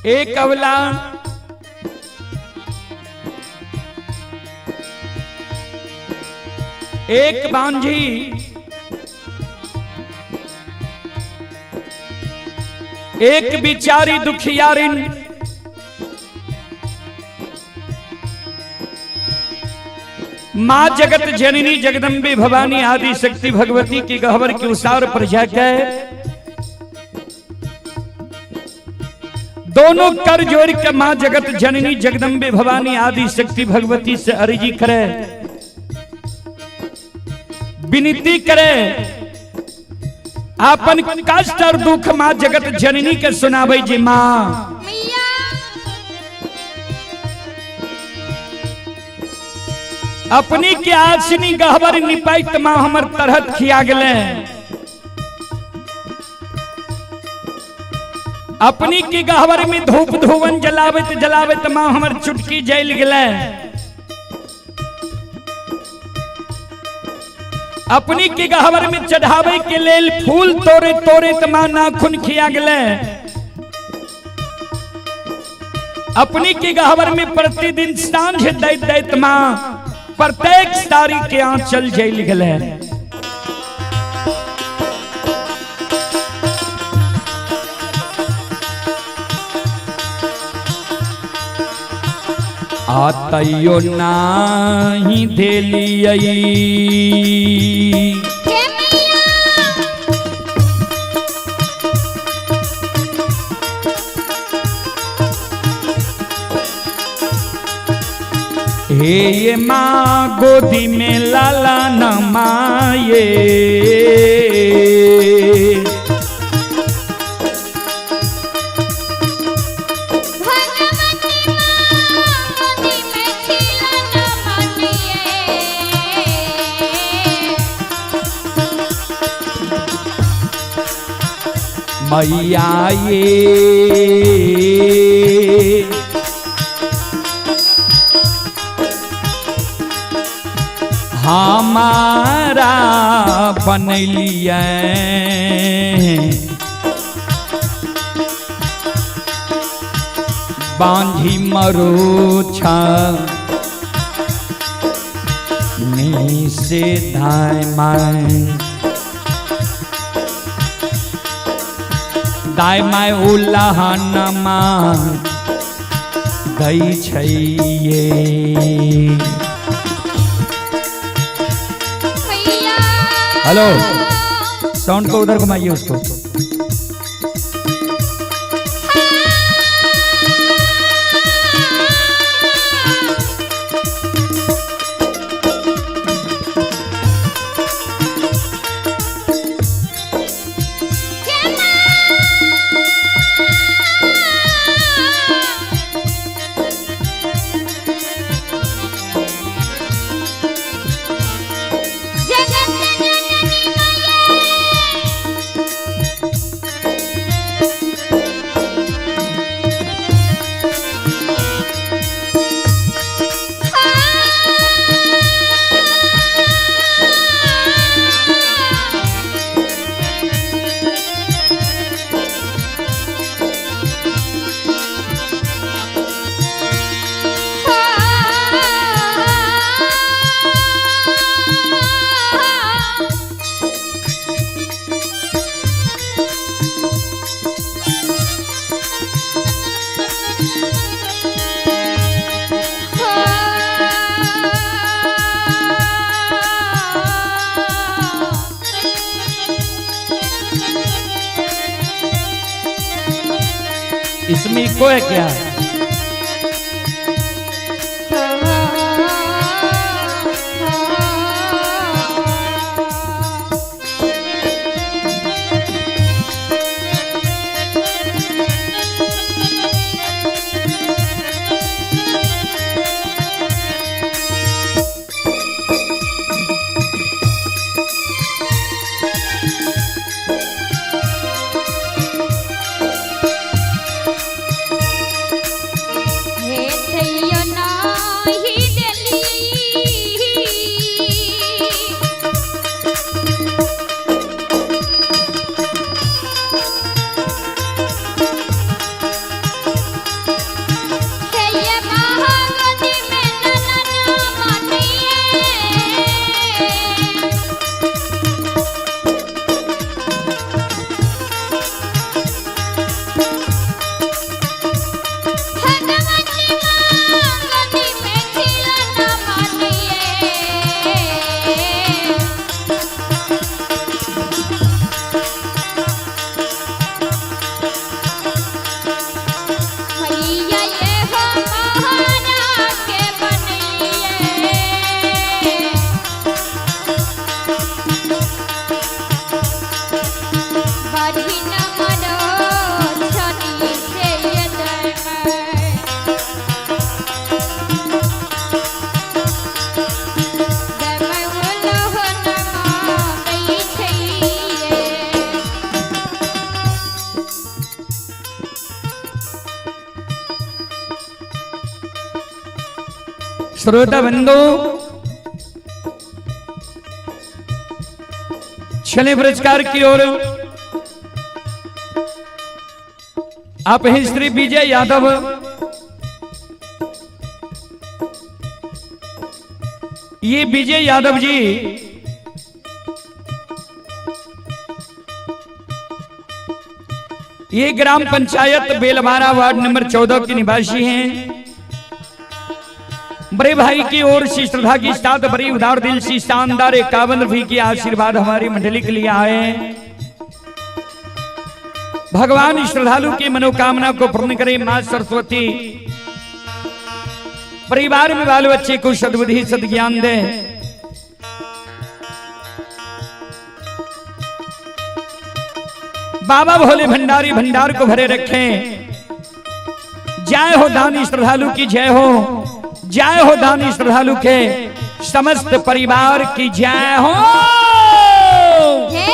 एक अवला, एक बांझी, एक बिचारी दुखियारिन, माँ जगत जननी जगदम्बे भवानी आदि शक्ति भगवती की गहवर के उसार पर जाकर दोनों कर जोड़ के माँ जगत जननी जगदम्बे भवानी आदि शक्ति भगवती से अर्जी करे, विनती करे, आपन कष्ट और दुख माँ जगत जननी के सुनाबै जी माँ मैया अपनी के आसनी गहबर निपाइत माँ हमर तरहत खिया गेले। अपनी की गहबर में धूप धुवन जलाबत जलाबत माँ हमर चुटकी जल गेले। अपनी की गहबर में चढ़ावे के लेल फूल तोड़े तोड़े त माँ नाखून खिया गेले। अपनी की गहबर में प्रतिदिन सांझ दैत दैत माँ प्रत्येक साड़ी के आंचल जल गेले। आ तैयो नाही देलियै हे मैया हे ये माँ गोदी में लाला न माये। भगवती माँ गोदी में खिलौना बानिए। मैया ये हमारा बनैलियै बांझी मरोछा नी से धाय my दाय my उलाहनमा दै छैये। मैया हेलो, साउंड को उधर घुमाइए उसको। हे माँ जगत जननी मैया इसमें इको है क्या? श्रोता बंधु, चले पुरस्कार की ओर। आप हैं श्री विजय यादव, ये विजय यादव जी ये ग्राम पंचायत बेलवारा वार्ड नंबर 14 के निवासी हैं। बड़े भाई की ओर से श्रद्धा की साथ बड़ी उदार दिल से शानदार 51 रुपये की आशीर्वाद हमारी मंडली के लिए आए। भगवान श्रद्धालु की मनोकामना को पूर्ण करे। मां सरस्वती परिवार में बाल बच्चे को सद्बुद्धि सद्ज्ञान दे। बाबा भोले भंडारी भंडार को भरे रखें। जय हो दानी श्रद्धालु की जय हो, जय हो दानी श्रद्धालु के समस्त परिवार की जय हो। जय।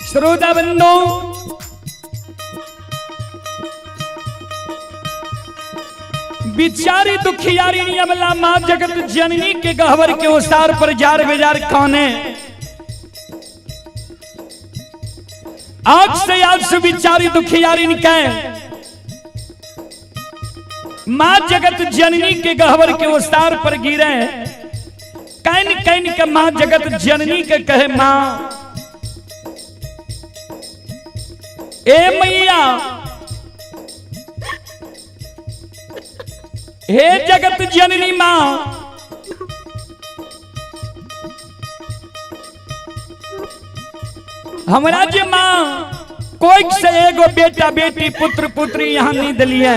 श्रोता बंधु, बिचारी दुखियारी अमला मां जगत जननी के गहवर के ओसार पर जार बेजार काने। आग से आग से बिचारी दुखियारी के मां जगत जननी के गहवर के ओसार पर गिरे। Can can के मां जगत जननी के कहे, मां ए मैया, हे जगत जननी मां, हमरा जे मां कोई से एगो बेटा बेटी पुत्र पुत्री यहाँ नहीं दिलिए।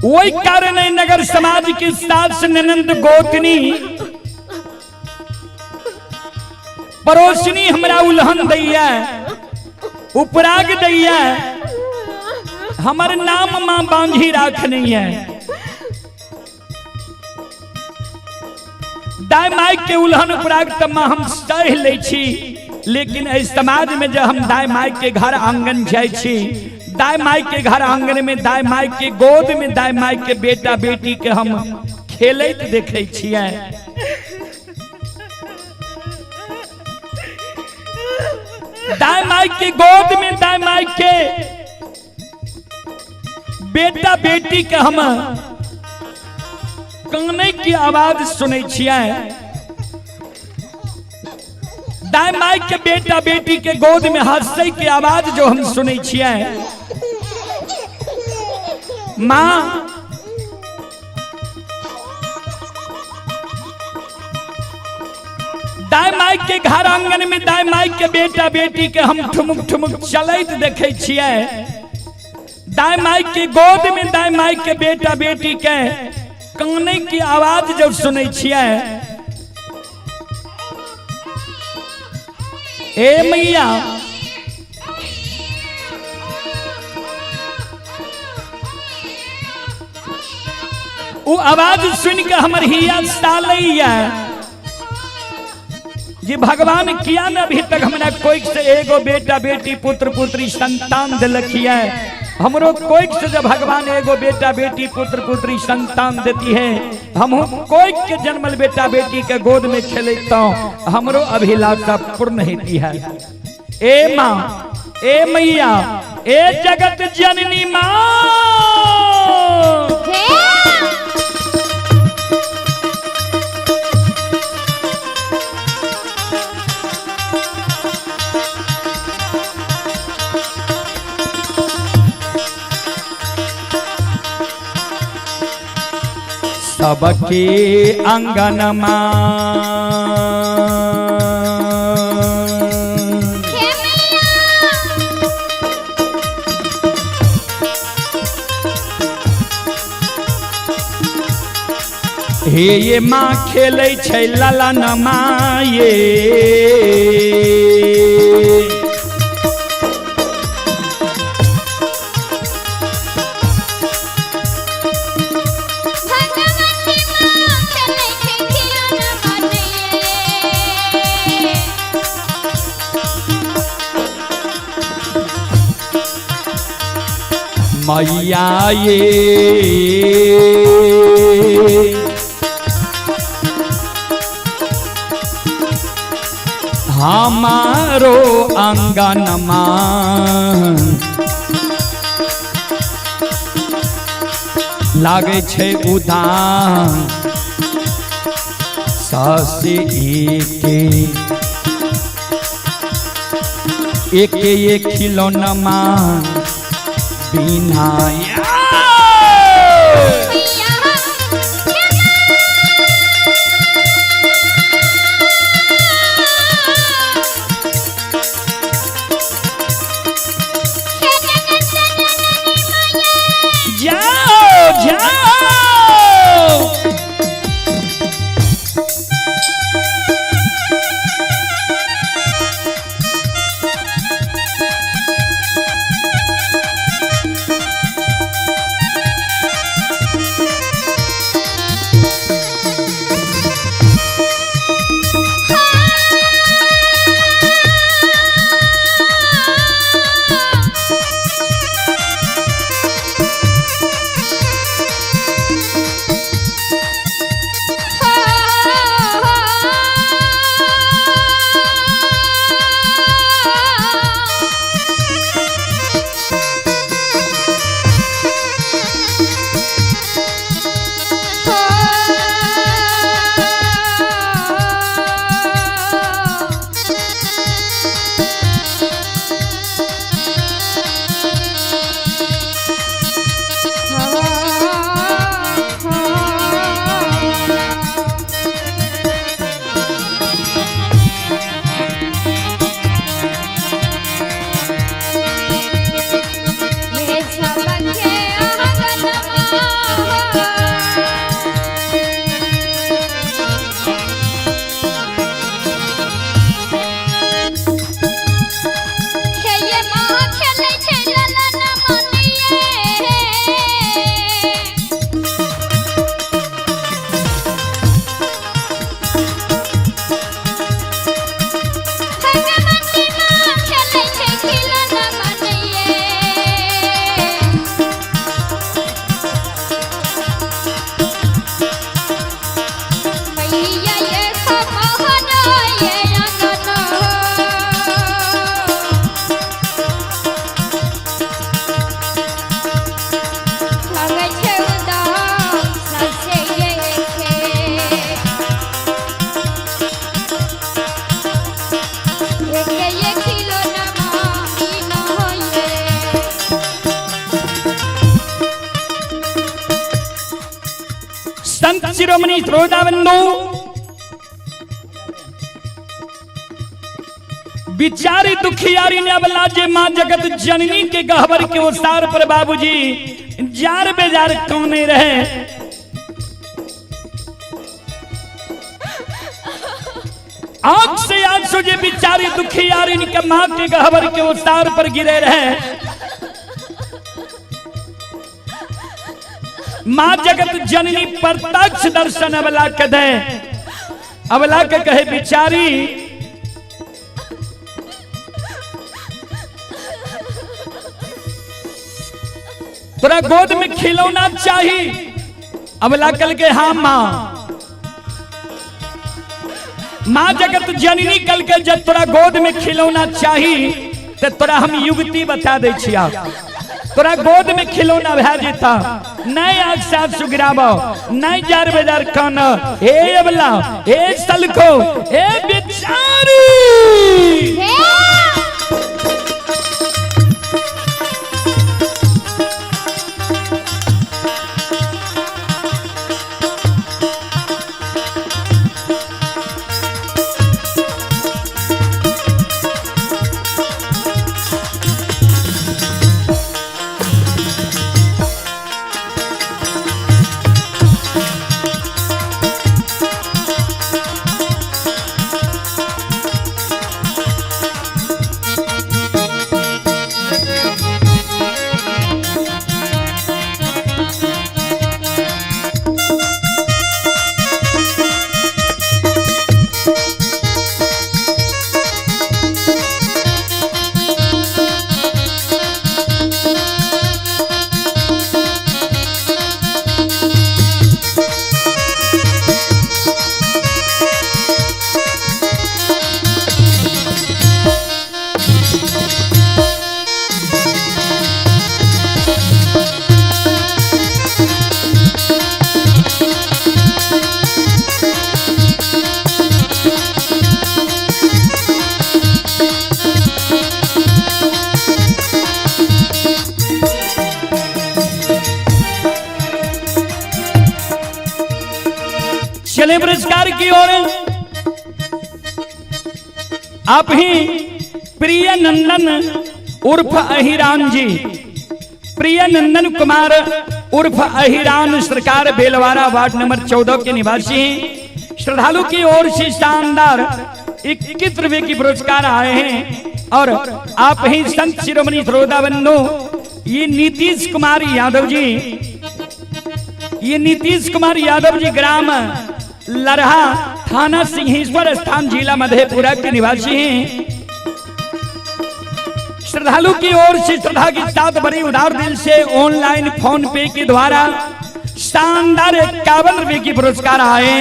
वही कारण है नगर समाज की सास ननंद गोतनी पड़ोसनी हमरा उल्हन दैया, उपराग दैया, हमर नाम मां बांझी राख नहीं है। दाय माई के उल्हन उपराग त मां हम सह लै छी, लेकिन एहि समाज में जब हम दाय माई के घर आंगन जाइ छी, दाय माई के घर आंगन में दाय माई के गोद में दाय माई के बेटा बेटी के हम खेलैत देखै छियै। दाय माई के गोद में दाय माई के बेटा बेटी के हम काने की आवाज सुनै छियै। दाय माई के बेटा बेटी के गोद में हंसै के आवाज जो हम सुनै छियै। मां दाय माई के घर आंगन में दाय माई के बेटा बेटी के हम ठुमुक ठुमुक चलैत देखै छियै। दाय माई के गोद में दाय माई के बेटा बेटी के काने की आवाज जब सुनै छियै। ए मैया, वो आवाज सुन के हमर हिया सालैया जी भगवान किया न अभी तक हमरा कोई से एगो बेटा बेटी पुत्र पुत्री संतान दिलखिया। हमरो कोई से जब भगवान एगो बेटा बेटी पुत्र पुत्री संतान देती है, हम कोई के जन्मल बेटा बेटी के गोद में खेले तो हमरो अभिलाषा पूर्ण होती है। ए माँ, ए मैया, ए जगत जननी माँ। सबके अंगनमा हे ये माँ खेलै छै ललनमा ये। भगवती माँ खेलै छै खिलौना बनैये। मैया ये हमारो अंगनमा लागै छै उदान ससे एके एके एक खिलौनमा बिना। मैया जाओ जाओ। संत शिरोमणि श्रोताबंधु, बिचारी दुखियारी ने अबला जे माँ जगत जननी के गहबर के ओसार पर बाबूजी जार बेजार कौने रहे। आंख से आंसू जे बिचारी दुखी यार इनके माँ के गहबर के उतार पर गिरे रहे। माँ जगत जननी प्रत्यक्ष दर्शन अबला के दे, अबला के कहे बिचारी तोरा गोद में खिलौना चाहिए। अबला कल के हाँ माँ। माँ जगत जननी कल के जब तोरा गोद में खिलौना चाहिए तो तोरा हम युवती बता दे छिया, तोरा गोद में खिलौना भै जेता, नहीं आग साथ सुगिराबो, नहीं जार बेजार कान, हे अबला, हे सलखो, हे बिचारी। चले पुरस्कार की ओर। आप ही प्रिय नंदन उर्फ अहिरान जी, प्रिय नंदन कुमार उर्फ अहिरान सरकार बेलवारा वार्ड नंबर 14 के निवासी हैं। श्रद्धालु की ओर से शानदार 21 रुपए की पुरस्कार आए हैं। और आप ही संत शिरोमणि श्रोता बंधु, ये नीतीश कुमार यादव जी, ये नीतीश कुमार यादव जी ग्राम लरहा थाना सिंहेश्वर स्थान जिला मधेपुरा के निवासी हैं। श्रद्धालु की ओर से श्रद्धा के साथ बड़ी उदार दिल से ऑनलाइन फोन पे के द्वारा शानदार 51 रुपए की पुरस्कार आए।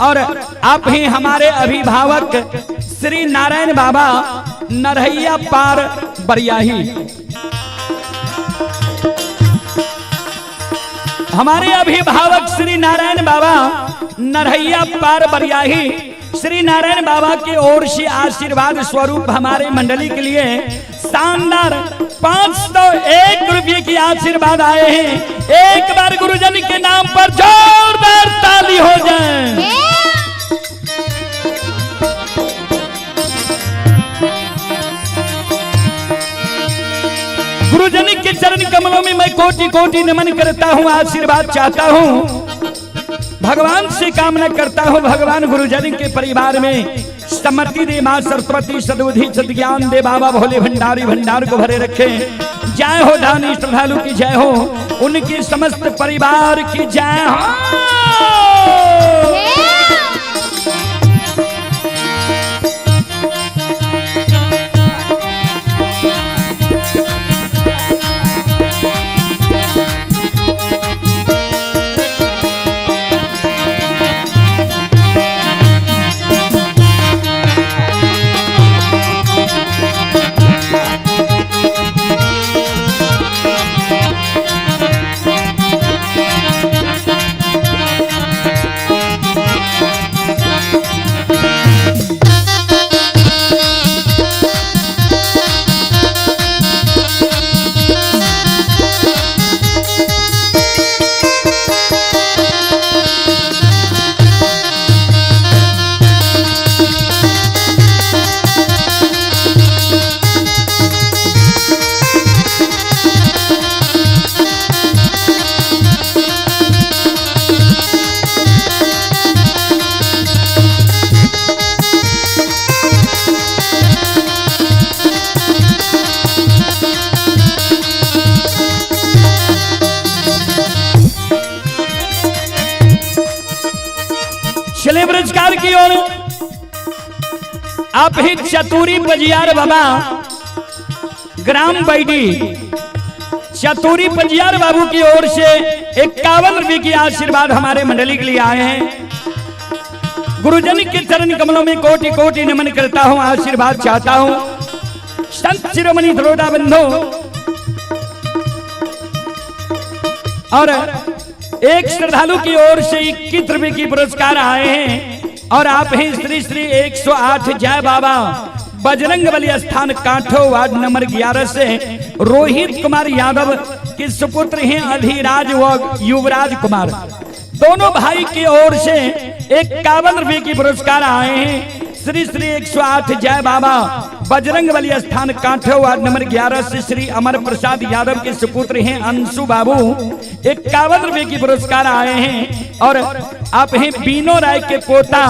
और आप ही हमारे अभिभावक श्री नारायण बाबा नरहैया पार बरियाही, हमारे अभिभावक श्री नारायण बाबा नरहैया पार बरियाही, श्री नारायण बाबा की ओर से आशीर्वाद स्वरूप हमारे मंडली के लिए शानदार 501 रुपये की आशीर्वाद आए हैं। एक बार गुरुजन के नाम पर जोरदार ताली हो जाए। गुरुजन के चरण कमलों में मैं कोटि कोटि नमन करता हूँ, आशीर्वाद चाहता हूँ, भगवान से कामना करता हूँ, भगवान गुरुजन के परिवार में सम्मति दे, माँ सरस्वती सदबुद्धि सदज्ञान दे, बाबा भोले भंडारी भंडार को भरे रखे। जय हो दानी श्रद्धालु की जय हो, उनके समस्त परिवार की जय हो। चले पुरस्कार की ओर। आप ही चतुरी बजियार बाबा, ग्राम बैडी, चतुरी पंजियार बाबू की ओर से 51 रुपए की आशीर्वाद हमारे मंडली के लिए आए हैं। गुरुजन के चरण कमलों में कोटि कोटि नमन करता हूं, आशीर्वाद चाहता हूं। संत शिरोमणि द्रोड़ा बंधु और एक श्रद्धालु की ओर से 21 रुपए की पुरस्कार आए हैं। और आप हैं श्री श्री 108 जय बाबा बजरंग बली स्थान कांठो वार्ड नंबर 11 से रोहित कुमार यादव के सुपुत्र हैं अधिराज व युवराज कुमार, दोनों भाई की ओर से 51 रुपए की पुरस्कार आए हैं। श्री श्री 108 जय बाबा बजरंग बली स्थान कांठो वार्ड नंबर 11 से श्री अमर प्रसाद यादव के सुपुत्र हैं अंशु बाबू, 51 रुपए की पुरस्कार आए हैं। और आप हैं बीनो राय के पोता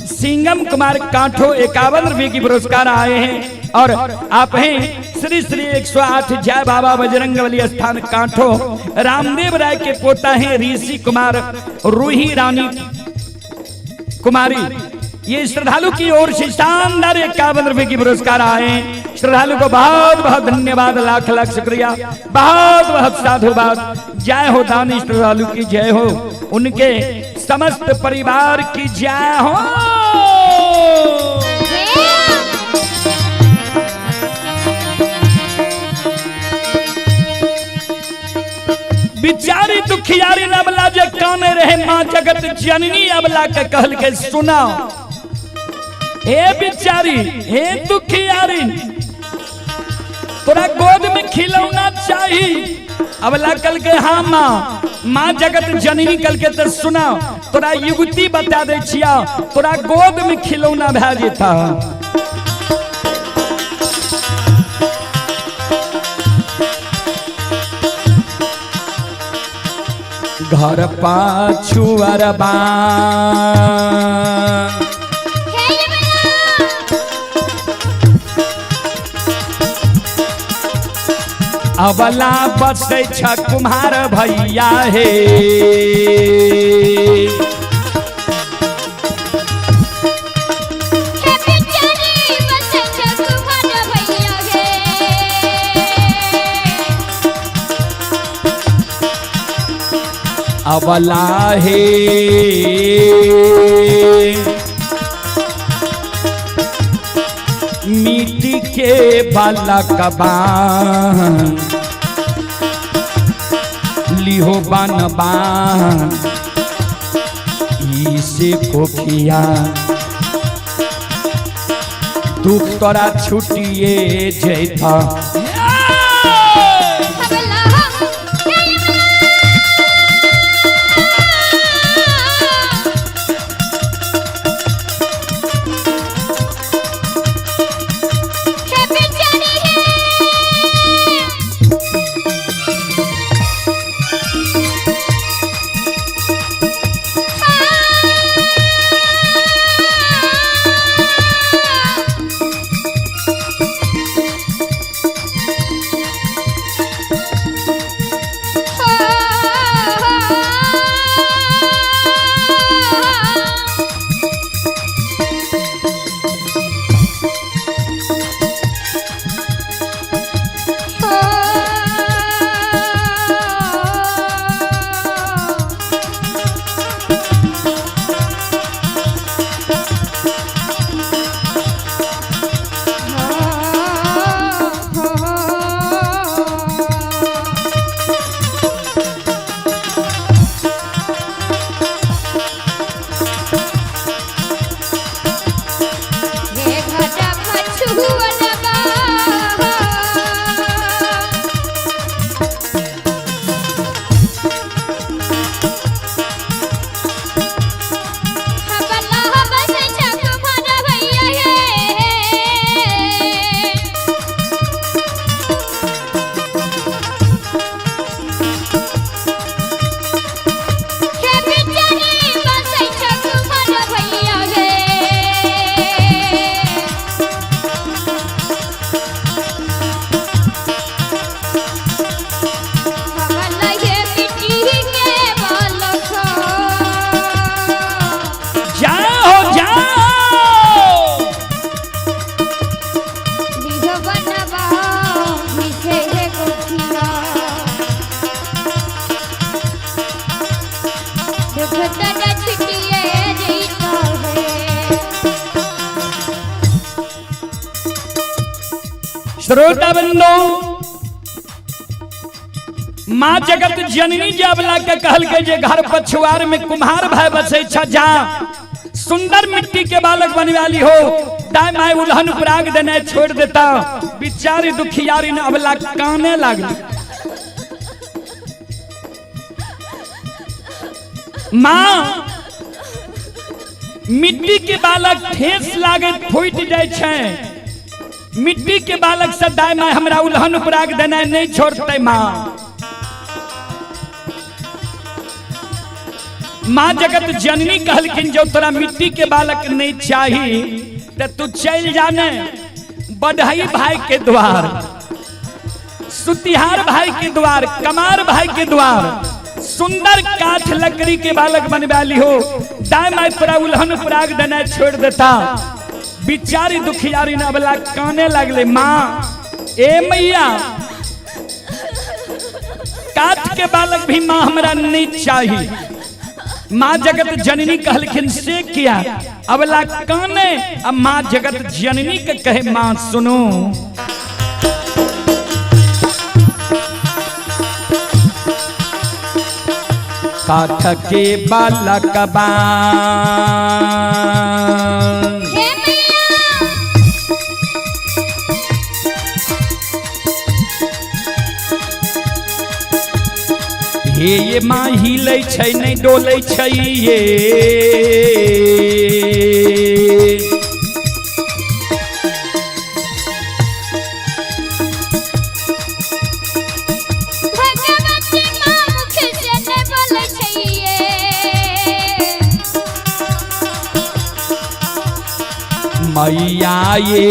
सिंगम कुमार कांठो, 51 रुपए की पुरस्कार आए हैं। और आप हैं श्री श्री 108 जय बाबा बजरंग बली स्थान कांठो रामदेव राय के पोता हैं ऋषि कुमार रूही रानी कुमारी, ये श्रद्धालु की ओर से शानदार 51 रुपए की पुरस्कार आए हैं। श्रद्धालु को बहुत बहुत धन्यवाद, लाख लाख शुक्रिया, बहुत बहुत साधुवाद। जय हो दानी श्रद्धालु की जय हो, उनके समस्त परिवार की जय हो। बिचारी दुखियारी अबला जे काने रहे माँ जगत जननी अबला के कहल के सुना, हे बिचारी हे दुखियारी, तोरा गोद में खिलौना चाहिए। अबला कल के हाँ माँ, माँ जगत जननी कल के तो सुना, तोरा युवती बता दे छिया, तोरा गोद में खिलौना भै जेता। घर पाछू अरबा अबला बसै छ कुम्हार भैया हे, अबला हे मिट्टी के बालकबा लिहो बनबा इसे कोखिया दुख तोरा छुटिए जैता। श्रोता बंधु, माँ जगत जननी जे अबला के कहल के जे घर पछुआर में कुम्हार भाई बसे छ, जा सुंदर मिट्टी के बालक बनवाली हो। दाई माई उल्हन उपराग देने छोड़ देता। बिचारी दुखियारी ने अबला काने लागली। माँ, मिट्टी के बालक ठेस लागत फूट जाय छै। मिट्टी के बालक से दाई माई हमरा उल्हन उपराग देना नहीं छोड़ते। माँ, माँ जगत जननी कहलखिन जो तोरा मिट्टी के बालक नहीं चाही तो तू चल जाने बढ़ई भाई के द्वार, सुतिहार भाई के द्वार, कमार भाई के द्वार, सुंदर काठ लकड़ी के बालक बनवाली हो। दाई माई तोरा उल्हन उपराग देना छोड़ देता। बिचारी दुखियारी न अबला काने लगले। माँ, ए मैया, काठ के बालक भी माँ हमरा नहीं चाही। माँ जगत जननी कहलखिन से किया? अबला काने। अब माँ जगत जननी के कहे, माँ सुनो, काठ के बालक बा हे मैया। हे ये माँ, हिलै छै नहि डोलै छै ये। भगवती माँ मुख से नहि बोलै छैये। मैया ये,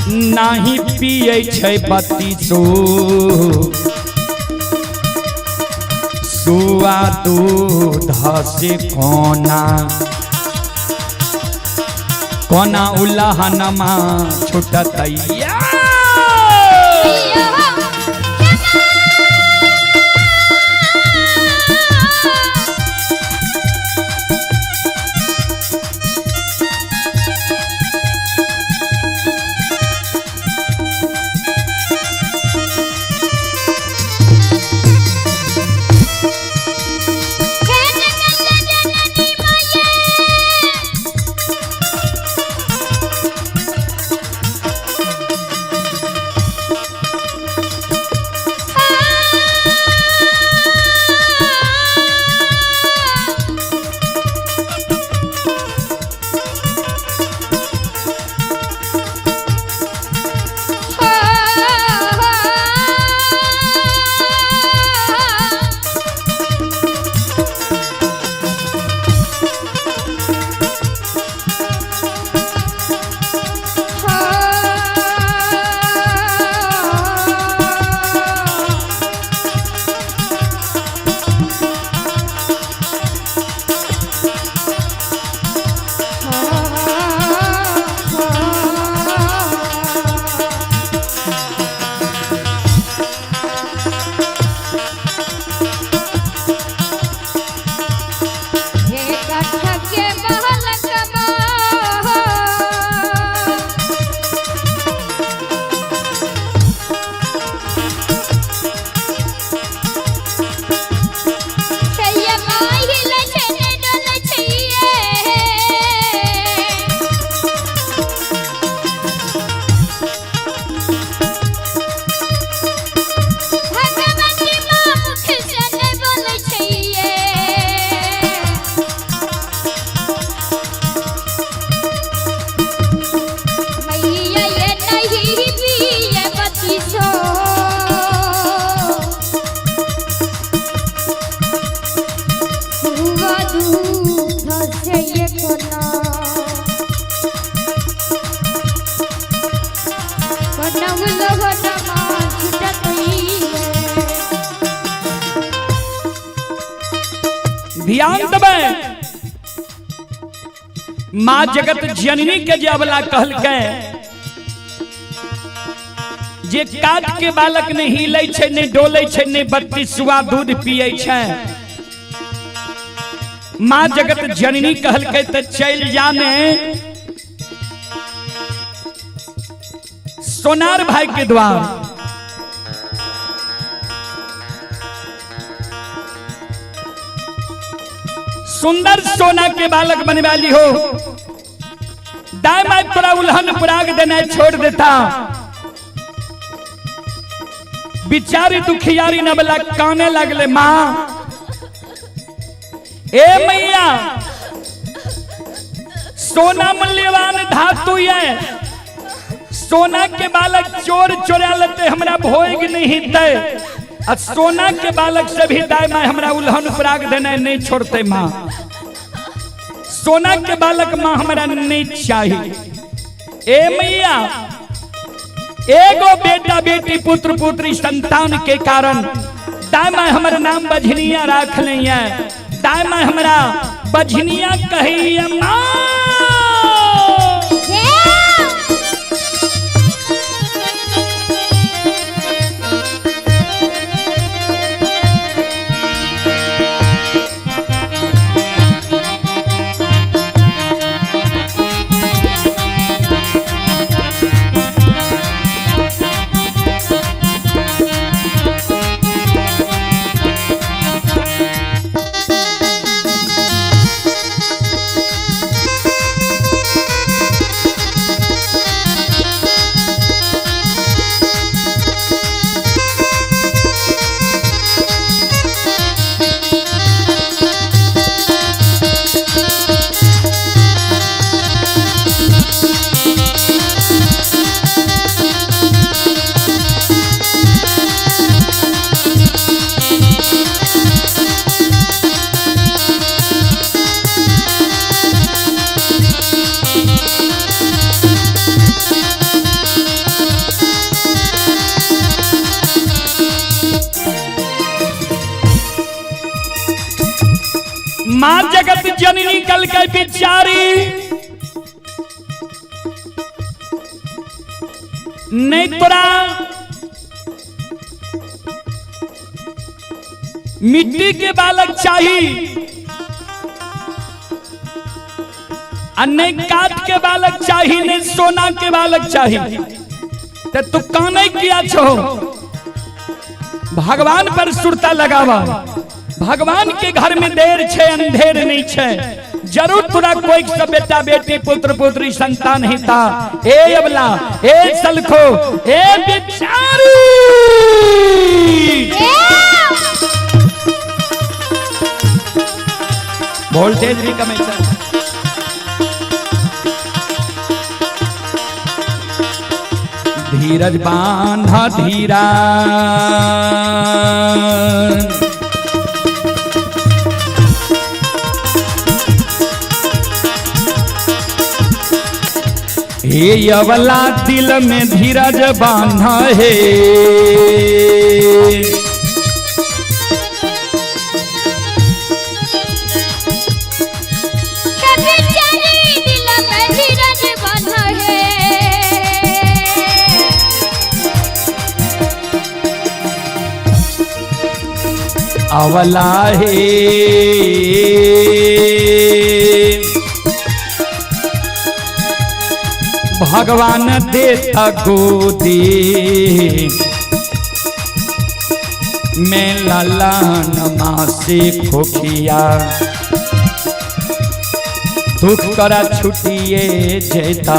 नाही पियै छै बत्तीसो सुआ दूध से, कोना कोना उल्लहनमा छुटतैया। मैया हो, हे माँ। हे जगत जननी मैया। हे काठ के बालकवा। छैया माही लछे डोल छैये। भगवती माँ मुख से नहि बोलै छैये। मैया ये नहीं पिए बत्तीसो सुआ दूध से ये कोना कोना उलहनमा छुटतैये। ध्यान देबै, माँ जगत जननी के जे अबला कहलकै जे काट के बालक नहि हिलै छै, नहि डोलै छै, नहि बत्तीस सुआ दूध पियै छै, माँ जगत जननी कहलकै त चल जाने सोनार भाई के द्वार। सुंदर सोना के बालक बनवाली हो, दाई माई तोरा उल्हन पुराग देना छोड़ देता। बिचारी दुखियारी नबला काने लगले, माँ ए मैया सोना मूल्यवान धातु है, सोना के बालक चोर चोरा लेते हमरा भोग नहीं दे, आ सोना के बालक से भी दाई माँ हमरा उल्हन उपराग देना नहीं छोड़ते। माँ सोना के बालक माँ हमरा नहीं चाहिए। ए मैया एगो बेटा बेटी पुत्र पुत्री संतान के कारण दाई माँ हमर नाम बझनिया राख लिया, दाई माँ हमरा बझनिया कहिया माँ। माँ जगत जननी कल के बिचारी नहीं तोरा मिट्टी के बालक चाहिए आ नहीं काट के बालक चाहिए, नहीं सोना के बालक चाहिए, तो तू काने किया छो? भगवान पर सुरता लगावा, भगवान के घर में देर छे अंधेर नहीं छे, जरूर तोरा कोई सब बेटा बेटी पुत्र पुत्री संतान हिता। ए अबला ए सलखो ए बिचारी वोल्टेज भी कम है। धीरज बांधा धीरा हे अवला दिल में धीरज बांधा है, अवला है भगवान देता गोदी में ललन माँ से खोखिया दुख करा छुटिए जेता।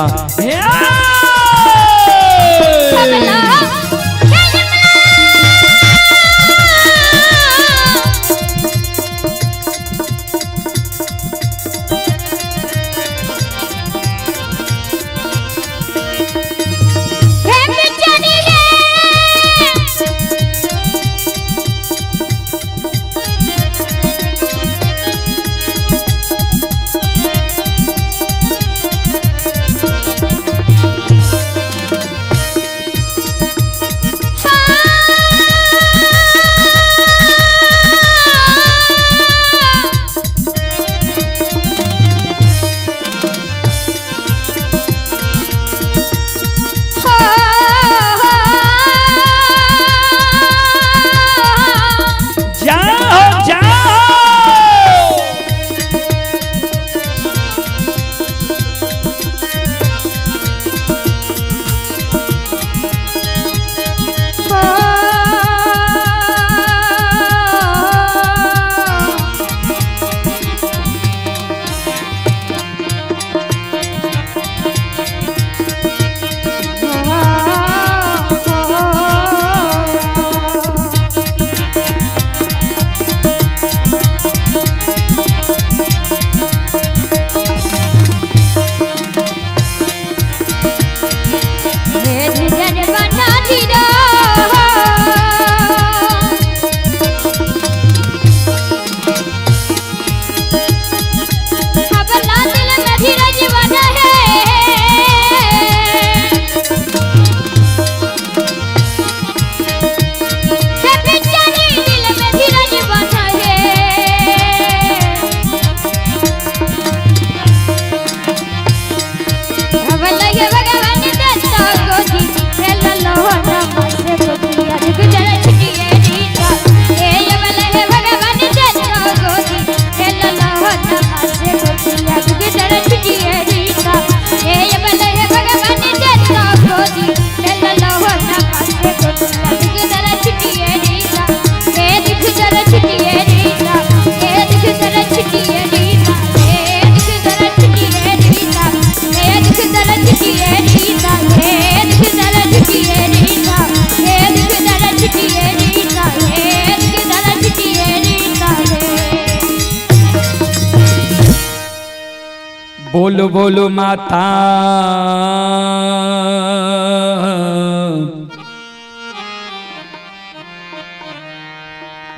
बोलो बोलो माता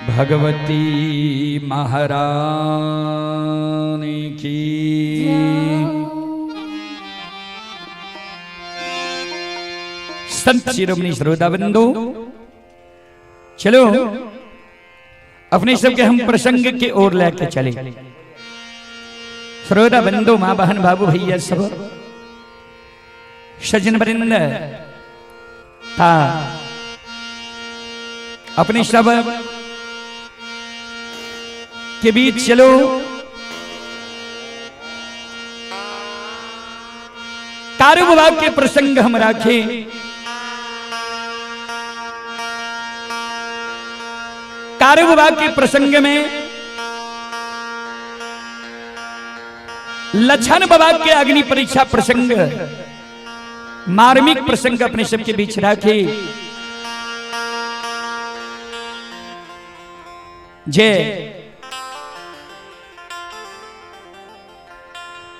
भगवती महारानी की। संत शिरोमणि श्रोता बंधु, चलो अपने सबके हम प्रसंग के ओर लेके चले। श्रोता बंधु, माँ बहन बाबू भैया सब सजन वृंद था, अपने सब के बीच चलो कारू बाबा के प्रसंग हम रखे। कारू बाबा के प्रसंग में लछन बाबा के अग्नि परीक्षा प्रसंग, मार्मिक प्रसंग अपने सबके बीच रखे। जे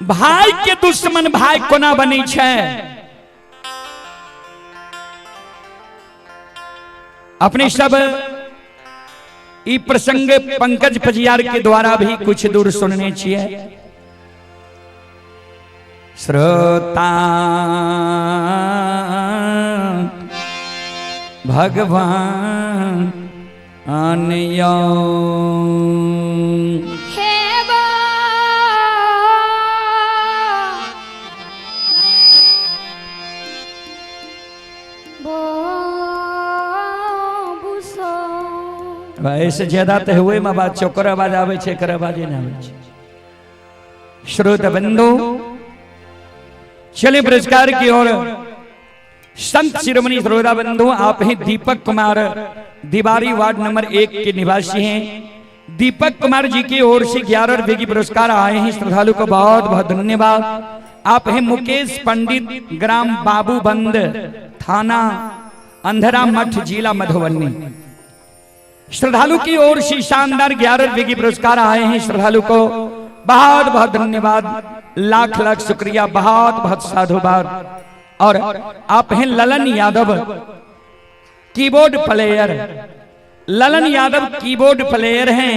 भाई के दुश्मन भाई कोना बनै छै, अपने सब ई प्रसंग पंकज पजियार के द्वारा भी कुछ दूर सुनने छिए। श्रोता भगवान आनयो हे बा बाबू सो। ऐसे ज्यादा तो हुए में बात चौकर आवाज आवे छे, एकर आवाज नहीं आवे छे। श्रोत बंधु, चले पुरस्कार की ओर। संत शिरोमणि श्रोता बंधु, आप हैं दीपक कुमार दिवारी वार्ड नंबर 1 के निवासी हैं। दीपक कुमार जी की ओर से 11 रुपए की पुरस्कार आए हैं, श्रद्धालु को बहुत बहुत धन्यवाद। आप हैं मुकेश पंडित, ग्राम बाबूबंद, थाना अंधरा मठ, जिला मधुबनी। श्रद्धालु की ओर से शानदार 11 रुपए की पुरस्कार आए हैं, श्रद्धालु को बहुत बहुत धन्यवाद, लाख लाख शुक्रिया, बहुत बहुत साधुवाद। और आप हैं Lalan Yadav keyboard player, Lalan Yadav keyboard player हैं।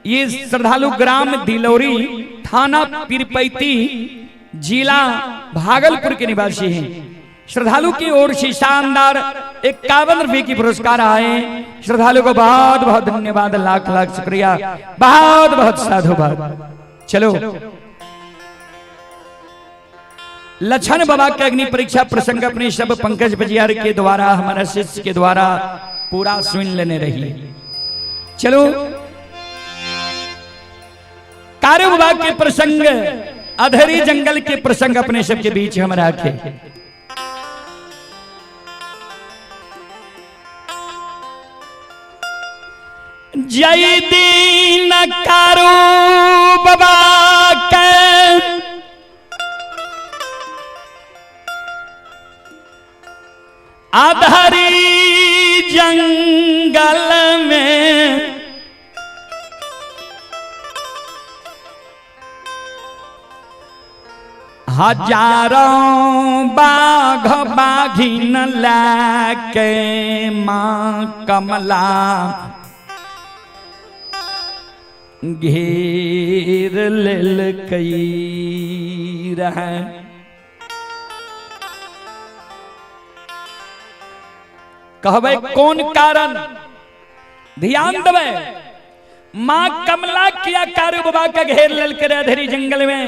ये श्रद्धालु ग्राम दिलौरी, थाना पीरपैती, जिला भागलपुर के निवासी हैं। श्रद्धालु की ओर से शानदार 51 रुपए की पुरस्कार आए, श्रद्धालु को बहुत बहुत धन्यवाद, लाख लाख शुक्रिया, बहुत बहुत साधुवाद। चलो लछन बाबा के अग्नि परीक्षा प्रसंग अपने सब पंकज बजियार के द्वारा, हमारा शिष्य के द्वारा पूरा सुन लेने रही। चलो कारू बाबा के प्रसंग, अधरी जंगल के प्रसंग अपने सबके बीच हम रखे। जय दीन कारू बाबा के अधरी जंगल में हजारों बाघ बाघिन लाके माँ कमला घेर लेलकई रहे। कहबै कौन कारण, ध्यान देबै, माँ कमला किया कारू बाबा के घेर लेलकै रहे अधेरी जंगल में।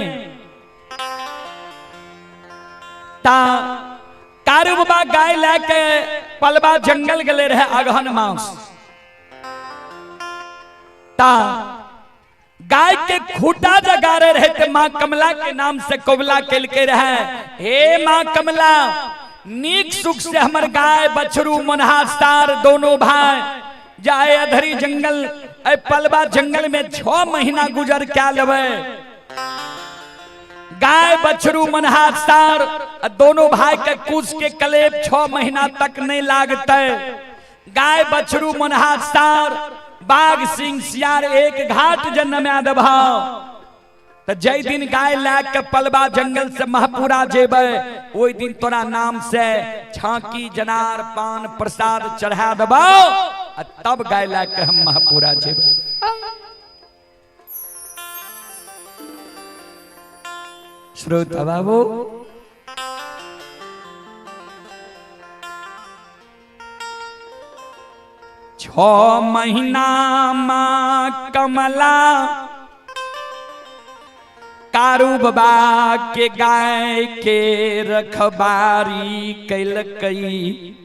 ता कारू बाबा गाय लेके पलवा जंगल गेले रहे अगहन मास। ता गाय के खूटा जगा रहे ते माँ कमला के नाम से कबला केलके रहे, हे माँ कमला नीक सुख से हमर गाय बछरू मुन्हा सार दोनों भाई जाए अधरी जंगल ए पलवा जंगल में 6 महीना गुजर क्या लेवे। गाय बछरू मुन्हा सार दोनों भाई के कुश के कलेब 6 महीना तक नहीं लागते। गाय बछरू मुन्हा सार बाघ सिंह सियार एक घाट जन्म देभाव। तऽ जाहि दिन गाय लए के पलवा जंगल से महपुरा जेबै ओहि दिन तोरा नाम से छाकी जनार पान प्रसाद चढ़ा देबौ आ तब गाय लए के हम महपुरा जेबै। श्रोता बाबू, 6 महीना माँ कमला कारू बाबा के गाय के रखबारी कैलकई।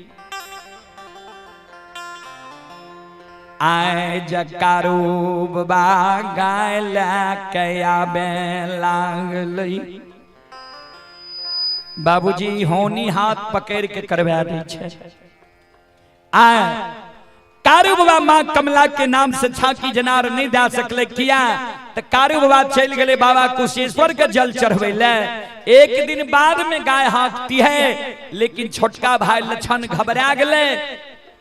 आय जकारू बाबा गाय लए के आबे लागलै। बाबूजी होनी हाथ पकड़ के करवा दै छै। आय कारू बाबा माँ कमला के नाम से छाकी जनार नहीं दे सकले, किया तो कारू बाबा चल गए बाबा कुशेश्वर के जल चढ़वे ले। एक दिन बाद में गाय हाँकती है, लेकिन छोटका भाई लक्षण घबरा गए,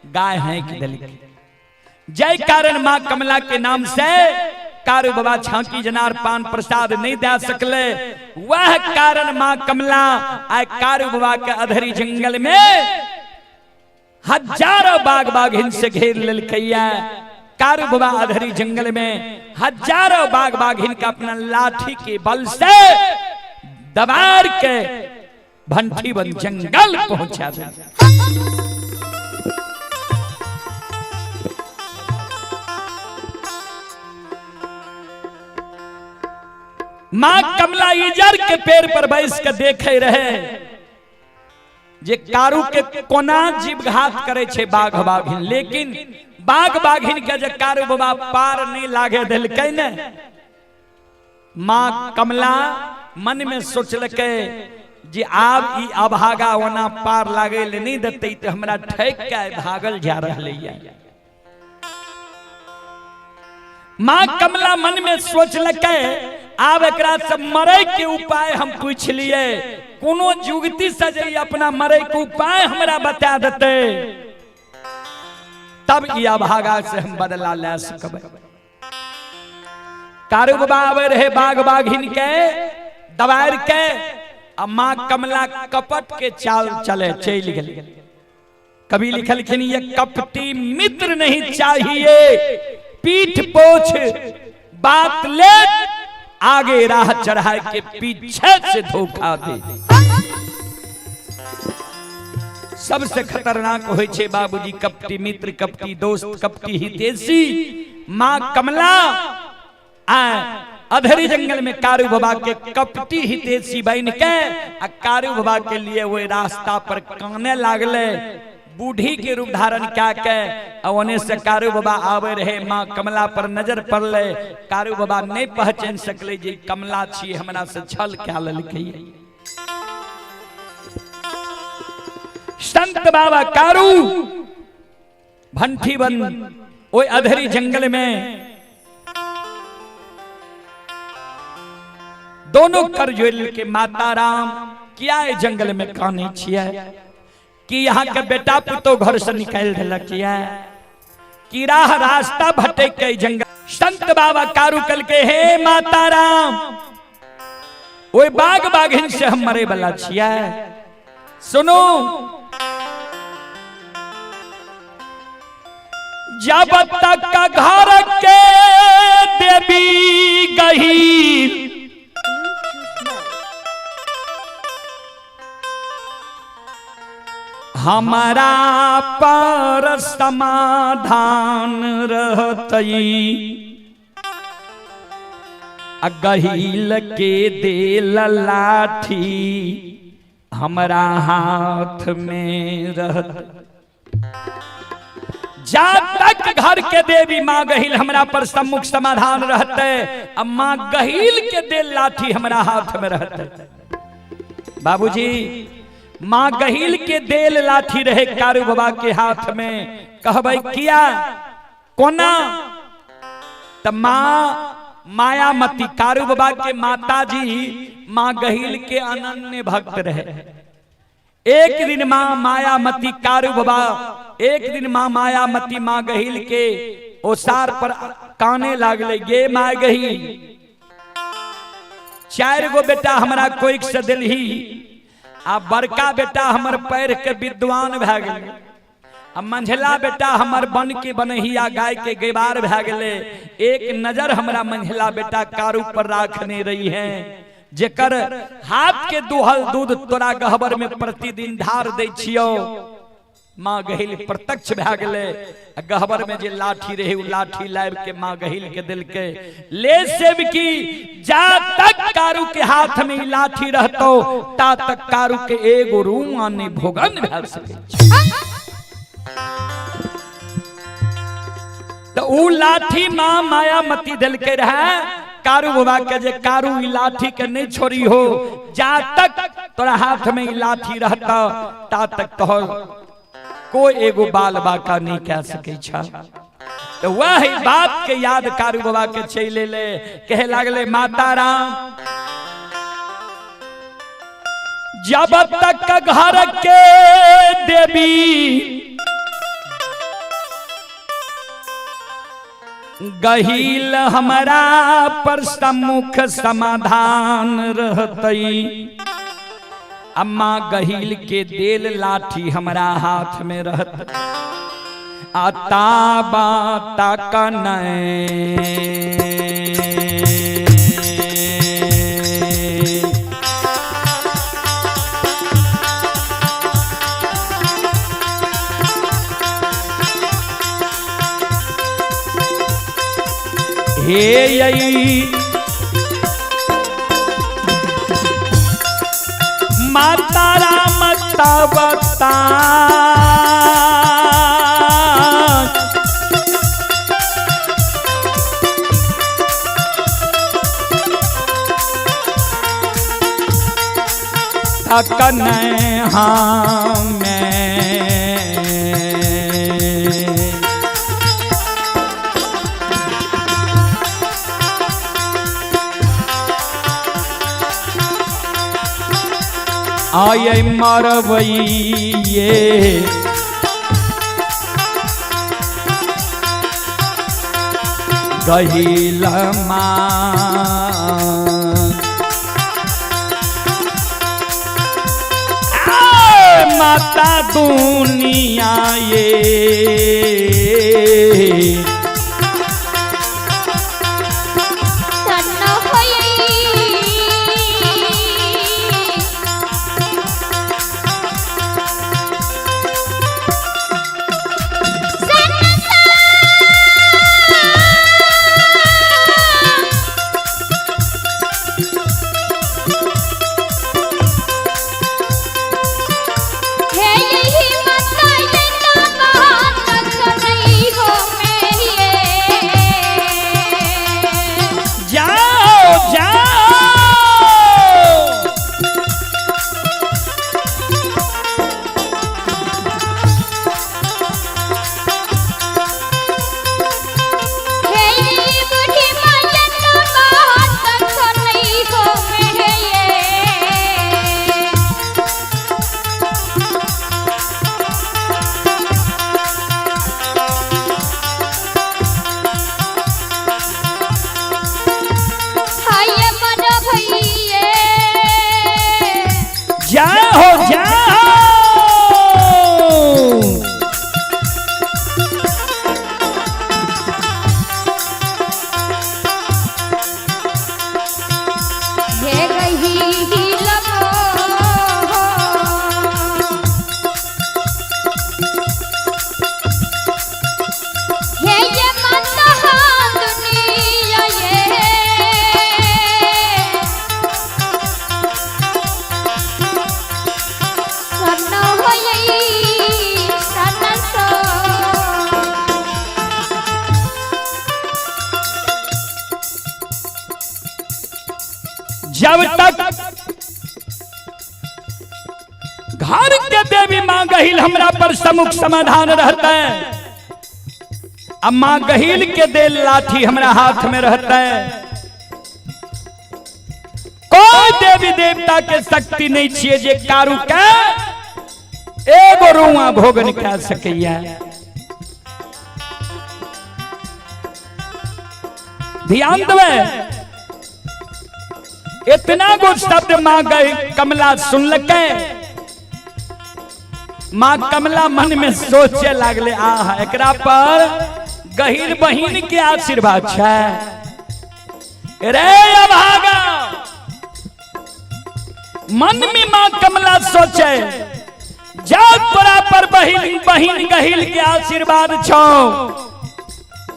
गाय हाँक दिल। जय कारण माँ कमला के नाम से कारू बाबा छाकी जनार पान प्रसाद नहीं दे सकले। वह कारण माँ कमला आय कारू बाबा के अधरी जंगल में हजारों बाघ बाघिन से घेर लेलकैया। कारू बाबा अधरी जंगल में हजारों बाघ बाघिन का अपना लाठी के बल से दबार के भंठी बन जंगल पहुंचा दे। मां कमला इजर के पेड़ पर बैस के देखे रहे जे कारू के कोना जीव घात करे छे बाघ बाघिन, लेकिन बाघ बाघिन के जे कारू बाबा पार नहीं लागे देलकै ने, मां कमला मन में सोचलकै जे आब ई अभागा ओना पार लागे ले नहीं देतै त हमरा ठैक के भागल जा रहलैया। मां कमला मन में सोचलकै आब एकरा से मरे के उपाय हम पूछ लिए, कोनो जुगती से जे अपना मरे के उपाय हमरा बता देते तब ई अभागा से हम बदला ले सकबै। कारू बाबा आवे रहे बाघ बाघिन के दबार के, आ मां कमला कपट के चाल चले चल गेल। कवि लिखलखिन ये कपटी मित्र नहीं चाहिए, पीठ पोछ बात ले आगे राह चढ़ाए के पीछे से धोखा दे। सबसे खतरनाक होय छे बाबूजी कपटी मित्र, कपटी दोस्त, कपटी हितेशी। मां कमला आ अधरी जंगल में कारू बाबा के कपटी हितेशी बन के आ कारू बाबा के लिए वो रास्ता पर काने लागले, बूढ़ी के रूप धारण क्या के ओने से कारू बाबा आवे रहे। मां कमला पर नजर पड़ले, कारू बाबा नहीं पहचान सकले जे कमला छी हमरा से छल क्या ललकै। संत बाबा कारू भंठी बन ओए अधरी जंगल में दोनों कर जोड़ के माता राम किया जंगल में काने छियै कि यहाँ के बेटा पुतो घर से निकाल दिलक कि राह रास्ता भटक के जंगल। संत बाबा कारू कल के हे माता राम ओए बाघ बाघिन से हम मरे वाला छियै, सुनो जब तक घर के देवी गहीर हमारा पर समाधान रहतई, गहील के देल लाठी हमरा हाथ में रहत। जा तक घर के देवी माँ गहील हमरा पर सम्मुख समाधान रहते, अब माँ गहील के देल लाठी हमरा हाथ में रहते। बाबूजी माँ गहील के देल लाठी रहे कारू बाबा के हाथ में, कहबै किया कोना त माँ मायामती कारू बाबा के माता जी माँ गहील के अनन्य भक्त रहे। एक दिन माँ मायामती कारू बाबा, एक दिन माँ मायामती माँ गहील के ओसार पर काने लागले, गे माँ गहील चारि गो बेटा हमरा कोइक से देलही आ बड़का बेटा हमर पढ़ के विद्वान भए गेलै आ मंझला बेटा हमर बन के बनहिया गाय के गेबार भए गेलै। एक नजर हमरा मंझला बेटा कारू पर राखने रही है, जेकर हाथ के दुहल दूध तोरा गहबर में प्रतिदिन ढार दै छियौ। माँ गहिल प्रत्यक्ष भए गेलै आ गहबर में जे लाठी रहे उ लाठी लाबि के माँ गहिल के देलकै, ले सेवकी जा तक कारू के हाथ में ई लाठी रहतौ ता तक कारू के एगो रूआ नहि भोगन भए सकै छै। तऽ उ लाठी माँ मायामती देलकै रहे कारू बाबा के, जे कारू ई लाठी के नहीं छोड़ी हो, जा तक तोरा हाथ में ई लाठी रहता ता तक तोहर कोई एगो बाल बाका नहीं कह सकै छ। तो वही बात के याद कारू बाबा के चले ले, कहे लागले माता राम जब तक घर के देवी गहिल हमरा पर सम्मुख समाधान रहतई, अम्मा गहिल के देल लाठी हमरा हाथ में रहत, आता बाता कनै हे यई माता राम तवता तकन हमें आय मरवैये गहिल माता दुनिया ये सन्न होई हे यही माता ये बात करई हो मैं ये जाओ जाओ हे यही बूढ़ी माया बात करई हो मैं ये हाय मन भइये जाओ जाओ हे गही लगो हे ये माता दुनिया ये सन्न होई सन्न सो जब तक घर के देवी माँ गहिल हमरा पर सम्मुख समाधान रहता है, अब माँ गहिल के देल लाठी हमरा हाथ में रहता है, कोई देवी देवता के शक्ति नहीं छिए जे कारू के एगो रुआ भोगन कह सकैया। ध्यान देवे, इतना गो शब्द माँ गए कमला सुनलकै। माँ कमला मन में सोचे लागले, आह एकरा पर गहीर बहिन के आशीर्वाद छै। रे अभागा, मन में माँ कमला सोचे, जा तोरा पर बहिन बहिन गहिल के आशीर्वाद छौ,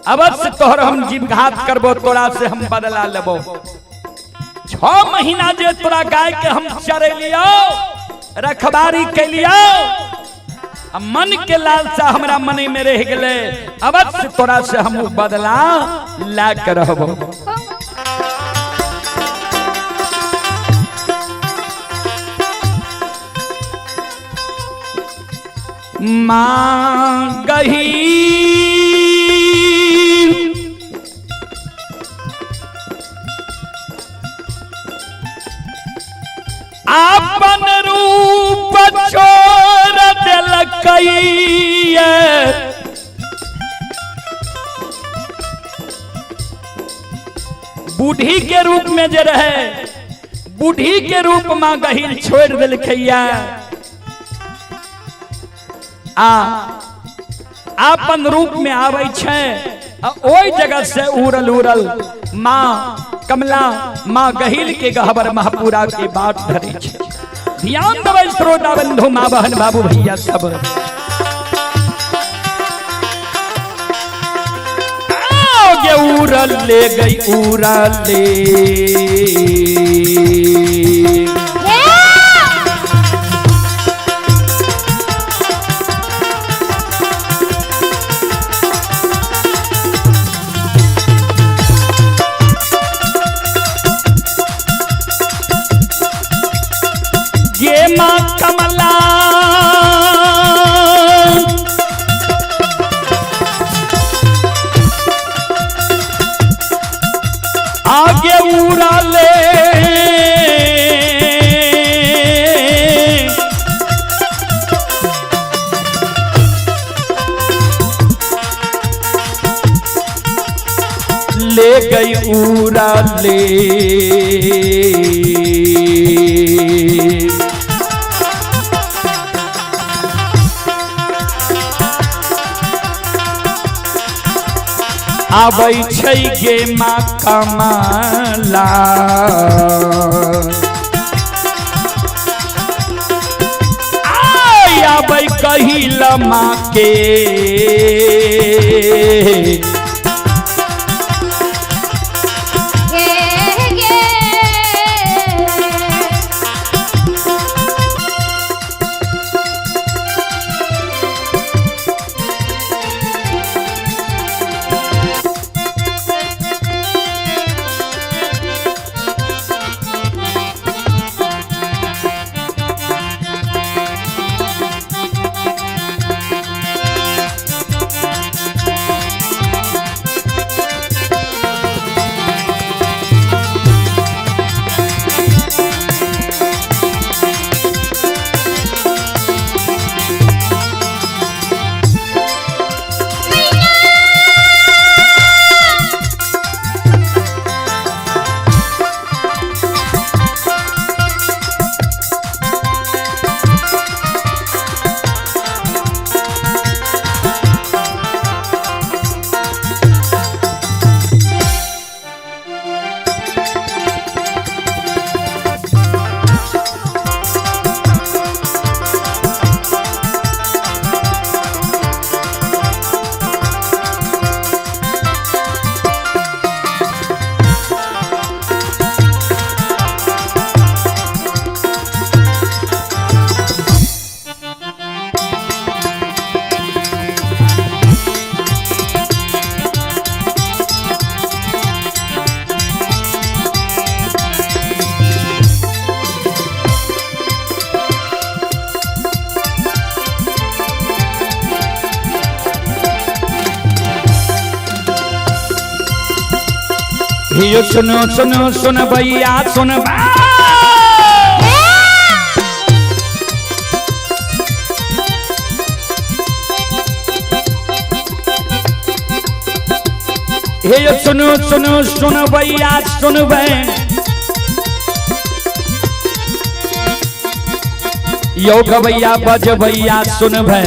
अवश्य तोहर हम जीवघात करबो, तोरा से हम बदला लेबो। 6 महीना जे तोरा गाय के हम चरेलियो, रखबारी कैलियो, मन के लालसा हमरा मन में रह गेले, अवश्य तोरा से हम बदला ला के रहबो। माँ गही आपन रूप छोड़ देलकै, बूढ़ी के रूप में जे रहे, बूढ़ी के रूप माँ गहील छोड़ देलकैया, आ आपन रूप में आबै छै, आ ओहि जगह से उड़ल उड़ल माँ कमला माँ गहील के गहबर महापुरा के बाट धरे छै। ध्यान देबै श्रोता बंधु माँ बहन बाबू भैया सब। गे उड़ल ले गई उड़ल ले, ये माँ कमला आगे उड़ा ले, ले गई उड़ा ले। आबै छै गे माँ कमला, आय आबै कहिल माँ के, यो सुनो सुनो सुन भैया सुन, हे यो सुनो सुनो सुन भैया सुन। यो गवैया बजबैया सुनबै।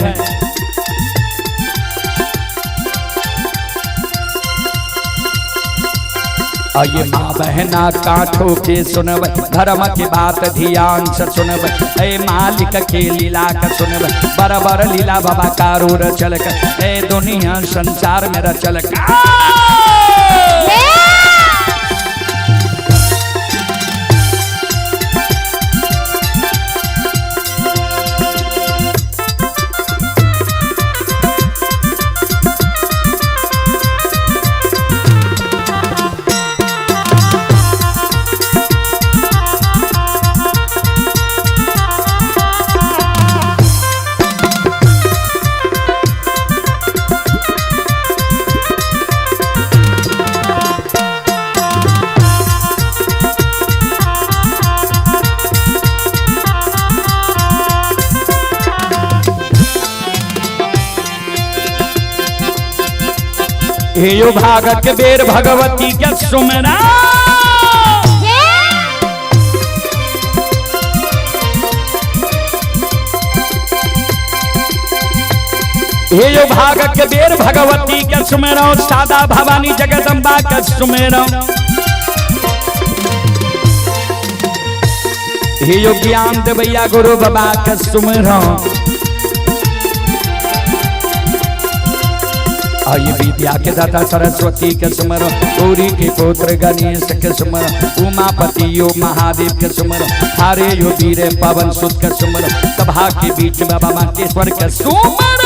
ये माँ बहना काठो के सुनबै, धर्म के बात ध्यान से सुनबै, ए मालिक के लीला के सुनबै, बराबर लीला बाबा कारू रचल के, ए दुनिया संसार में रचल का। हे यो भागत के बेर भगवती के सुमरा। हे यो भागत के बेर भगवती के सुमेरो, सादा भवानी जगदम्बा के सुमेरो। हे यो ज्ञान देवैया गुरु बाबा के सुमेरो। ये विद्या के दाता सरस्वती के सुमरो, गौरी के पुत्र गणेश के सुमरो, उमापति यो महादेव के सुमरो, हरे यो वीर पवन सुत के सुमरो, सभा के बीच बाबा मातेश्वर के सुमरो।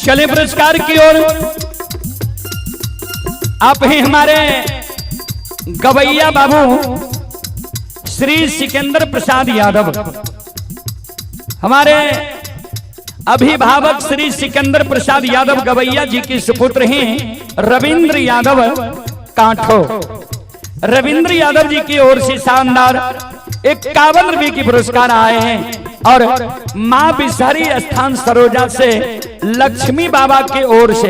चले पुरस्कार की ओर। आप ही हमारे गवैया बाबू श्री सिकंदर प्रसाद यादव, हमारे अभिभावक श्री सिकंदर प्रसाद यादव गवैया जी के सुपुत्र हैं रविंद्र यादव कांठो। रविंद्र यादव जी की ओर से शानदार 51 रुपए की पुरस्कार आए हैं और मां बिसहरी स्थान सरोजा से लक्ष्मी बाबा के ओर से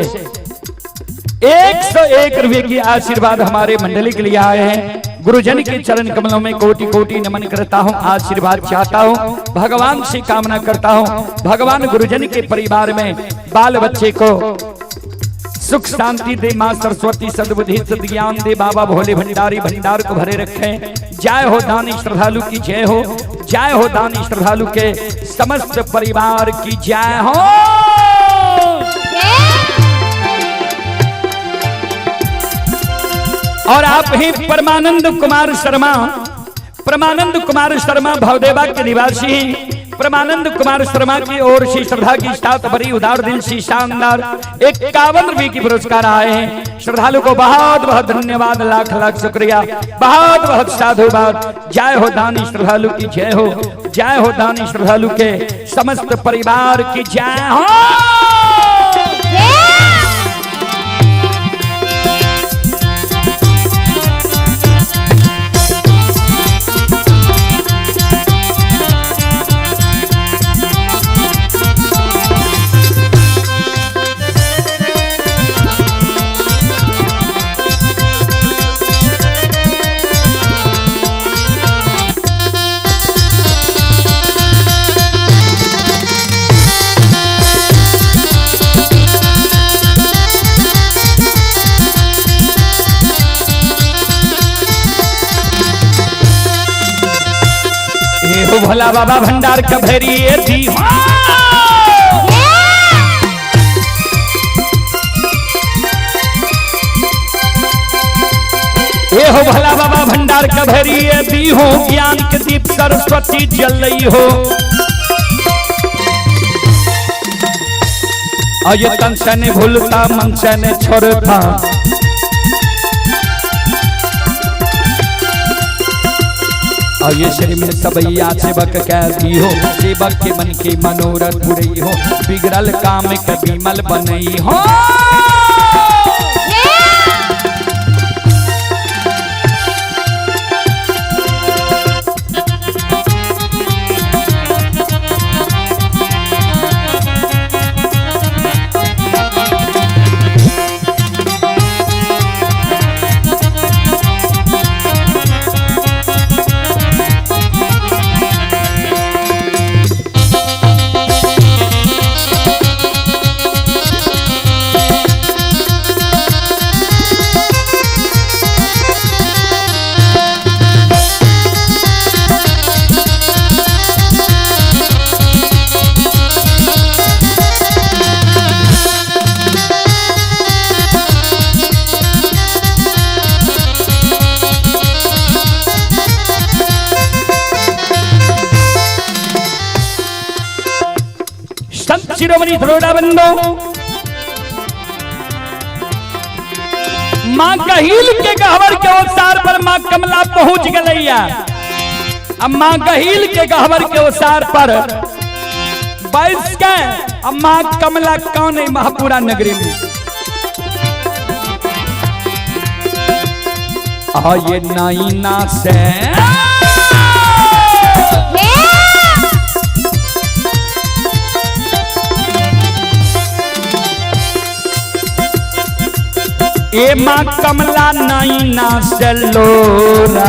101 रुपए की आशीर्वाद हमारे मंडली के लिए आए हैं। गुरुजन के चरण कमलों में कोटि कोटि नमन करता हूं, आशीर्वाद चाहता हूं, भगवान से कामना करता हूं, भगवान गुरुजन के परिवार में बाल बच्चे को सुख शांति दे, मां सरस्वती सद्बुद्धि सद्ज्ञान दे, बाबा भोले भंडारी भंडार को भरे रखें। जय हो दानी श्रद्धालु की जय हो, जय हो दानी श्रद्धालु के समस्त परिवार की जय हो। और आप ही परमानंद कुमार शर्मा, परमानंद कुमार शर्मा भवदेवा के निवासी हैं। परमानंद कुमार शर्मा की ओर से श्रद्धा की साथ बड़ी उदार दिल से शानदार 51 रुपए की पुरस्कार आए हैं। श्रद्धालु को बहुत बहुत धन्यवाद, लाख लाख शुक्रिया, बहुत बहुत साधुवाद। जय हो दानी श्रद्धालु की जय हो, जय हो दानी श्रद्धालु के समस्त परिवार की जय हो। हो भोला बाबा भंडार के भैरिए दी हो। ए हो भोला बाबा भंडार के भैरिए दी हो, ज्ञान के दीप सरस्वती जलई हो। अये तन से नहीं भूलता मन से नहीं छोड़ता, अये श्री में सबैया सेवक कह दी हो, सेवक के मन के मनोरथ पुरई हो, बिगड़ल काम के विमल बनई हो। संत शिरोमणि धरोड़ा बंदो माँ गहील के गहवर के ओसार पर माँ कमला पहुंच गलैया। अब माँ गहील के गहवर के ओसार पर बैस के अब माँ कमला कौन है महापुरा नगरी में। आ ये नाइना से ए माँ कमला नैना से लोरा,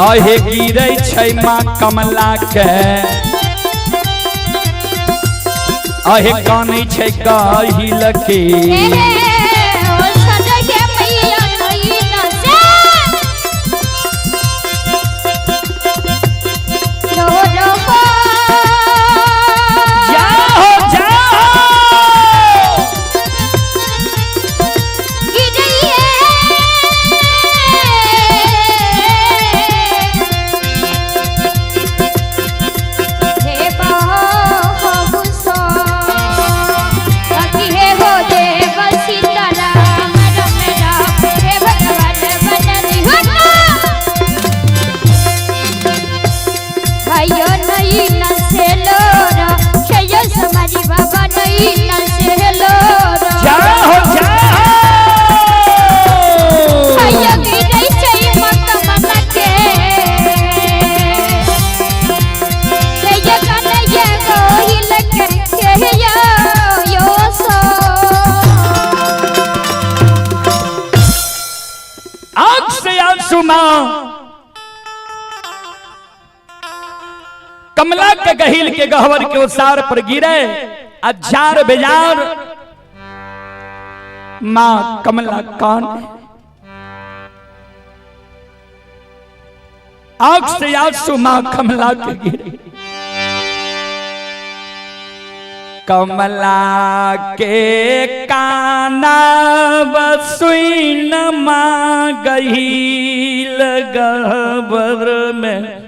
अहे गिरै छै माँ कमला के, अहे कानै छै कहिल के। जाओ जाओ जाओ जाओ। आंख से आंसू मां कमला के गहील के गहवर के ओसार पर गिरे, अजार बेजार मां कमला कौन। आंख से आंसू मां कमला के गिरे, कमला के काना बसुइन मां गहील गहबर में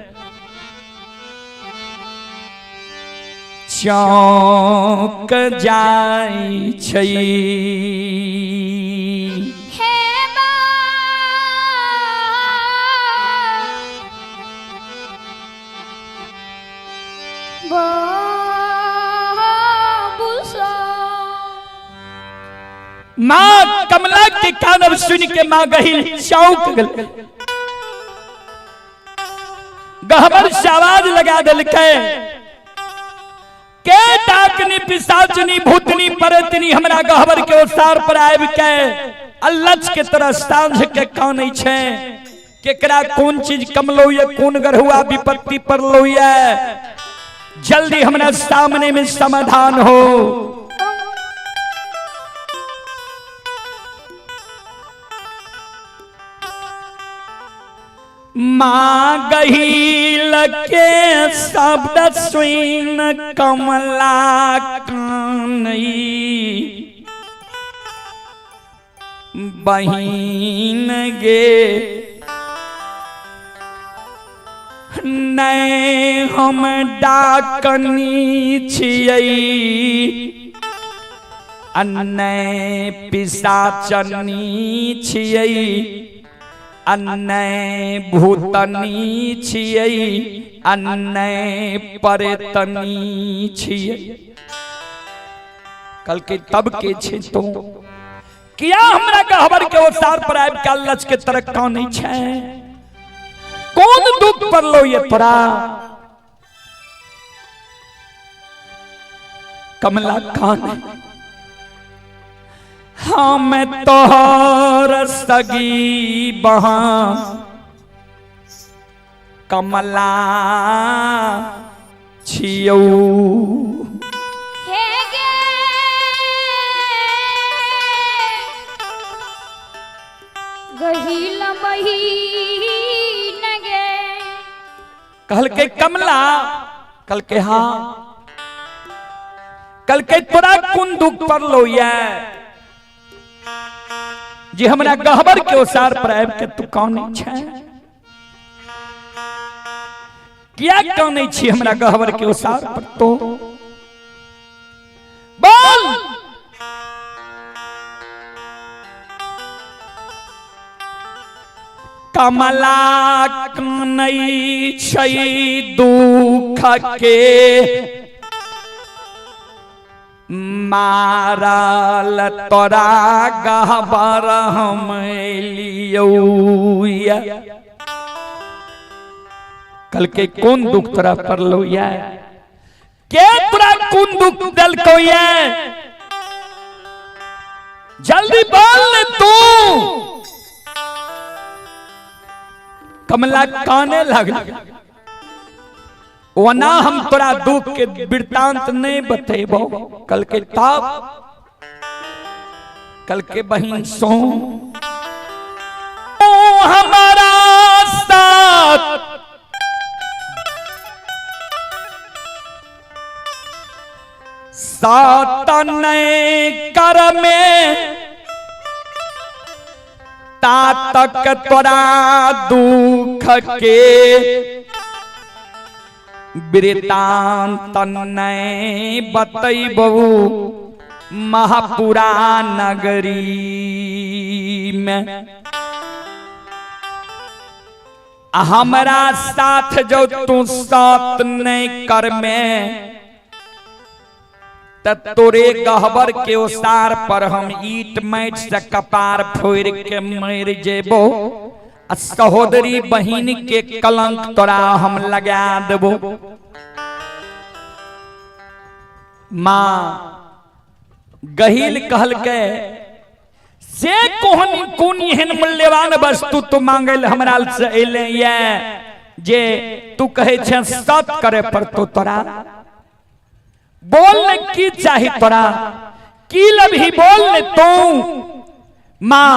चौंक जाई छै। माँ कमला के कानब सुन के माँ गहिल चौंक गल, गहबर से आवाज लगा दिलकै, के डाकनी पिशाचनी भूतनी परतनी हमरा गहबर के ओसार पर आबि के अल्लच के तरह साँझ के कानै छै, केकरा कोन चीज कमलो ये, कोन गढ़ुआ विपत्ति पड़लो ये, जल्दी हमरा सामने में समाधान हो। माँ गहील के शब्द सुन कमला कानई बहिन गे नहीं हम डाकनी छियै आ नहि पिसाचनी छियै आ नहि भूतनी छियै आ नहि परेतनी छियै। कहलकै तब के छै तो किया हमरा गहबर के ओसार पर आबि के लच के तरह कानै छै? कोन दुख पड़लो ये तोरा? कमला कान हम तोहर सगी बहा कमला छियौ। हे गे गहिल बहिन गे। कहलकै कमला, कहलकै हाँ। कहलकै तोरा कोन दुख पड़लो ये जे हमरा गहबर के ओसार पर आबि के तू कानै छै? किया कानै छी हमरा गहबर के ओसार पर तो? बोल। कमला कानै छै दुख के मारल तोरा गहबर हम एलियौ। कहलकै कोन दुख तोरा पड़लो ये? के तोरा कोन दुख देलकौ ये? जल्दी बोल ने तू। कमला काने लगल। ओना हम तोरा दुख के वृत्तांत नहीं बतेबो। कल के ताप कल के बहिन सो ओ हमारा साथ सात नहीं कर में तातक तोरा दुख के वृतांत नहीं बतैबू महापुरा नगरी में। हमरा साथ जो तू साथ नहीं कर में त तोरे गहबर के ओसार पर हम ईट माटि से कपार फोड़ के मर जेबो आ सहोदरी बहिन के कलंक तोरा हम लगा देबो। माँ गहील कहलकै से कोन कोन एहन मूल्यवान वस्तु तू मांगल हमरा से एले ये जे तू कहे छे सत करे पड़तो तोरा? बोल ने की चाही तोरा, की लभी बोल ने तू? माँ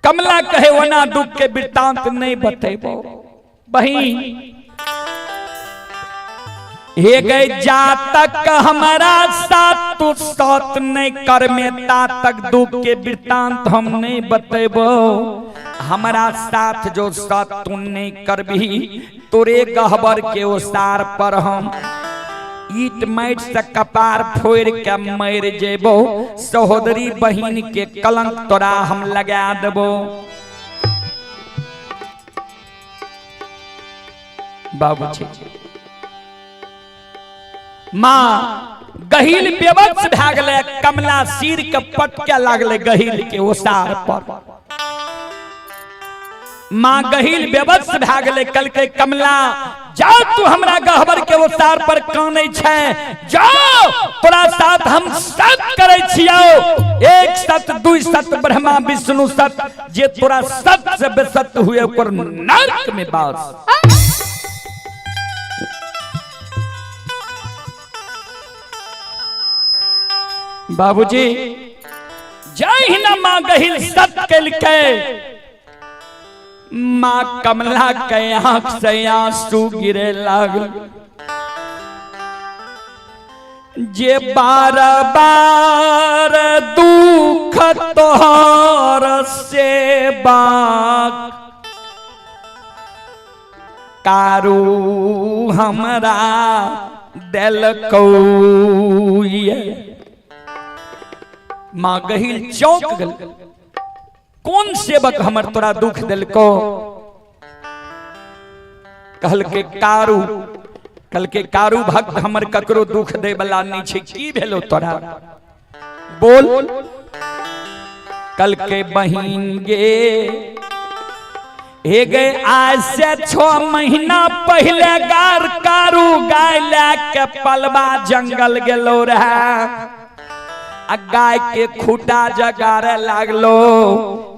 कमला कहे ओना दुख के वृत्तांत नहीं बतेबो बहिन। हे गए जातक हमारा साथ तू सत नहीं कर में ता तक दुख के वृत्तांत हम नहीं बतेबो। हमारा साथ जो सत तू नहीं करबी तोरे गहबर के ओसार पर हम ईट माटि से कपार फोड़ के मर जेबो। सहोदरी बहिन के कलंक तोरा हम लगा देबो। बाबूजी माँ गहील बेबस भए गेलै। कमला सिर के पटके लागले गहील के ओसार पर। माँ गहील बेबस भए गेलै। कहलकै कमला जाओ तू हमरा गहबर के ओसार पर कानै छै, जाओ तोरा साथ हम सत करै छियौ। एक सत दू सत ब्रह्मा विष्णु सत, जे तोरा सत से बेसत हुए ओकर नरक में बास। बाबूजी जहिना माँ गहिल सत केलकै माँ कमला के आंख से आंसू गिरे लागल। जे बार बार दुख तोहर से बाक कारू हमरा देलकौ ये। माँ गहिल चौंक गेल, कौन सेवक हमर तोरा दुख देलको? कहलके कारू। कहलके कारू भक्त हमर ककरो दुख दे वाला नहीं छै, की भेलो तोरा बोल? कल के बहिन गे हे गे, आज से 6 महीना पहले गार कारू गाय लै के पलवा जंगल गेलो रहे, आ गाय के खूटा जगारे लागलो,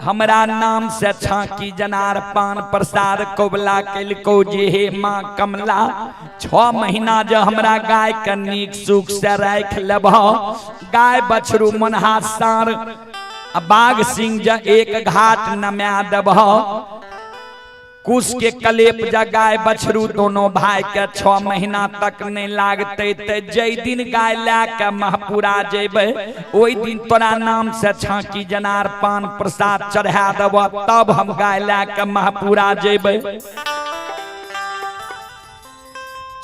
हमरा नाम से छाकी जनार पान प्रसाद कबला केलको जे हे माँ कमला, 6 महीना जे हमरा गाय के नीक सुख से राखि लेबह, गाय बछरू मनहा सार आ बाघ सिंह जे एक घाट नमा देबह, कुश के कलेप जा गाय बछरू दोनों भाई के 6 महीना तक नहीं लागते, ते जै दिन गाय लै के महपुरा जेबै ओहि दिन तोरा नाम से छाकी जनार पान प्रसाद चढ़ा देबह, तब हम गाय लै के महपुरा जेबै।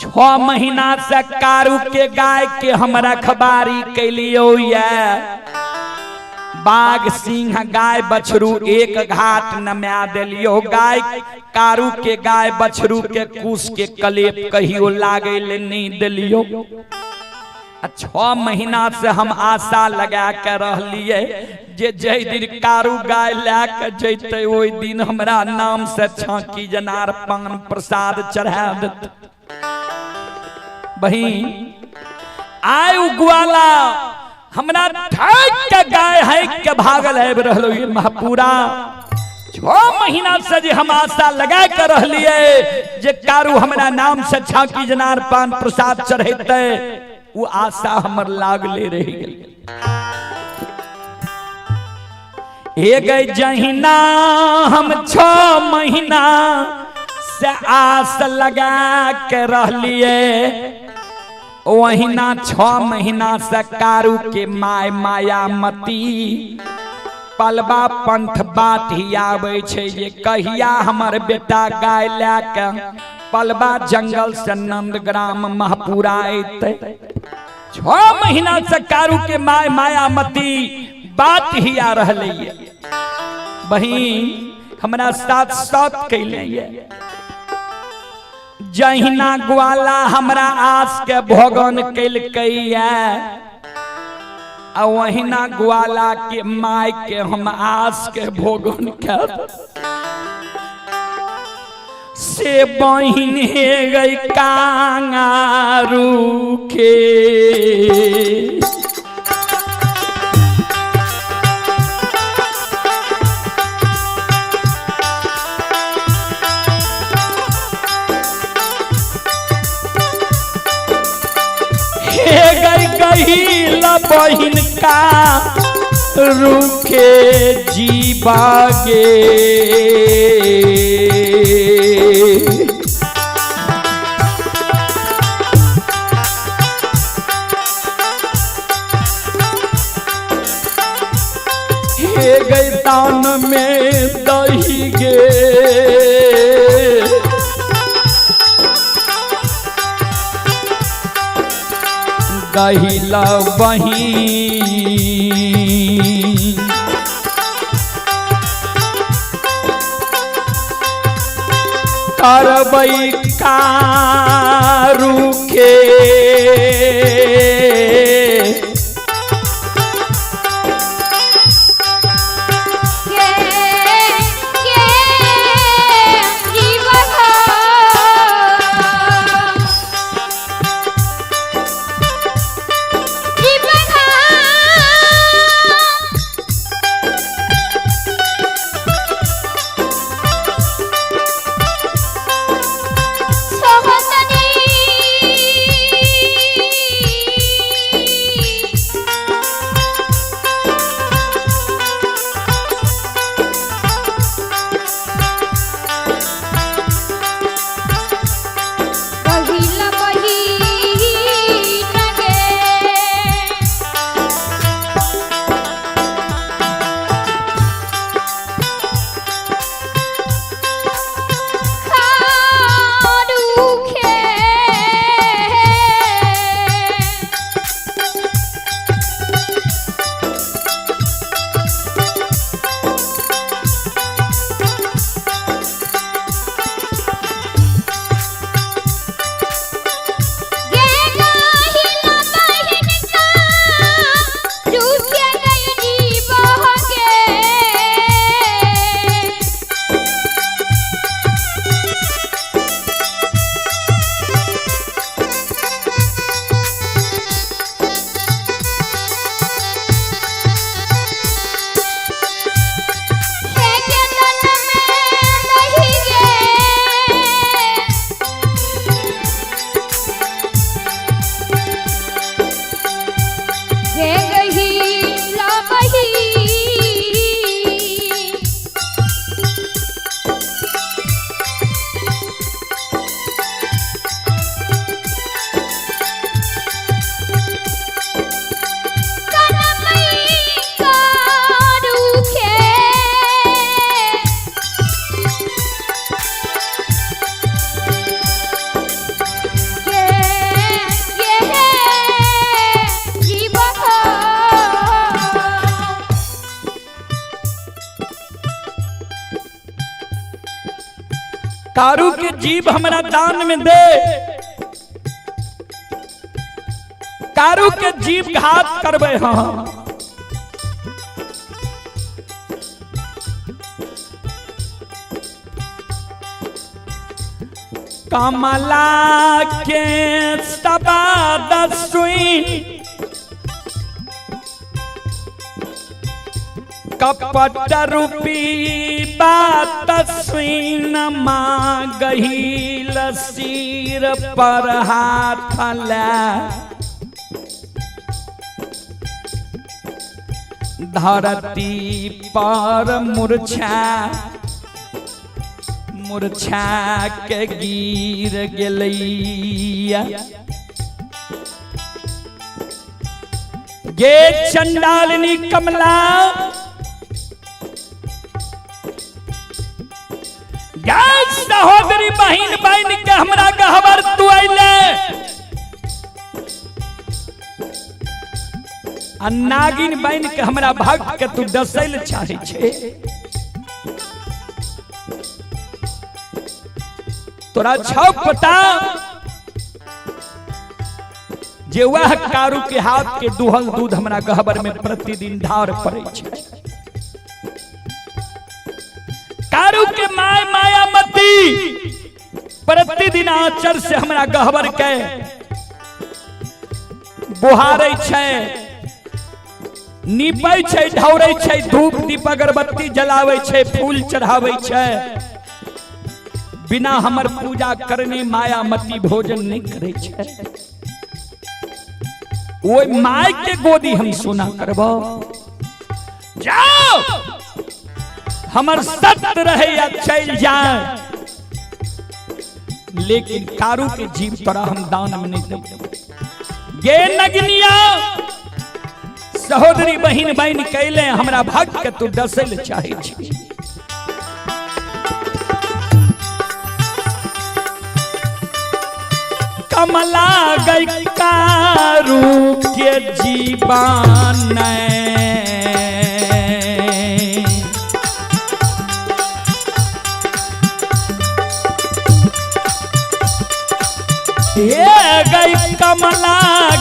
6 महीना से कारू के गाय के हम रखबारी कैलियो ये, बाघ सिंह गाय बछरू एक घाट नमा देलियो, गाय कारू के गाय बछरू के कुश के कलेप कहियो लागे ले नहीं देलियो। 6 महीना से हम आशा लगा के रहलिए जे जै दिन कारू गाय लै के जैते ओहि दिन हमरा नाम से छाकी जनार पान प्रसाद चढ़ा देते। बहिन आय ग्वाला हमरा ठक के गाय है के भागल आबि रहलो ये महपूरा। 6 महीना से जे हम आशा लगा के रहलिए जे कारू हमरा नाम से छाकी जनार पान प्रसाद चढ़ेते, वो आशा हमर लागले रहि गेल। हे गई जहिना हम 6 महीना से आस लगा के रहलिए, वहिना 6 महीना से कारू के my Mayamati Palwa पंथ बाट ही आबै छै जे कहिया हमर बेटा गाय लै के पलवा जंगल से नंदग्राम महपुरा अयतै। 6 महीना से कारू के my Mayamati बात ही आ रहलै ये। बहिन हमरा साथ साथ कैले ये, जहिना ग्वाला हमरा आस के भोगन कैलकै ये, आ वहिना ग्वाला के my के हम आस के भोगन कर से बहिन हे गई कांगारू के। गई बहिन का रुखे जीवागे। हे गई तान में दही गे, गहिला बहिन करबै कारू के। कारू के जीव हमरा दान में दे। कारू के जीव घात करबै हम। कमला के सबाद सुई कपट रूपी बात सुन मागहिल सिर पर हाथ ला धरती पर मूर्छा मूर्छा के गिर गेलैया। गे चंडालिनी कमला, गे सहोदरी बहिन बहन के हमरा गहबर तू अइले आ नागिन बन के हमरा भक्त के तू डसैल चाहे छे। तोरा छौ पता जे वह कारू के हाथ के दुहल दूध हमरा गहबर में प्रतिदिन धार पड़े छे। कारू के my Mayamati प्रतिदिन आचर से हमरा गहबर के बुहारे छे, नीपै छे, ढौरै छे, धूप दीप अगरबत्ती जलाबै छे, फूल चढ़ाबै छे। बिना हमर पूजा करने मायामती भोजन नहीं करे छे। ओय my के गोदी हम सोना करबो। जाओ हमर सत्य रहे या चल जाए, लेकिन कारू के जीव तोरा हम दान में नहीं देब। गे नगनिया सहोदरी बहिन बहन कैले हमरा भक्त के तू डसल चाहे छी। कमला गई कारू के जीवन हे गई कमला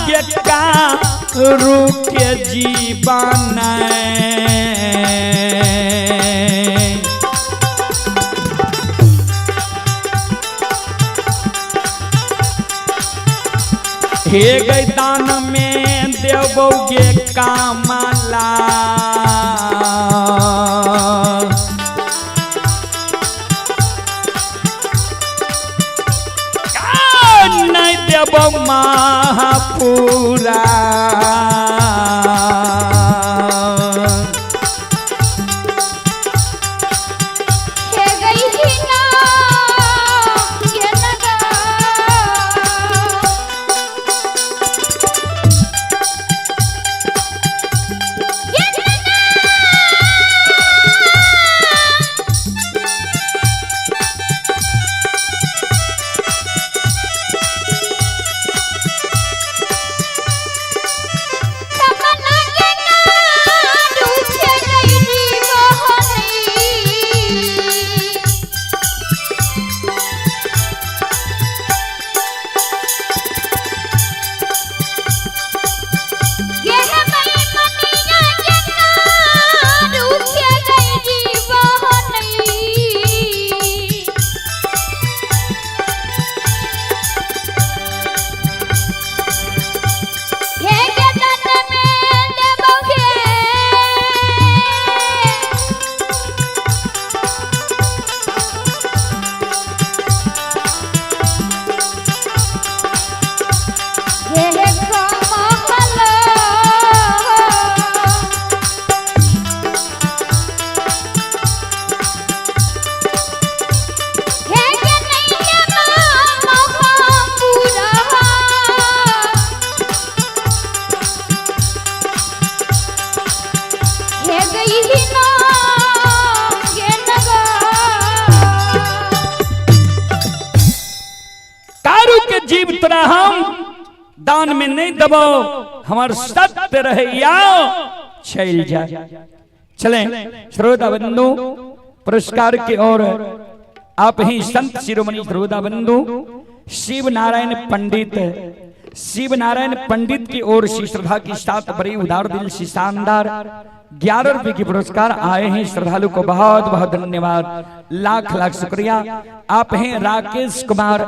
के कारू के जीवन हे गई दान में देवोगे कमला नहीं देव महापुरा। हे गई ना ये नगा ये नगा कमला के नारू के गई बहनी। गेह मई मनिया के नारू के गई बहनी। हे के दन में देबोगे हे कमल हे के नैया महापुरा हे गई ना गे नगा। कारू के जीव तोरा हम दान में नहीं दबो, हमार सत्य रहे या चल जाए। चले श्रोता बंधु पुरस्कार की ओर आप ही संत शिरोमणि श्रोता बंधु शिव नारायण पंडित, शिव नारायण पंडित की ओर से श्रद्धा के साथ बड़ी उदार दिल से शानदार 11 रुपए के पुरस्कार आए हैं। श्रद्धालु को बहुत बहुत धन्यवाद, लाख लाख शुक्रिया। आप हैं राकेश कुमार,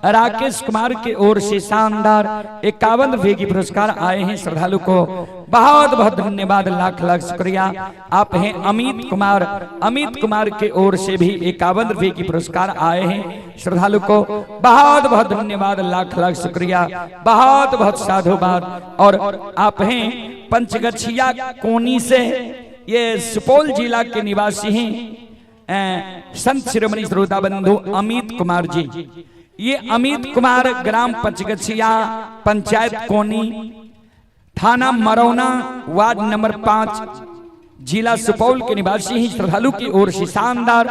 राकेश कुमार की ओर से शानदार 51 रुपए की पुरस्कार आए हैं। श्रद्धालु को बहुत बहुत धन्यवाद, लाख लाख शुक्रिया। आप हैं अमित कुमार, अमित कुमार के ओर से भी 51 रुपए की पुरस्कार आए हैं। श्रद्धालु को बहुत बहुत धन्यवाद, लाख लाख शुक्रिया, बहुत बहुत साधुवाद। और आप हैं पंचगछिया कोनी से, ये सुपौल जिला के निवासी हैं संत शिरोमणि श्रोता बंधु अमित कुमार जी। ये अमित कुमार ग्राम पंचगछिया, पंचायत कोनी, थाना मरौना, वार्ड नंबर 5, जिला सुपौल के निवासी ही। श्रद्धालु की ओर से शानदार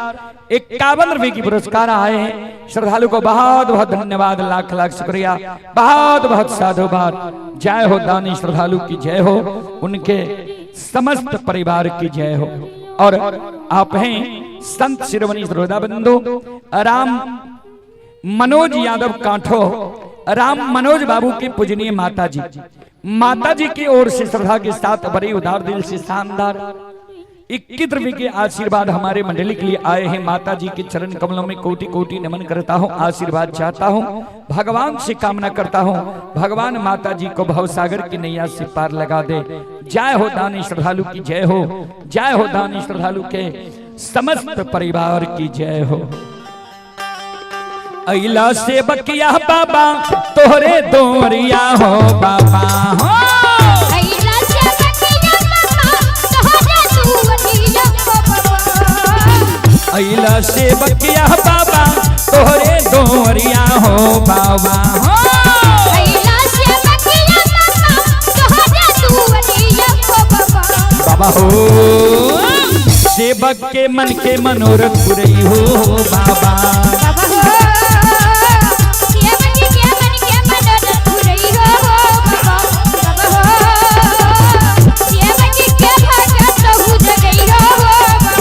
51 रुपए की पुरस्कार आए हैं। श्रद्धालु को बहुत बहुत धन्यवाद, लाख लाख शुक्रिया, बहुत बहुत साधुवाद। जय हो दानी श्रद्धालु की जय हो, उनके समस्त परिवार की जय हो। और आप हैं संत शिरोमणि श्रोता बंधु राम मनोज यादव कांठो, राम मनोज बाबू की पूजनीय माता जी, माता जी की ओर से श्रद्धा के साथ बड़ी उदार दिल से शानदार 21 रुपए के आशीर्वाद हमारे मंडली के लिए आए हैं। माता जी के चरण कमलों में कोटि कोटि नमन करता हूँ, आशीर्वाद चाहता हूँ, भगवान से कामना करता हूँ, भगवान माता जी को भवसागर की नैया से पार लगा दे। जय हो दानी श्रद्धालु की जय हो, जय हो दानी श्रद्धालु के समस्त परिवार की जय हो। अइला से बकिया बाबा तोहरे दोरिया हो बाबा हो। अइला से बकिया बाबा तोहरे दुआरिया हो बाबा। अइला से बकिया बाबा तोहरे दोरिया हो बाबा हो। अइला से बकिया बाबा तोहरे दुआरिया हो बाबा। बाबा हो सेवक के मन के मनोरथ पुरई हो बाबा। बाबा हो सेवक के मन के मनोरथ पुरई हो बाबा। बाबा हो सेवक के भगत हो जगई हो बाबा।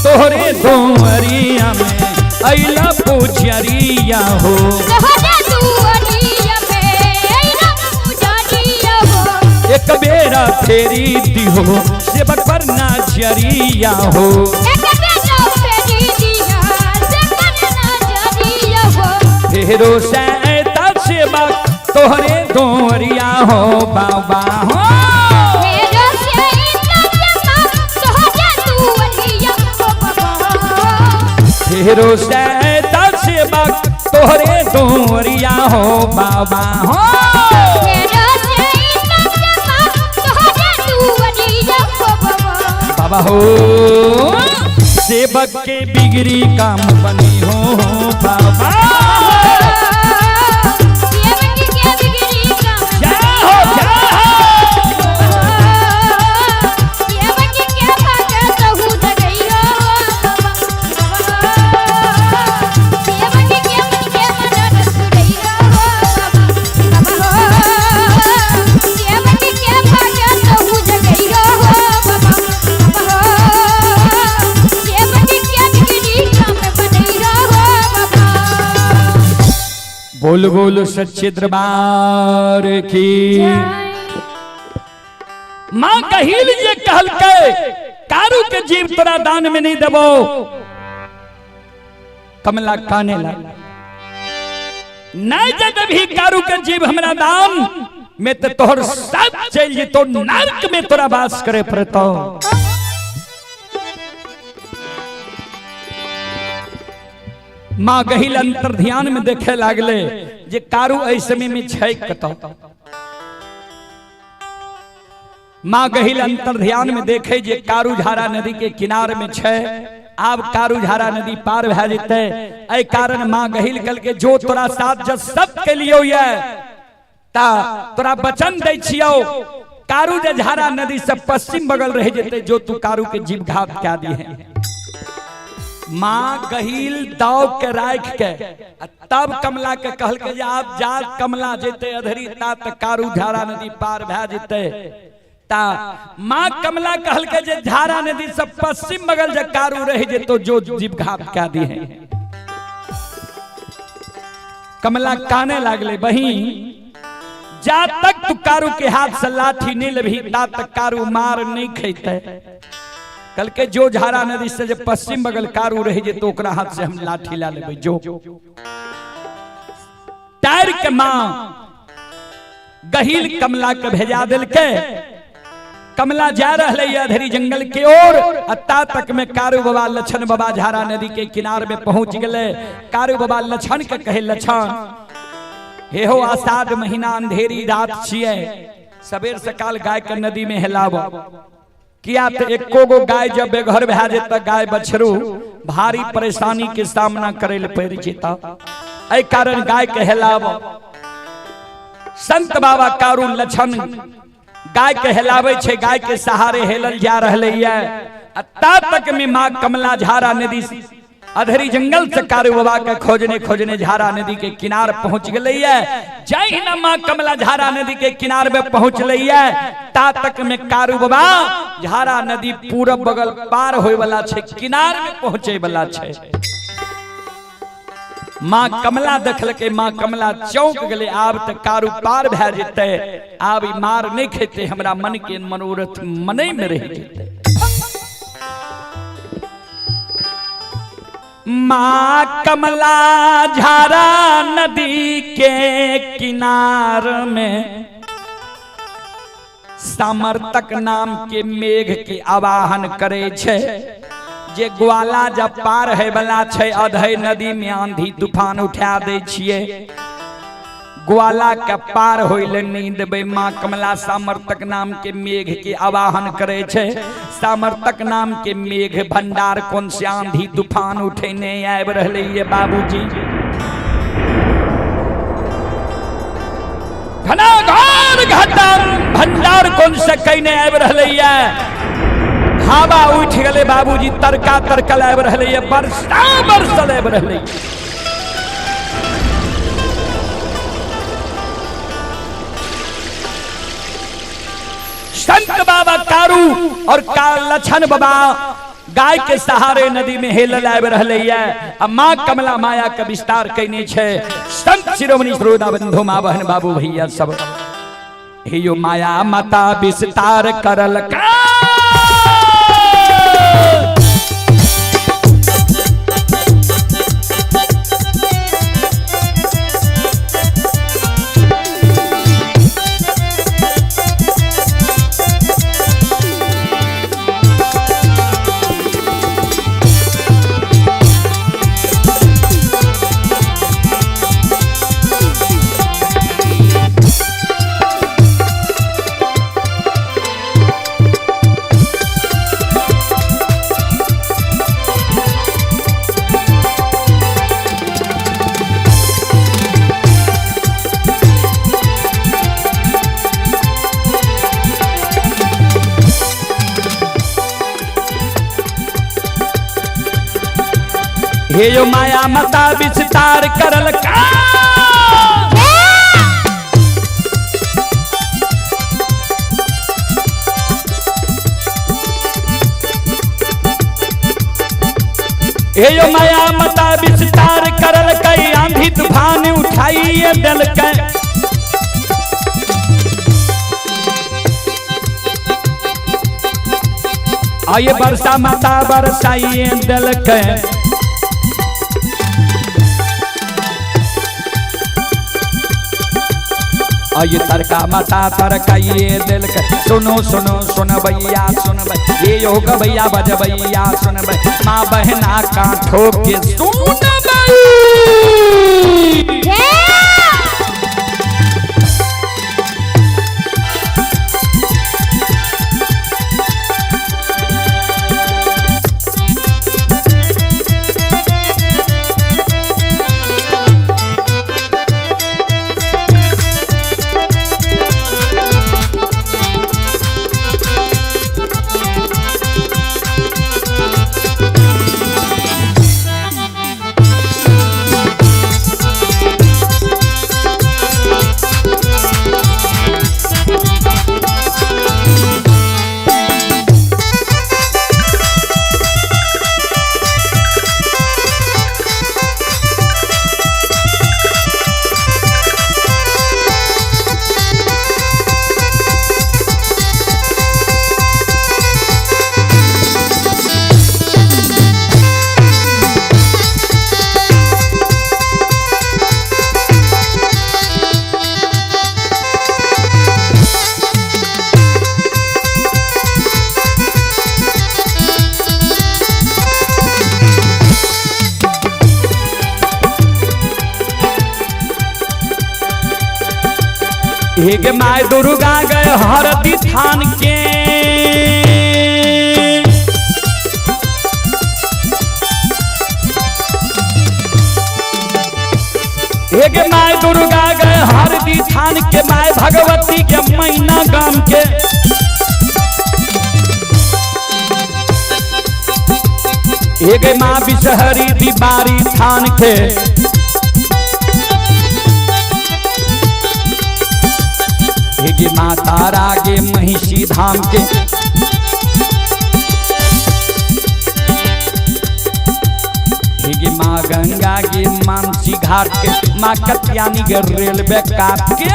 तोहरे दोरिया में अइला पुजरिया हो। तोहरे दुआरिया में अइला पुजरिया हो। एक बेरा फेरी दिहो सेवक पर नाचरिया हो। एक बेरा फेरी दिहा सेवक पर नाचरिया हो। फेरो सैता सेवक तोहरे दोरिया हो बाबा हो। फेरो सैता सेवक तोहरे दुआरिया हो बाबा। फेरो सैता सेवक तोहरे दोरिया हो बाबा हो। फेरो सैता सेवक तोहरे दुआरिया हो बाबा। बाबा हो सेवक के बिगड़ी काम बनी हो बाबा। सेवक के बिगड़ी काम जय हो जय हो। सेवक के भगत हो जगई हो बाबा। सेवक के मन के मनोरथ पुरई हो बाबा। बाबा हो सेवक के भगत हो जगई हो बाबा। बाबा हो सेवक के बिगड़ी काम बनई हो बाबा। बोल बोल सच्चे दरबार की। मां कहिल जे कहलकै कारू के जीव तोरा दान में नहीं देबो। कमला काने लग नहीं जे देबही कारू के जीव हमरा दान में तो तोहर सब चल जेतो नरक में तोरा वास करे पड़तो। मां गहिल अंतर ध्यान में देखे लागले जे कारू एहि समय में छै कतौ। मां गहिल अंतर ध्यान में देखे जे कारू झारा नदी के किनार में छै, आब कारू झारा नदी पार भए जेतै। एहि कारण मां गहिल कहलकै जो तोरा साथ जस सब के लियो ये ता तोरा वचन दै छियौ कारू जे झारा नदी से पश्चिम बगल रह जेतै जो तू कारू के जीव घात कए दिहे। माँ गहिल दाव के राख के तब कमला के कहलकै जे आब जा कमला जेतै अधरी ता त कारू झारा नदी पार भए जेतै। ता माँ कमला कहल के जे झारा नदी से पश्चिम बगल जे कारू रह जे तो जो जीव घात कह दी है। कमला काने लागले, बही जा तक तू कारू के हाथ से लाठी नहीं लेबही ता तक कारू मार नहीं खेते। कल के जो झारा नदी से जे पश्चिम बगल कारू रह जे तो ओकरा हाथ से हम लाठी ला लेबै। जो टायर के माँ गहील कमला के भेजा दिल के। कमला जा रहा है अधरी जंगल के ओर, अत्ता तक में कारू बाबा लछन बाबा झारा नदी के किनार में पहुंच गए। कारू बाबा लछन के कहे, लछन हे हो आषाढ़ महीना अंधेरी रात छिए, सबेर सकाल गाय के नदी में हेलाव किया तो एको गो गाय जब बेघर भए जेता गाय बछरू भारी परेशानी के सामना करे ले पड़ जेता, एहि कारण गाय के हेलाव। संत बाबा कारू लछन गाय के हेलावे छे, गाय के सहारे हेलल जा रहले है। ता तक में माँ कमला झारा नदी अधरी जंगल से कारू बाबा के खोजने खोजने झारा नदी के किनार पहुंच गई है। जय न माँ कमला झारा नदी के किनार में पहुंच लई है, ता तक में कारू बाबा झारा नदी पूरब बगल पार होए वाला छे, किनार में पहुंचे वाला छे। माँ कमला देखल के माँ कमला चौंक गले, आब त कारू पार भए जेतै, आब ई मार नहीं खेते, हमरा मन के मनोरथ मने में रह जेतै। माँ कमला झारा नदी के किनार में सामर्थक नाम के मेघ के आवाहन करे छे, जे ग्वाला जब पार है वाला छे अधे नदी में आंधी तूफान उठा दे छिए, ग्वाला के पार होइले नहीं देबै। माँ कमला सामर्थक नाम के मेघ के आवाहन करे छे, सामर्थक नाम के मेघ भंडार कौन से आंधी तूफान उठेने आबि रहले ये बाबूजी। घनाघार घटा भंडार कौन से कइने आबि रहले ये, हवा उठ गले बाबूजी, तरका तरकल आबि रहले ये, बरसा बरसल आबि रहले। संत बाबा कारू और लछन बाबा गाय के सहारे नदी में हेलल आबि रहले ये, आ माँ कमला माया के विस्तार कइने छे। संत शिरोमणि श्रोता बंधु माँ बहन बाबू भैया सब, हे यो माया माता विस्तार करल का। हे यो माया माता विस्तार करल का। हे यो माया माता विस्तार करल कई आंधी तूफान उठाई दिल के। आये बरसा माता बरसाइए दिल के। आये तरका माता तरकाइए दिल के। सुनो सुनो सुन भैया सुन ये योग भैया बज भैया सुन माँ बहना का ठोके सुन। हे गे माय दुर्गा गए हरदी थान के। हे गे my Durga गए हरदी थान के, my Bhagwati के मैना गाम के। हे गे माँ बिसहरी दीवारी थान के। हे गे माँ तारा गे महिषी धाम के। हे गे माँ गंगा गे मानसी घाट के, माँ कत्यानी के रेलवे काट के।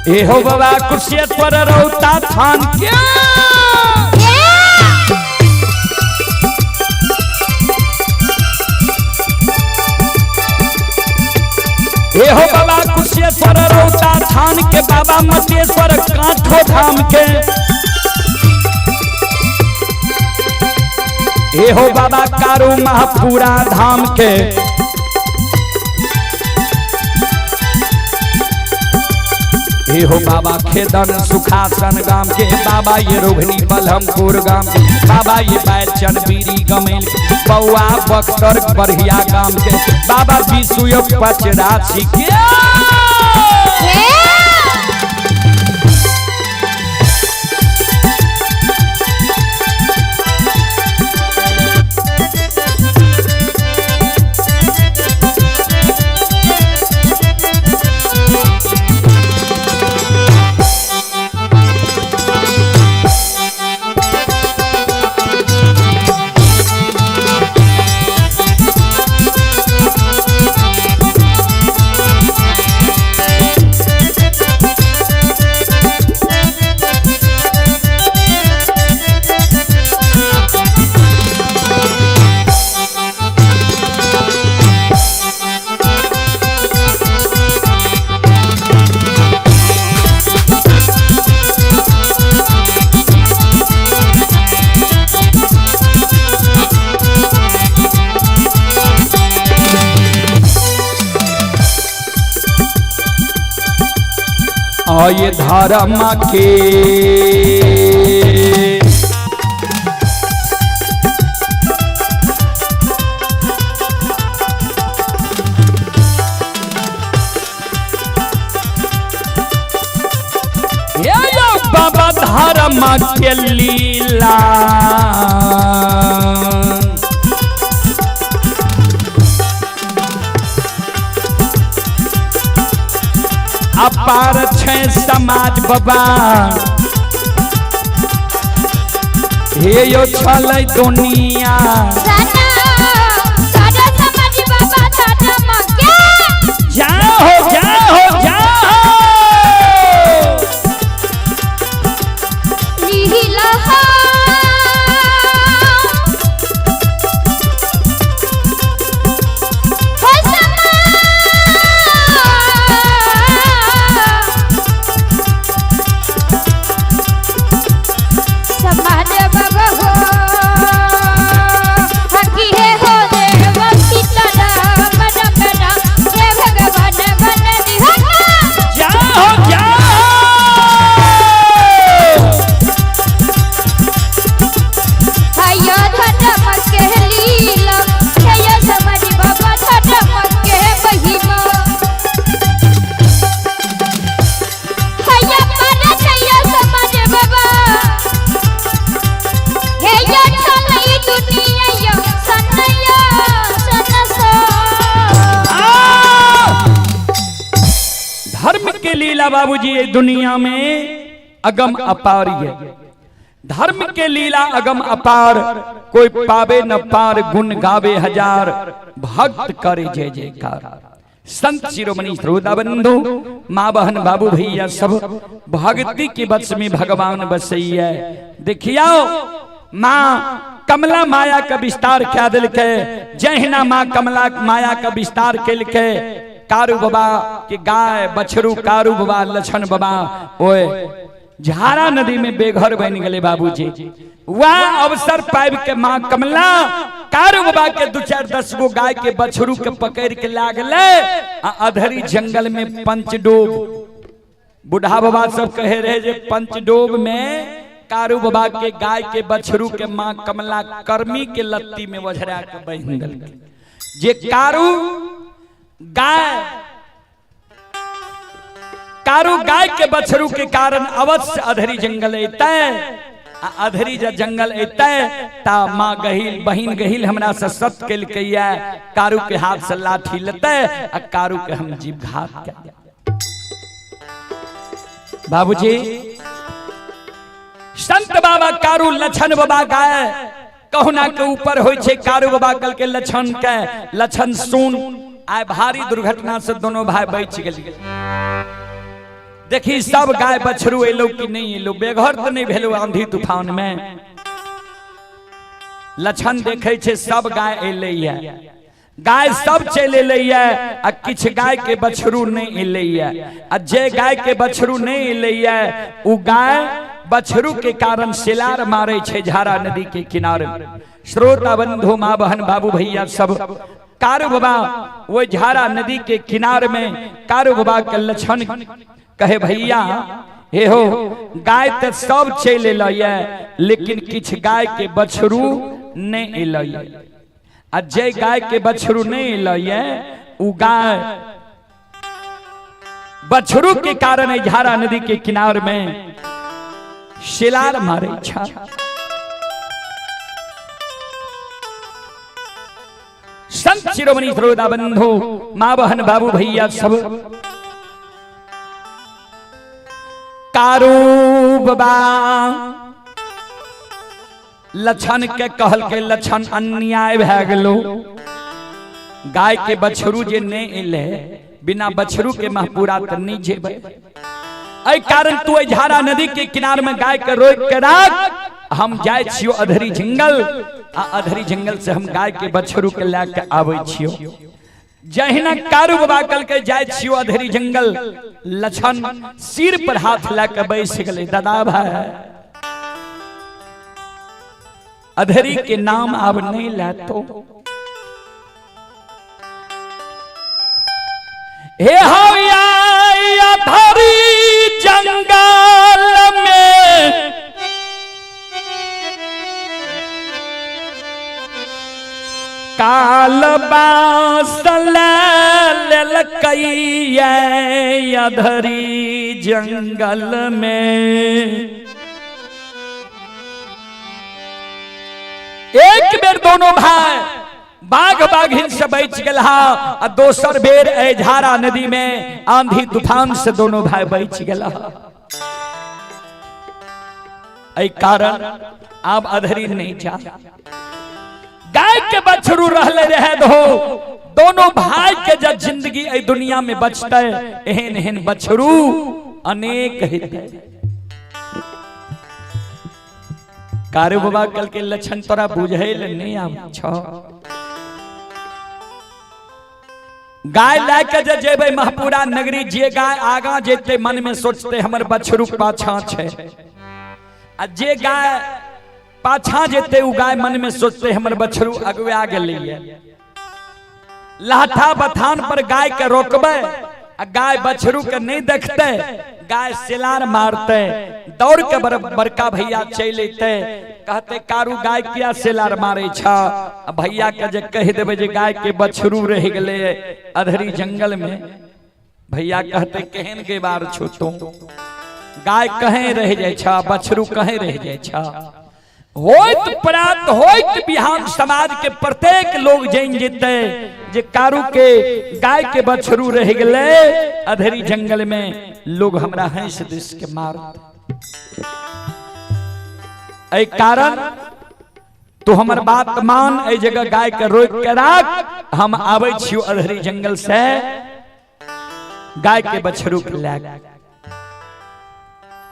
एहो बाबा कुशेश्वर रौता थान के। एहो बाबा कुशेश्वर रौता थान के, बाबा मतेश्वर कांठो धाम के। एहो बाबा कारू महापुरा धाम के। एहो बाबा खेदन सुखासन गाम के, बाबा ये रोहिणी बलहमपुर गाम के, बाबा ये बैलचन बीरी गमेल के, बउआ बख्तर बढ़िया गाम के, बाबा विशु पचराछी के। आये धर्म के ये बाबा धर्म के लीला। अपार छै समाज बाबा, हे यो छलै दुनिया। जाओ जाओ जाओ समाज बाबा हो। लीला बाबूजी ये दुनिया में अगम अपार है। धर्म के लीला अगम अपार, कोई पावे न पार, गुण गावे हजार, भक्त करे जय जयकार। संत शिरोमणि श्रोता बंधु, माँ बहन बाबू भैया सब, भक्ति के बस में भगवान बसैया। देखियो माँ कमला माया का विस्तार क्या दिल के, जहिना माँ कमला माया का विस्तार केलके, कारू बाबा के गाय बछरू कारू बाबा लछन बाबा ओए झारा नदी में बेघर बन गए बाबूजी। वह अवसर पाबि के माँ कमला कारू बाबा के दू चार 10 गो गाय के बछरू के पकड़ के लागले आ अधरी जंगल में पंचडोब, बुढ़ा बाबा सब कहे रहे जे पंचडोब में कारू बाबा के गाय के बछरू के माँ कमला कर्मी के लत्ती में वझरा के बहिन देलकै। जे कारू गाय कारू गाय के बछरू के कारण अवश्य अधरी जंगल अयतै, आ अधरी जे जंगल अयतै ता माँ गहिल बहिन गहिल हमरा से सत केलकैया, कारू के हाथ से लाठी लेतै आ कारू के हम जीव घात कर। बाबूजी संत बाबा कारू लछन बाबा गाय कहुना के ऊपर होइ छै, कारू बाबा कल के लछन के लछन सुन, आय भारी दुर्घटना से दोनों भाई बच गेल। देखी सब गाय बछरू एलो कि नहीं एलो, बेघर तो नहीं भेलो आंधी तूफान में। लछन देखे छे सब गाय एले है, गाय सब चल एले है आ किछ गाय के बछरू नहीं एले है, आ जे गाय के बछरू नहीं एले है उ गाय बछरू के कारण सिलार मारे छे झारा नदी के किनारे। श्रोता बंधु माँ बहन बाबू भैया सब, कारू बाबा वो झारा नदी के किनारे में कारू बाबा के लक्षण कहे भैया हे हो गाय तो सब चल एलै, लेकिन किछ गाय के बछरू नहीं एलै, आ जे गाय के बछरू नहीं एलै उ गाय बछरू के कारण झारा नदी के किनारे में शिलार मारे छा। संत शिरोमणि श्रोता बंधु माँ बहन बाबू भैया सब, कारू बाबा लछन के कहल के लछन अन्याय भए गेलो, गाय के बछरू जे नहीं एले बिना बछरू के महपूरा त नहीं जेबै, एहि कारण तू एहि झारा नदी के किनार में गाय के रोक के राख, हम जाय छियो अधरी जंगल, आ अधरी जंगल से हम गाय के बछरू के लए के आबै छियो। जहिना कारू बाबा कल के जाय छियो अधरी जंगल, लछन सिर पर हाथ लए के बैस गेलै, दादा भाई अधरी के नाम आब नहीं लेतो। हे हविया अधरी जंगल में काल बासल ललकैया अधरी जंगल में। एक बेर दोनों भाई बाघ बाघिन से बच गेल हा, आ दोसर बेर ए झारा नदी में आंधी तूफान से दोनों भाई बच गेल हा। एहि कारण आब अधरी नहीं जा, गाय के बछरू रहले रहे दो, दोनों भाई के जब जिंदगी एहि दुनिया में बचते एहन एहन बछरू अनेक हेतै। कारू बाबा कल के लक्षण तोरा बुझै ले नहीं आबै छौ, गाय लए के जे जेबै महपुरा नगरी, जे गाय आगा जेतै मन में सोचते हमर बछरू पाछा छै, आ जे गाय पाछा जेतै उ गाय मन में सोचते हमर बछरू अगुआ गेलैया। लाठा बथान पर गाय के रोकबै आ गाय बछरू के नहीं देखते, गाय सिलार मारते, दौड़ के बड़का भैया चलि अयतै, कहते कारू गाय किया सिलार मारे छा, आ भैया के जे कहि देबै जे गाय के बछरू रहि गेलै अधरी जंगल में, भैया कहते केहन गेबार छौ तू, गाय कहीं रह जाइ छा बछरू कहीं रह जाइ छा। होइत प्रात होइत बिहान समाज के प्रत्येक लोग जान जेते जे कारू के गाय के बछरू रह गेले अधेरी जंगल में, लोग हमरा हंस this के मारत। एहि कारण तू हमर बात मान, एहि जगह गाय के रोक के राख, हम आबै छियो अधेरी जंगल से गाय के बछरू के लए।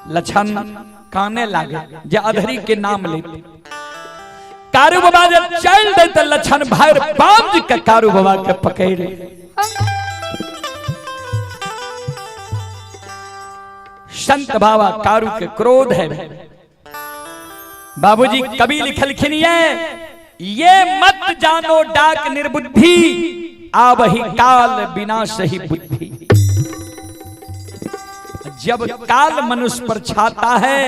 लछन काने लागे जे अधरी के नाम ले। कारू बाबा जब चल दे त लछन भैर बांध के कारू बाबा के पकड़ ले। संत बाबा कारू के क्रोध है। बाबूजी कवि लिखलखिन ये मत जानो डाक निर्बुद्धि, आवही काल बिना सही बुद्धि। जब काल मनुष्य पर छाता है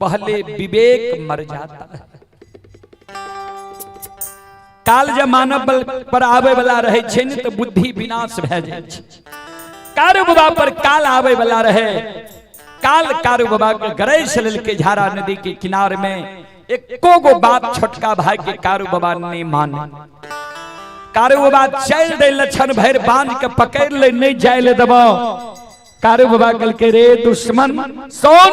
पहले विवेक मर जाता है। काल जब मानव बल पर आवे वाला रहे छै ने तो बुद्धि विनाश भए जाइ छै। कारू बाबा पर काल आवे वाला रहे, काल कारू बाबा के गरज लेलके झारा नदी के किनार में। एको गो बात छोटका भाई के कारू बाबा नहीं माने। कारू बाबा चल दे, लक्षण भैर बांध के पकड़ ले, नहीं जाय ले दबो। कारू बाबा कल के रे दुश्मन सुन,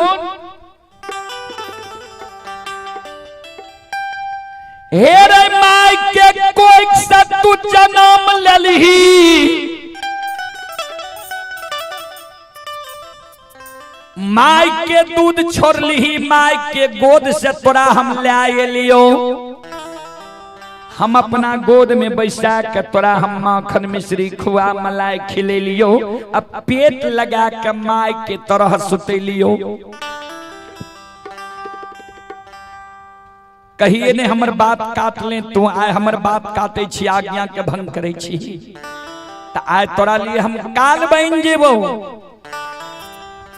हे रे my के कोई से तू जन्म लेलही, my के दूध छोड़लीही, my के गोद से तोरा हम ले आलियो, हम अपना गोद में बैसा के तोरा हम माखन मिश्री खुआ मलाई खिलेलियो, अब पेट लगा के my के तरह सुतेलियो। कहिए ने हमर बात काट ले, तू आए हमर बात काटे छी, आज्ञा के भंग करे छी, त आए तोरा लिए हम काल बन जेबो।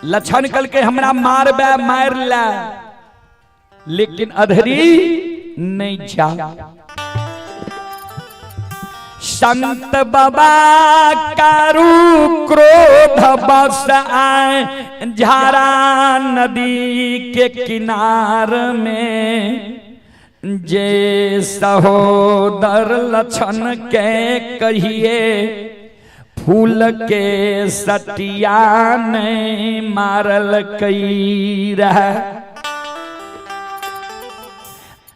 लक्षण कल के हमरा मारबे मार ले, लेकिन अधरी नहीं जा। संत बाबा कारू क्रोध बस आए झारा नदी के किनार में, जे सहोदर लक्षण के कहिए फूल के सटिया ने मारल कई रह।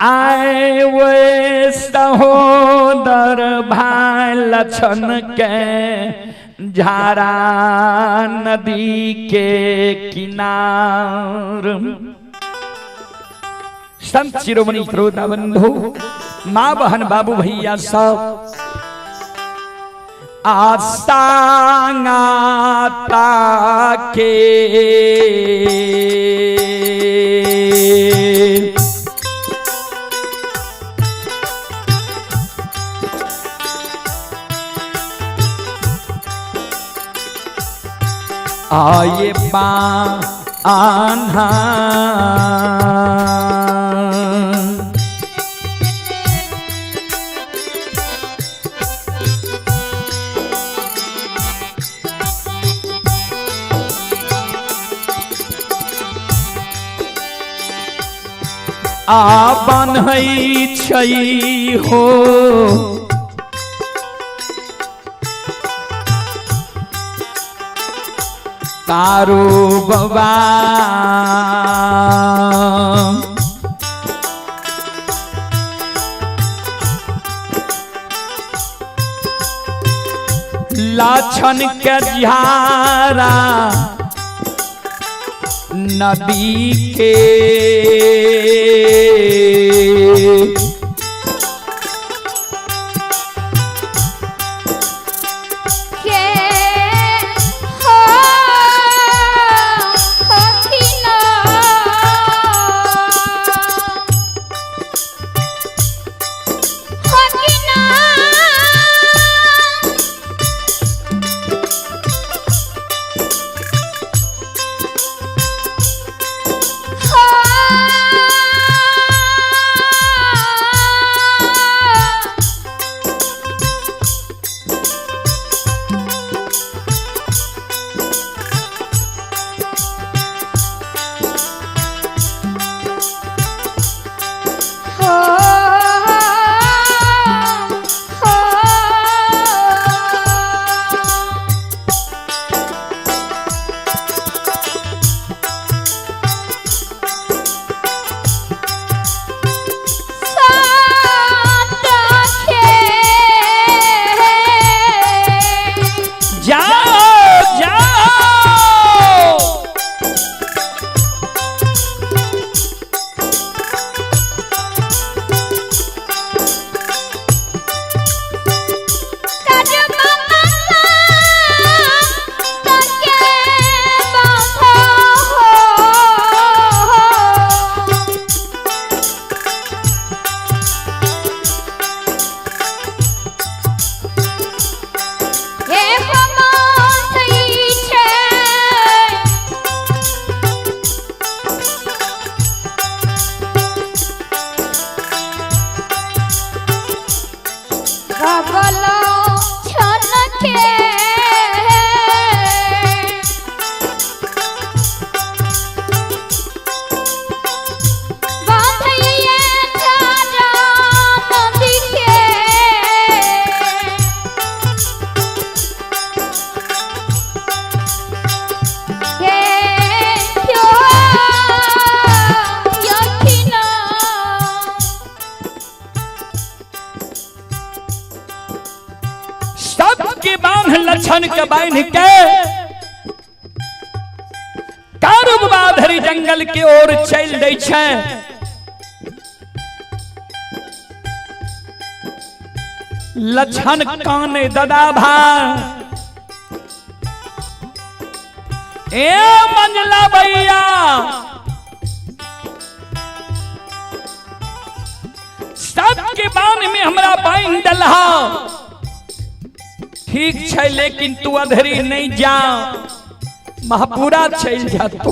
आए वे सहोदर भाई लक्षण के झारा नदी के किनार। संत शिरोमणि श्रोता बंधु, माँ बहन बाबू भैया सब आसांगाता के आये पा आन्हा आ बन्है छै हो कारू बाबा, लाछन के झारा नदी के लछन के बांध के कारू बाबा धरि जंगल के ओर चल दै छै। लछन काने दादा भाई, ए मंजला भैया, सबके बान में हमरा बांध दलहा, ठीक छै, लेकिन तू अधरी नहीं जा, महापुरा चल जा तू।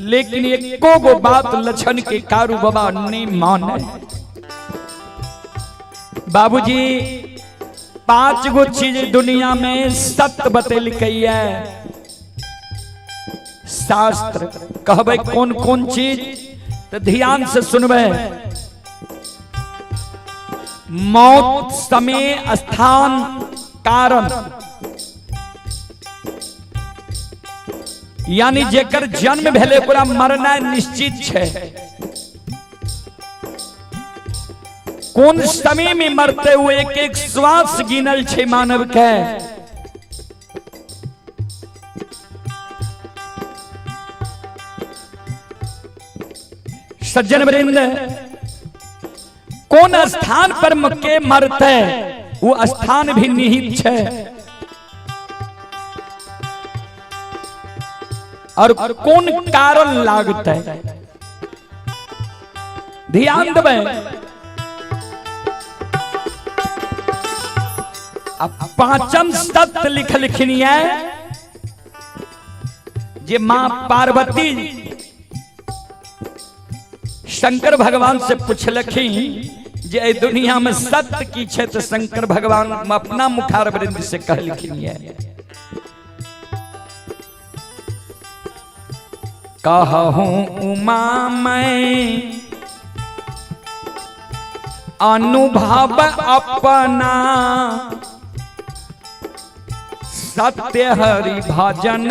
लेकिन एको गो बात लछन के कारू बाबा नहीं माने। बाबूजी 5 गो चीज दुनिया में सत्य बतेलकै है शास्त्र। कहबै कौन कौन चीज तो ध्यान से सुनबै। मौत, समय, स्थान, कारण, यानी जेकर जन्म भेलै ओकरा मरनाइ निश्चित छै। कोन समय में मरते हुए एक एक श्वास गिनल छै मानव के। सज्जन वृंद, कोन स्थान पर के मरते वो स्थान भी निहित छै। और कोन कारण लागते, ध्यान देबै। अब पांचम सत्य लिखलखिन है जे मां पार्वती शंकर भगवान से पूछलखिन जे एहि दुनिया में सत्य की छै, तो शंकर भगवान अपना मुखार वृंद से कहलखिन है, कहूं उमा मैं अनुभव अपना, सत्य हरि भजन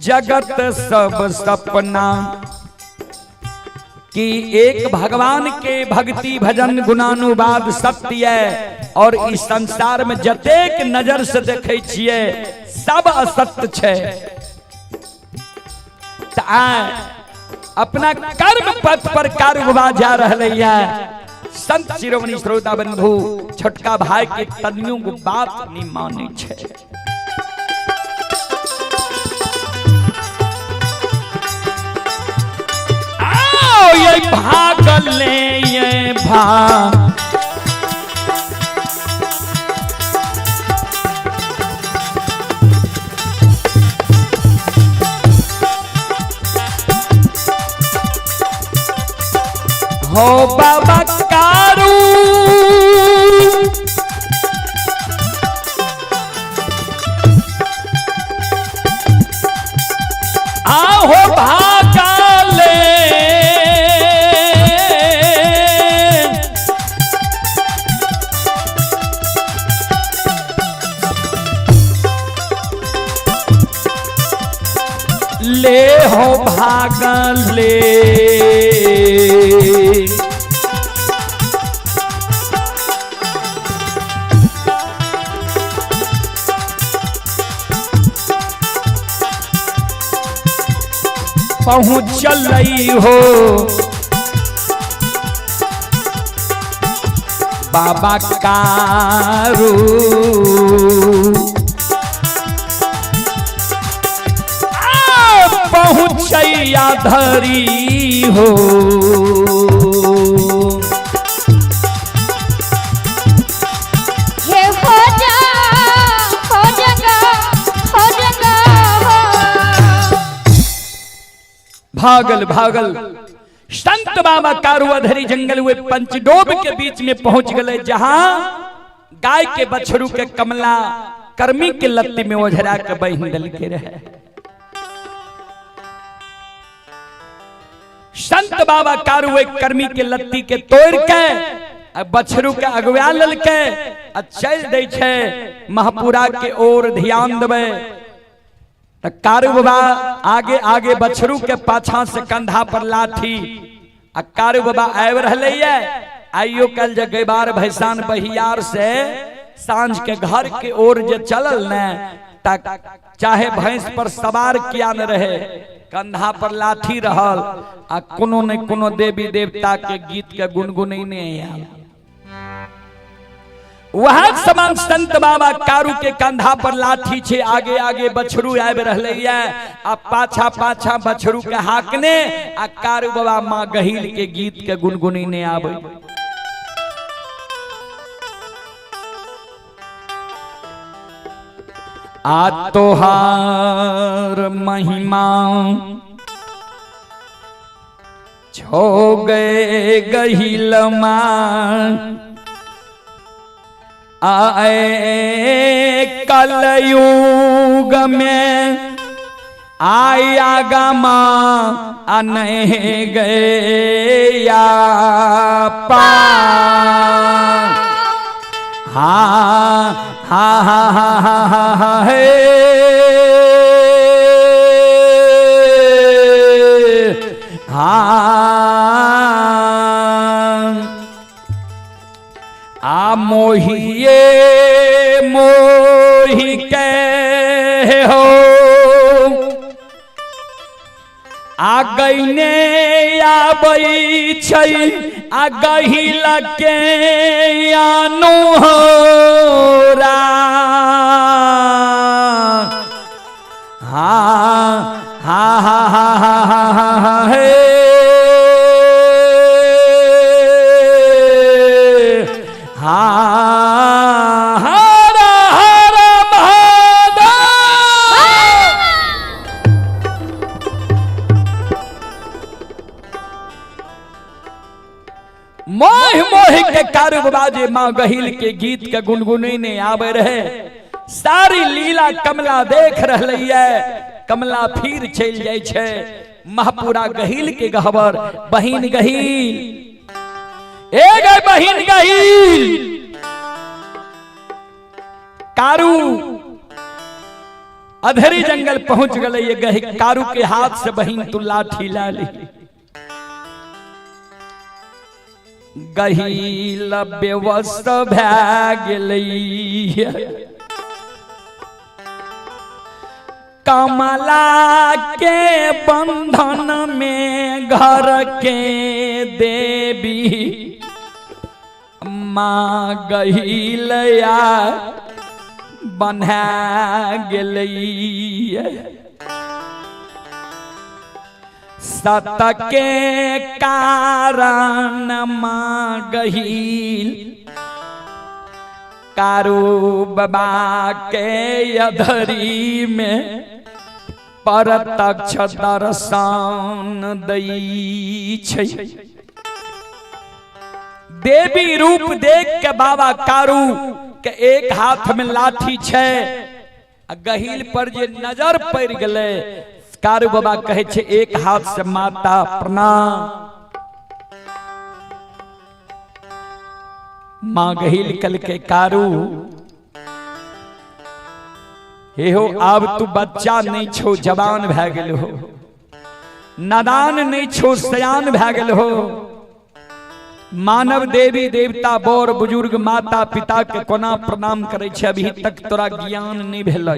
जगत सब सपना। कि एक भगवान के भक्ति भजन गुणानुवाद सत्य है, और इस संसार में जतेक नजर से देखे छियै सब असत्य छै। त आइ अपना कर्म पथ पर कारोबार जा रहलै है। संत शिरोमणि श्रोता बंधु, छोटका भाई के तनियो गो बात नहीं माने छै। आओ ये भागले ये भा हो बाबा कारू आहो भागले ले हो भागले। पहुँचल हो बाबा कारू पहुँचैया धरी हो। हे हो जा हो जगा हो जगा हो। भागल भागल संत बाबा कारुआधरी जंगल हुए पंचडोब के बीच में पहुंच गए, जहां गाय के बछड़ू के कमला कर्मी के लत्ती में ओझरा के बहिन दल के रहे। संत बाबा कारू एक कर्मी के लत्ती के तोड़ के आ बछड़ू के अगुआ ललके आ चल दै छै महापुरा के ओर। ध्यान देबै त कारू बाबा आगे आगे, बछड़ू के पाछा से कंधा पर लाठी, आ कारू बाबा आबि रहलै ये। आइयो कल जे गैबार भैसान बहियार से सांझ के घर के ओर जे चलल ने, तक चाहे भैंस पर सवार किया न रहे, कंधा पर लाठी रहल आ कोनो ने कोनो देवी देवता के गीत के गुनगुनैने आयल। वह समान संत बाबा कारू के कंधा पर लाठी छे, आगे आगे बछरू आबि रहले आ पाछा पाछा बछरू के हाकने आ कारू बाबा माँ गहिल के गीत के गुनगुनैने आबे। आ तोहार महिमा छो गए गहिल माँ आए कलयुग में आया गमा अनह गया पा हा हा हा हा हा हा हा हे हा। आ मोहिए मोहि के हो आ गईने आबै छै आ गहिल के आनु हो रा हा हा हा हा हा हा हा हा हे हा हर हर महादेव। मोह मोह के कारू बाजे माँ गहिल के गीत के गुनगुनैने आवे रहे। सारी लीला कमला देख रहलै है। कमला फिर चलि जाइ छै महपुरा गहिल के गहबर। बहिन गहिल, ए गए बहिन गहिल, कारू अधेरी जंगल पहुंच गए। ये गही कारू के हाथ से बहिन तू लाठी ला ली। गहिल बेवस भए गेलै। कमला के बंधन में घर के देवी माँ गहिलया बन्हा गेलै। सत के कारण माँ गहिल कारू बाबा के अधरी में प्रत्यक्ष दर्शन दै छै। देवी रूप देख के बाबा कारू के एक हाथ में लाठी छै आ गहिल पर जे नजर पड़ गेलै, कारू बाबा कहै छै एक हाथ से माता प्रणाम। माँ गहिल कल के कारू हे हो, आब तू बच्चा नहीं छो, जवान भए गेल हो, नादान नहीं छो, सयान भए गेल हो। मानव देवी देवता बड़ बुजुर्ग माता पिता के कोना प्रणाम करे छै, अभी तक तोरा ज्ञान नहीं भेल।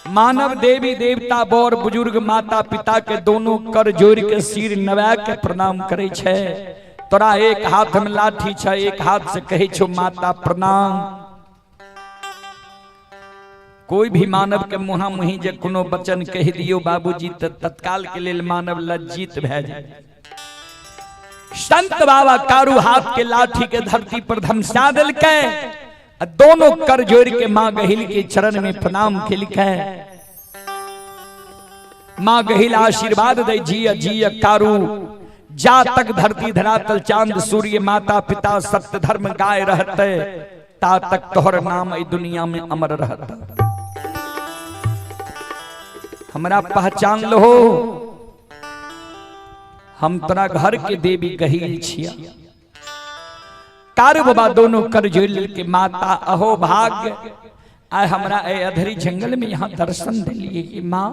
मानव देवी देवता बड़ बुजुर्ग माता पिता के दोनों कर जोड़ के सिर नवा के प्रणाम करे छै। तोरा एक हाथ में लाठी छै, एक हाथ से कहै छो माता प्रणाम। कोई भी मानव के मुहा मुही जे कोनो वचन कह दियो बाबूजी त तत्काल के लेल मानव लज्जित भए जाए। संत बाबा कारू हाथ के लाठी के धरती पर धमसा देलकै आ दोनों कर जोड़ के माँ गहिल के चरण में प्रणाम केलकै। माँ गहिल आशीर्वाद दे जिय जिय कारू, जा तक धरती धरातल चांद सूर्य माता पिता सत्य धर्म गाय रहते ता तक तोहर नाम ई दुनिया में अमर रहता। हमरा पहचान लो, हम तोरा घर के देवी गहिल छिया। कारू बाबा दोनों कर जोड़ के माता अहो भाग्य आय हमरा ए अधरी जंगल में यहाँ दर्शन दिलिए ये माँ।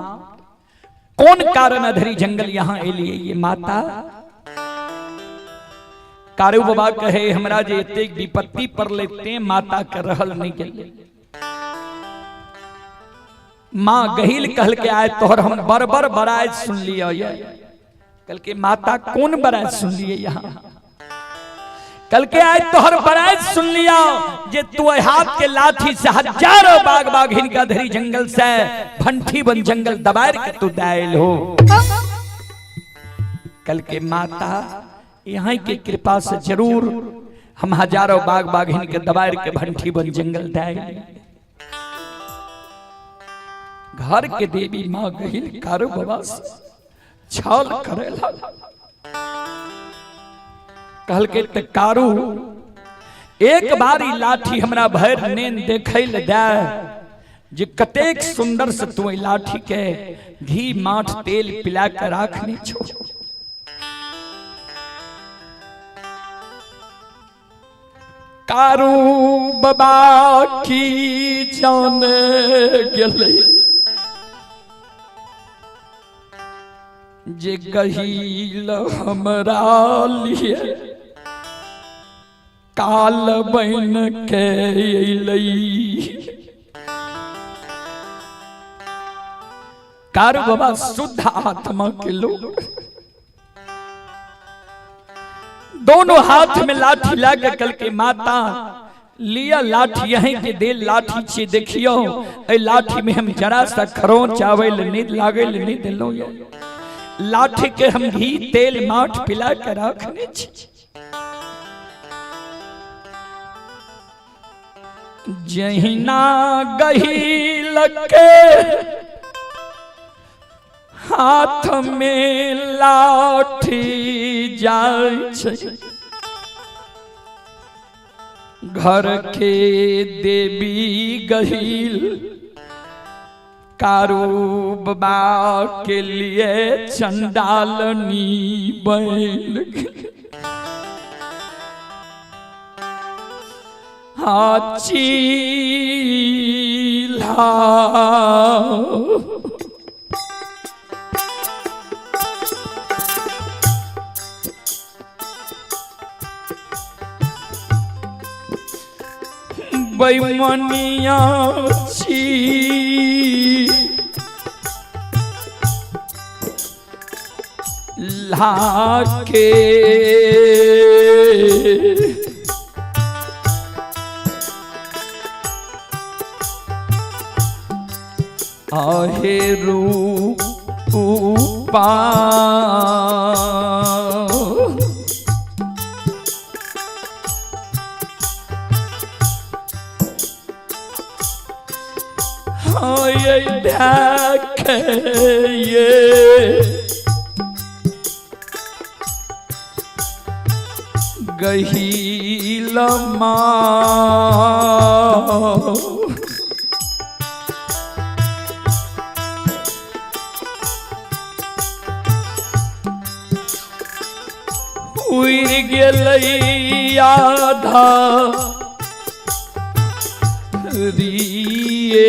कौन कारण अधरी जंगल यहाँ एलिए ये माता? कारू बाबा कहे हमरा जे एतेक विपत्ति पड़लै ते माता के रहल नहीं गेलै। माँ गहिल कहल के आए तोहर हम बरबर बराय सुन लियो ये। कल के माता कौन बराय सुन लिए यहाँ? कल के आए तोहर बराय सुन लिया जे तू हाथ के लाठी से हजारों बाघ बाघ हिनका धरी जंगल से भंठी बन जंगल दबार के तू दायल हो। कल के माता यहाँ के कृपा से जरूर हम हजारों बाघ बाघ हिनके दबार के भंठी बन जंगल दायल। घर के देवी माँ गहिल कारू बाबा से छल करेला। कहल के त कारू एक बारी लाठी हमरा भर नेन देखै ल दे जे कतेक सुंदर से तू लाठी के घी माठ तेल पिला के राखने छो। कारू बाबा की जान गेलै जे गहील हमरा लिए काल बन के अयलै। कारू बाबा शुद्ध आत्मा के लोग दोनों हाथ में लाठी लाके कल के माता लिया लाठी यहीं के दे लाठी छे देखियो ए लाठी में हम जरा सा खरोंच आवेल नींद लागेल नहीं दिलो लाठी के हम घी तेल माठ पिला के रखने छी। जहिना गहील के हाथ में लाठी जाय छै घर के देवी गहील कारू बाबा के लिए चंडालनी बन चील्हा बैमनिया छी लाके आहे रूपा ये गहील माँ उड़ गेलै आधा रिये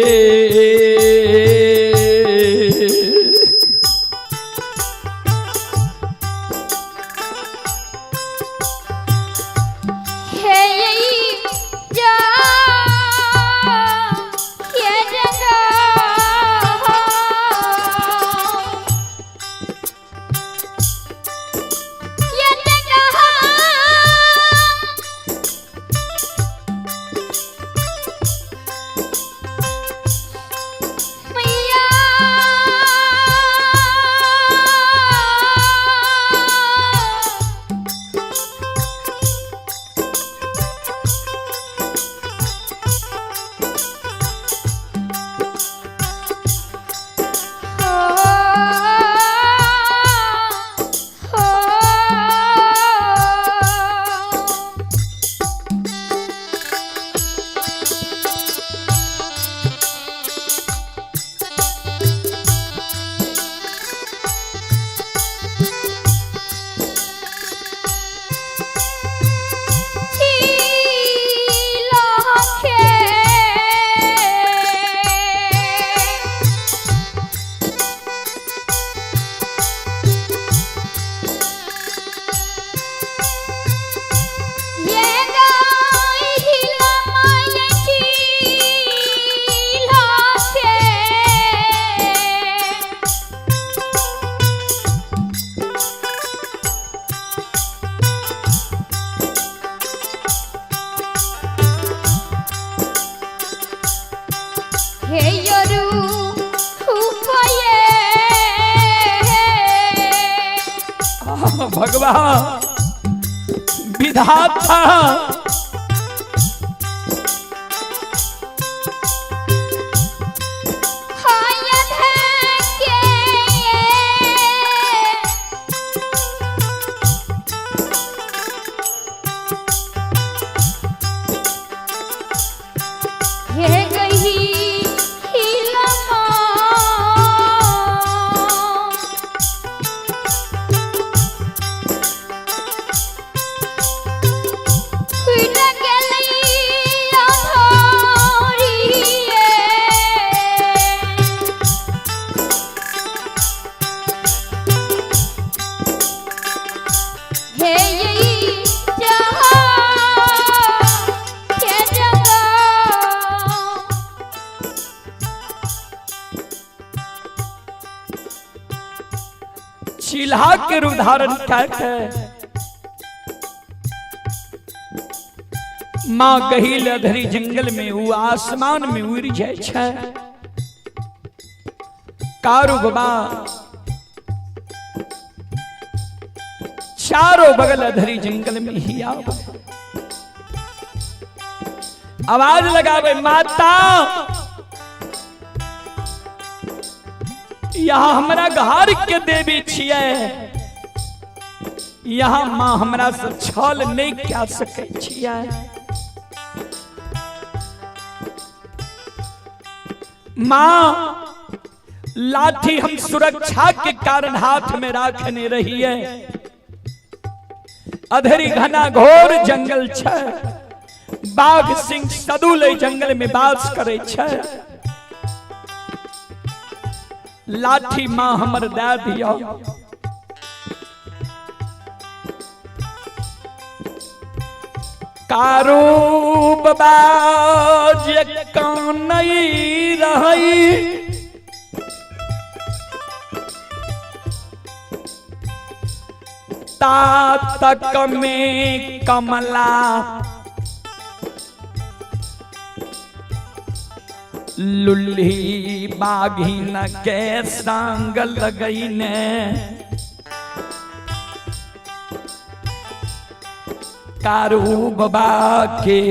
हे यरू उपये। भगवान विधाता हाय धके हे गही हिलमा। हुइन गेलै अधोरिये। हे यही जहाँ के जगह। चिल्हा के रूप धारण क्या है माँ गहील अधरी जंगल में ऊ आसमान में उड़ जाय छै। कारू बाबा चारों बगल अधरी जंगल में ही आवे, आवाज लगावे माता यहाँ हमरा घर के देवी छियै, यहाँ माँ हमरा से छल नहीं कह सकै छियै। माँ लाठी हम सुरक्षा के कारण हाथ में राखने रहिए, अधरी घना घोर जंगल छै, बाघ सिंह सदुल एहि जंगल में वास करे छै, लाठी माँ हमर दए दियौ। कारू बाबा जे कानई रहई ता तक में कमला लुल्ही बाघिन के संग लगईने कारू बाबा के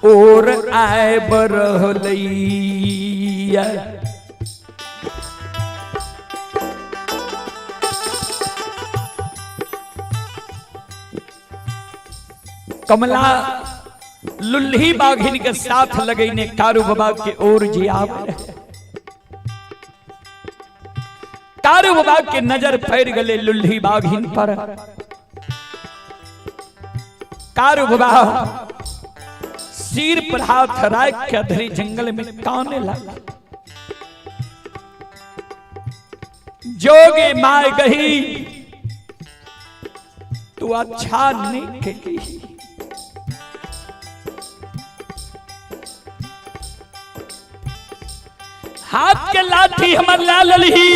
ओर आब रहलैया। कमला लुल्ही बाघिन के साथ लगईने कारू बाबा के ओर जी आब रहे। कारू बाबा के नजर पड़ गले लुल्ही बाघिन पर। कारू बाबा सिर पर हाथ राख के अधरी जंगल में काने लगा। जोगे my गही तू अच्छा नहीं केली, हाथ के लाठी हमर ला ललही।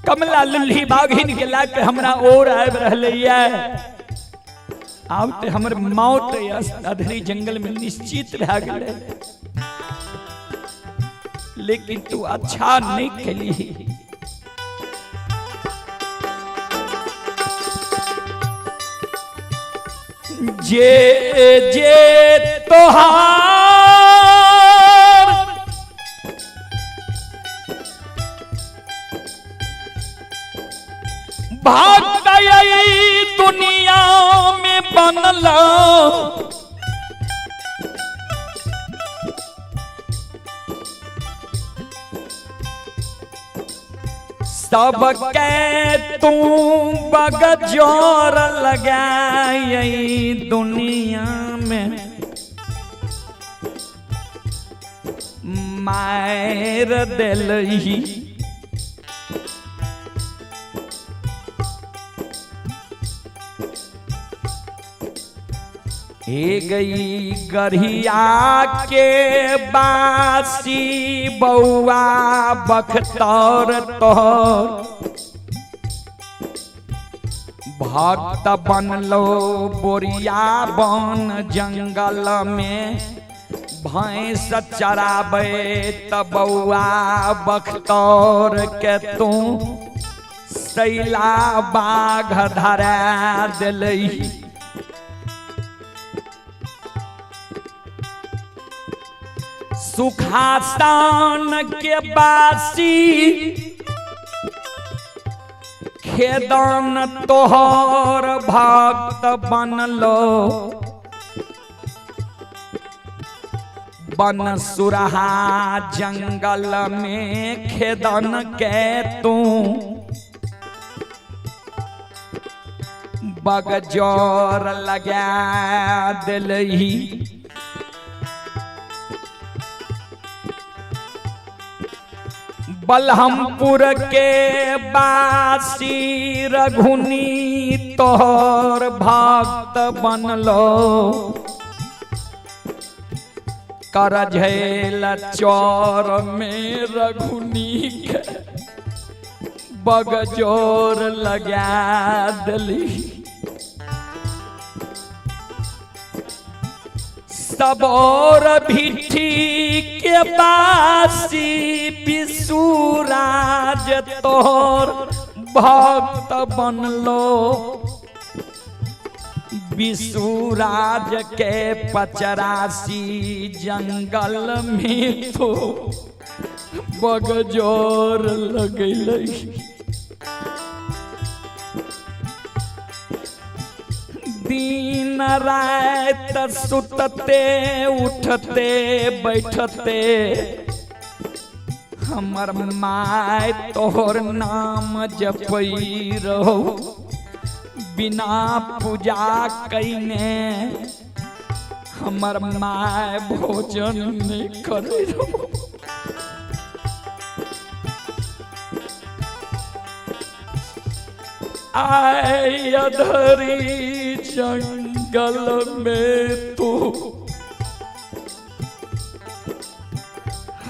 कमला लुल्ही बाघिन के लाके हमरा ओर आबि रहलैया, आब ते हमर मौत अधरी जंगल में निश्चित भए गेलै, लेकिन तू अच्छा नहीं केली। जे जे तोहार भाग गई दुनिया में बनला, सबके तू बगजोर लगाई दुनिया में मार दिलही। हे गई गढ़िया के बासी बौआ बख्तर तोहर भक्त बनलो बोरिया बन जंगल में, भैंस चराबे त बौआ बख्तौर के तू सैला बाघ धरा दिलही। सुखासन के बासी खेदन तोहर भक्त बनलो, बन सुरहा जंगल में खेदन के तू बगजोर लगा दिलही। बलहमपुर के बासी रघुनी तोहर भक्त बनलो, करझेल चौर में रघुनी के बगजोर लगा दिली। सबोर भिठी के बासी विसुराज तोहर भक्त बनलो, विसुराज के पचरासी जंगल में तो बगजोर लगैलै। दिन रात सुतते उठते बैठते हमर my तोहर नाम जपई रहो, बिना पूजा कईने हमर my भोजन नहीं करे रहो। आए अधरी जंगल में तू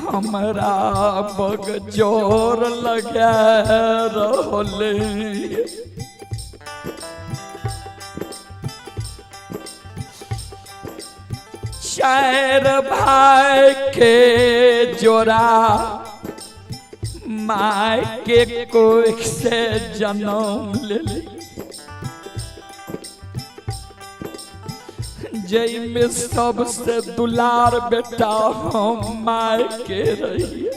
हमरा बगजोर लगा रहले। चार भाई के जोड़ा my के कोख से जन्म ले, जय में सबसे दुलार बेटा हम my के रही।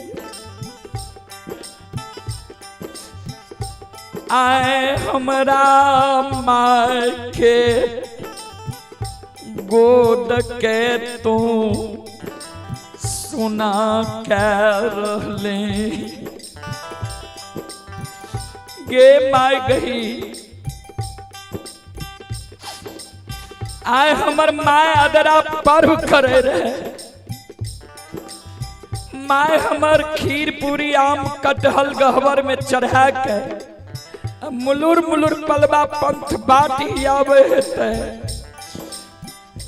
आए हमरा my के गोद के तू सुना के रहले गे my गई। आए हमर my अदरा पर्व करे रहे, my हमर खीर पूरी आम कटहल गहबर में चढ़ा के मुलुर मुलुर पलवा पंथ बाटी आवे हेतै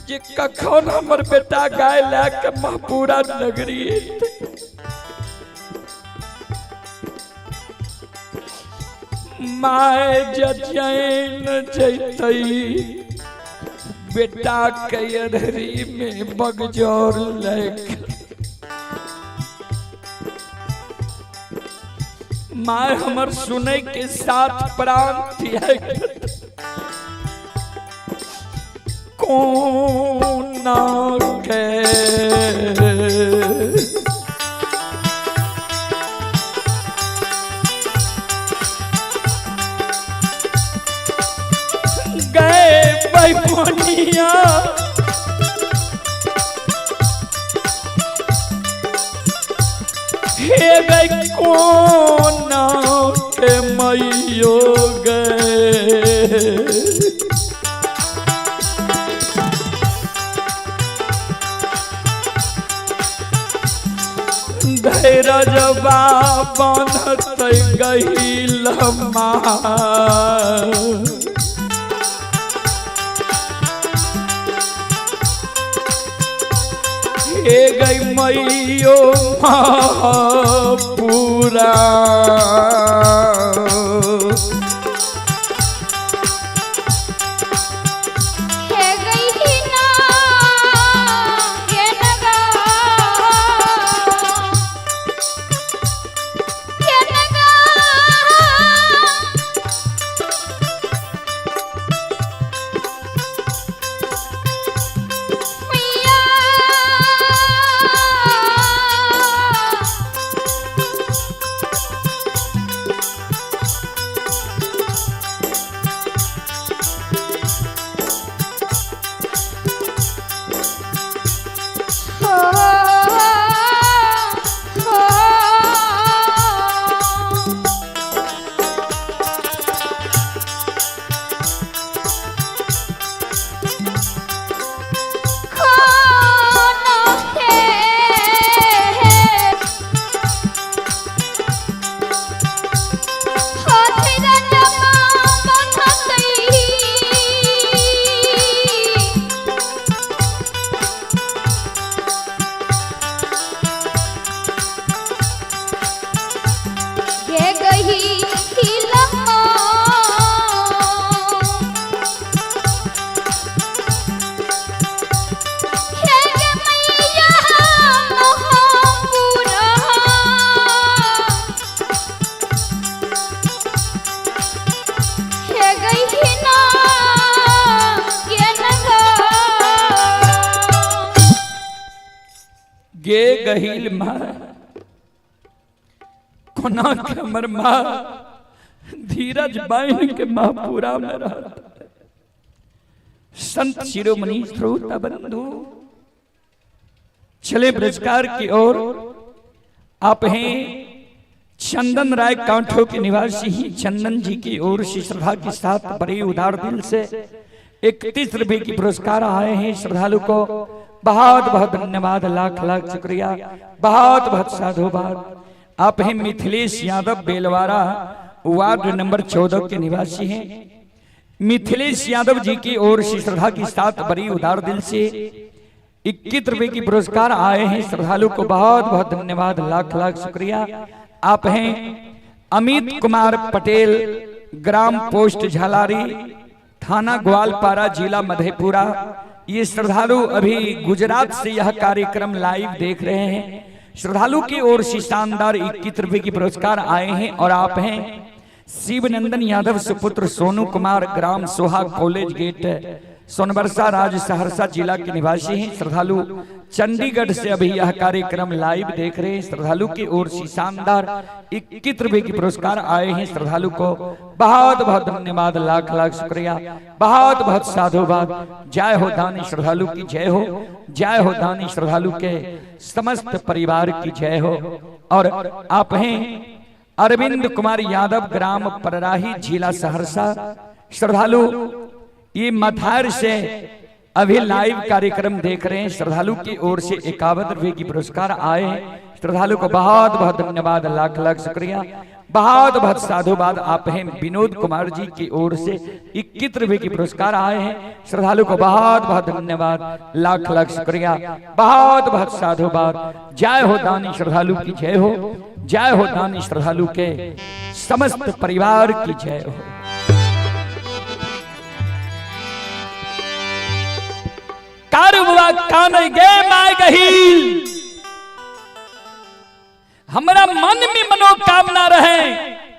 जे कखन हमर बेटा गाय लए के महपूरा नगरी। My जजैन जैतई बेटा के अधरी में बगजोर लेके, my हमर सुनै के साथ प्राण त्याग कोना के गए बैपुनिया हे गए कोना के मैयो गए। धैरजबा बान्हत गईल माँ, हे गई मैयो पूरा। गे गहिल माँ, कोना के हमर माँ धीरज बाइन के महपुरा में रहता। संत शिरोमणि श्रोता बंधु, चले पुरस्कार की ओर। आप हैं चंदन राय कांठो के निवासी ही, चंदन जी की ओर से श्रद्धा के साथ बड़े उदार दिल से 31 रुपए की पुरस्कार आए हैं। श्रद्धालु को बहुत बहुत धन्यवाद, लाख लाख शुक्रिया, बहुत बहुत साधुवाद। आप हैं मिथिलेश यादव बेलवारा वार्ड नंबर 14 के निवासी हैं। मिथिलेश यादव जी की ओर से श्रद्धा के साथ बड़ी उदार दिल से 21 रुपए की पुरस्कार आए हैं। श्रद्धालु को बहुत बहुत धन्यवाद, लाख लाख शुक्रिया। आप हैं अमित कुमार पटेल, ग्राम पोस्ट झालारी, थाना ग्वालपारा, जिला मधेपुरा। ये श्रद्धालु अभी गुजरात से यह कार्यक्रम लाइव देख रहे हैं। श्रद्धालु की ओर से शानदार 21 रुपए की पुरस्कार आए हैं। और आप हैं शिवनंदन यादव सुपुत्र सोनू कुमार, ग्राम सोहा, कॉलेज गेट, सोनबरसा, राज सहरसा जिला के निवासी हैं। श्रद्धालु चंडीगढ़ से अभी यह कार्यक्रम लाइव देख रहे हैं। श्रद्धालु की ओर से शानदार 21 रुपए की पुरस्कार आए हैं। श्रद्धालु को बहुत बहुत धन्यवाद, लाख लाख शुक्रिया, बहुत बहुत साधुवाद। जय हो दानी श्रद्धालु की जय हो, जय हो दानी श्रद्धालु के समस्त परिवार की जय हो। और आप हैं अरविंद कुमार यादव, ग्राम परराही, जिला सहरसा। श्रद्धालु ये मथार से अभी लाइव कार्यक्रम देख रहे हैं। श्रद्धालु की ओर से 51 रुपए की पुरस्कार आए हैं। श्रद्धालु को बहुत बहुत धन्यवाद, लाख लाख शुक्रिया, बहुत बहुत साधुवाद। आप हैं विनोद कुमार जी की ओर से 21 रुपए की पुरस्कार आए हैं। श्रद्धालु को बहुत बहुत धन्यवाद, लाख लाख शुक्रिया, बहुत बहुत साधुवाद। जय हो दानी श्रद्धालु की जय हो, जय हो दानी श्रद्धालु के समस्त परिवार की जय हो। कारुबा कान गे my गहील, हमरा मन में मनोकामना रहे,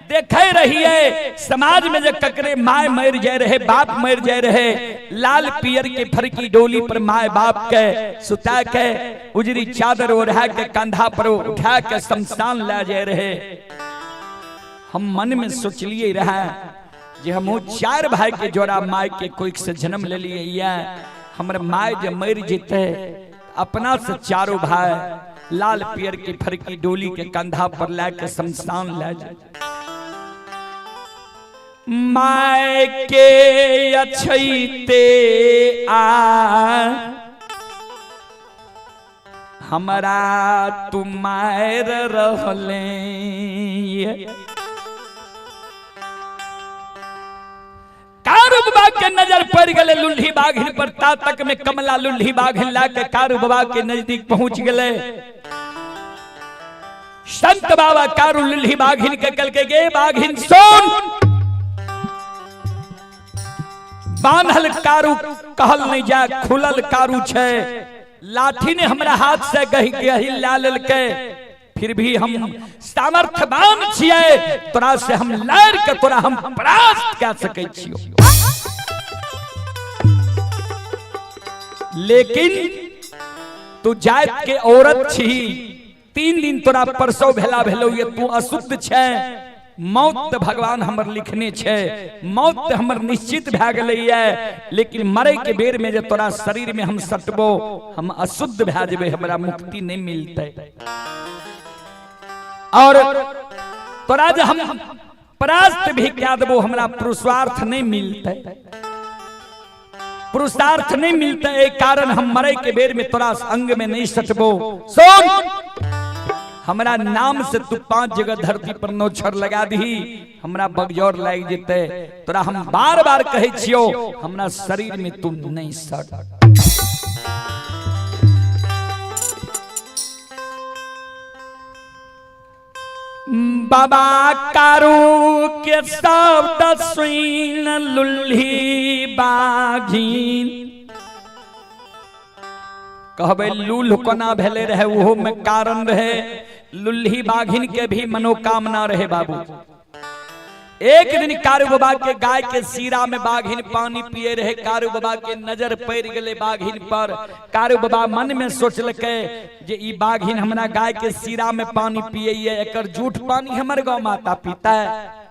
देखे रहिए समाज में जब ककरे my मर जाए रहे, बाप मर जाए रहे, लाल पियर के फरकी डोली पर my बाप के सुता के उजरी चादर ओढ़ा के कंधा पर उठा के शमशान ला जाए रहे। हम मन में सोचलिए रहे जे हम 4 भाई के जोड़ा my के कोई से जन्म ले लिए, हमर my जे मर जेते अपना से चारों भाई लाल पियर की फरकी डोली के कंधा पर ला के शमशान ला जाए। My के अछैते आ हमरा तू मार रहले, कारू बाबा के नजर पड़ गए लुल्ही बाघिन पर। ता तक में कमला लुल्ही बाघिन ला के कारू बाबा के नजदीक पहुंच गए। संत बाबा कारू लुल्ही बाघिन के कल के गे बाघिन सुन, बांधल कारू कहल नहीं जा, खुलल कारू छे, लाठी ने हमरा हाथ से गही गही ला लेलके, फिर भी हम सामर्थ्यवान छियै, तोरा से हम लड़ के तोरा हम परास्त कर सकै छियो। लेकिन तू जात के औरत छी, 3 दिन तोरा परसौ भेला भेलो ये तू अशुद्ध छे, मौत त भगवान हमर लिखने छे, मौत त हमर निश्चित भए गेलैये, लेकिन मरे के बेर में जे तोरा शरीर में हम सटबो हम अशुद्ध भए जेबै, हमरा मुक्ति नहीं मिलतै। और तोरा जे हम परास्त भी कए देबो हमरा पुरुषार्थ नहीं मिलतै, पुरुषार्थ नहीं मिलतै, एहि कारण हम मरे के बेर में तोरा अंग में नहीं सटबो। सुन, हमरा नाम से तू 5 जगह धरती पर नौछर लगा दही, हमरा बगजौर लाग जेतै, तोरा हम बार बार कहै छियो हमरा शरीर में तू नहीं सट। बाबा कारू के शब्द सुन लुल्ही बाघिन, कहबै लूल्ह कोना भेले रहे ओहो में कारण रहे, लुल्ही बाघिन के भी मनोकामना रहे बाबू। एक दिन कारू बाबा के गाय के सीरा में बाघिन पानी पिए रहे। कारू बाबा के नजर पड़ गेले बाघिन पर। कारू बाबा मन में सोचलकै जे ई बाघिन हमरा गाय के सीरा में पानी पिए, एकर जूठ पानी हमर गौ माता पीता है।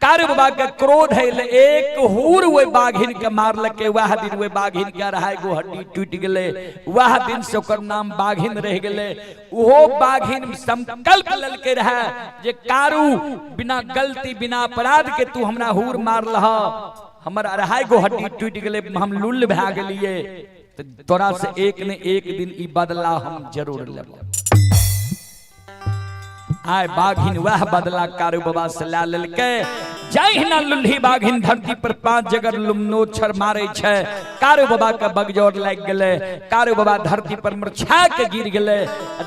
कारू बाबा के क्रोध है, एक हूर वे बाघिन के मारलकै। वह दिन वे बाघिन के अढ़ाई गो हड्डी टूट गेले। वह दिन से ओकर नाम बाघिन रह गेले। ओहो बाघिन संकल्प ललके रहे जे कारू बिना गलती बिना अपराध के तू हमरा हूर मारलह, हमर अढ़ाई गो हड्डी टूट गेले, हम लुल भए गेलिए, तो तोरा से एक ने एक दिन ई बदला हम जरूर लेब। आय बाघिन वह बदला कारू बाबा से ला लेलकै। जहिना लुल्ही बाघिन धरती पर 5 जगह लुमनोछर मारे छै, कारू बाबा के बगजोर लागि गेलै। कारू बाबा धरती पर मुरझा के गिर गेलै।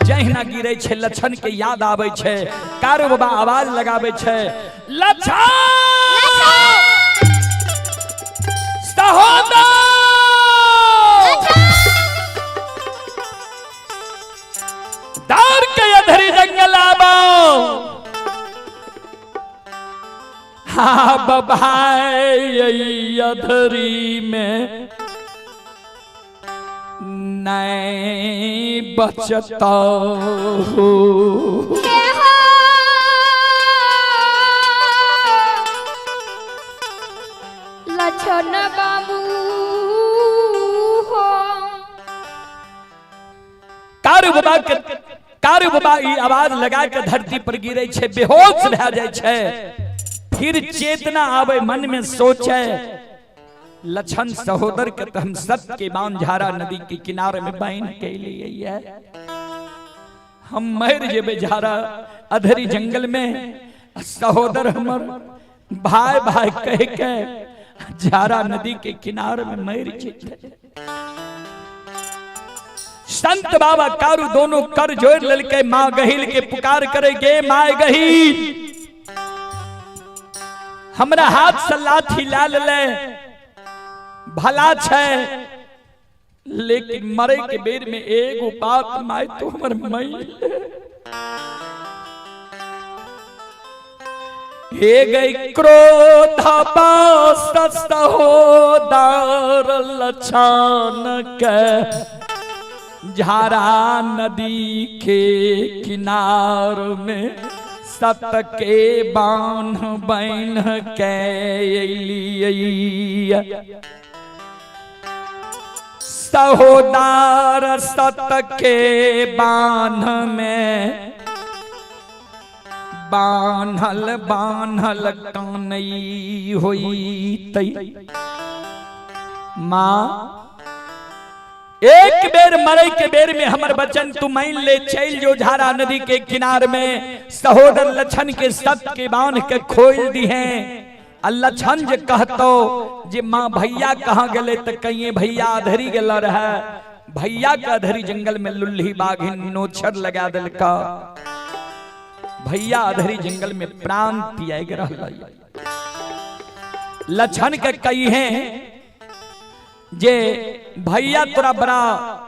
जहिना गिरे छै लक्षण के याद आबै छै। कारू बाबा आवाज लगाबै छै, लक्षण सहोदर दौड़ के अधरी जंगल आबो। हाँ भाई अधरी में नहीं बचता हो। लक्षण बाबू हो। कारू बाबा के कारू बाबा ई आवाज लगा के धरती पर गिरे छे, बेहोश भए जाय छे। फिर चेतना आवे, मन में सोचे लक्षण सहोदर के तो हम सत्य के बांझारा नदी के किनारे में बांध के लिए, हम मर जेबे झारा अधरी जंगल में, सहोदर हमर भाई भाई कह के झारा नदी के किनारे में मर जेते। संत बाबा कारू दोनों कर जोड़ ललके, माँ गहिल के पुकार करे गे माँ गहिल, हमरा हाथ से लाठी ला ले, भला छै लेकिन मरे के बेर में एगो बात my तो हमर मई हे गई क्रोध बास सहोदर लक्षण के झारा नदी के किनार में सत के बांध बन के अलिए। सहोदर सत के बांध में बान्हल बान्हल कानई होई। माँ एक बेर मरे के बेर में हमर बचन तू मान ले, चल जो झारा नदी के किनार में सहोदर लक्षण के सत के बांध के खोल दी है। लक्षण जे कहतो जे माँ भैया कहाँ गेले त कहिए भैया अधरी गेल रहे, भैया के अधरी जंगल में लुल्ही बाघिन नोछर लगा दिलका, भैया अधरी जंगल में प्राण त्याग रहल। लक्षण के कही है जे भैया तोरा बड़ा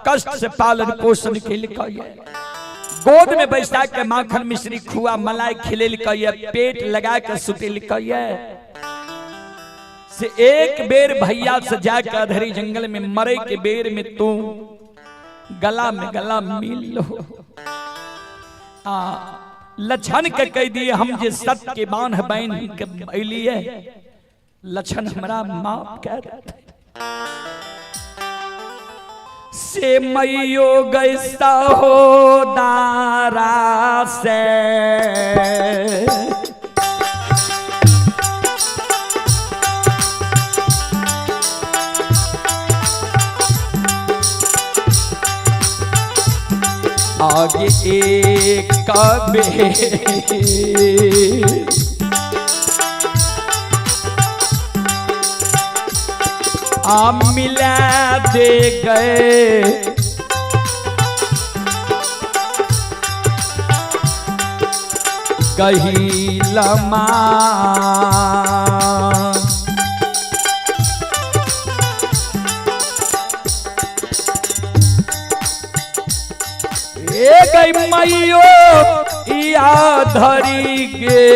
कष्ट से पालन पोषण केलकै, गोद में बैसा के माखन मिश्री खुआ मलाई खिलेलकै, पेट लगा के सुतेलकै, से एक बेर भैया से जाके अधरी जंगल में मरे के बेर में तू गला में गला मिल लो। आ लक्षण के कह दिए हम जे सत के बांध बांध के अलिए, लक्षण हमरा माफ कर दे। से मैयो गई सहोदारा से आगे एक कबे आ मिला दे गए गही लमा ए गई मैयो या धरी गे।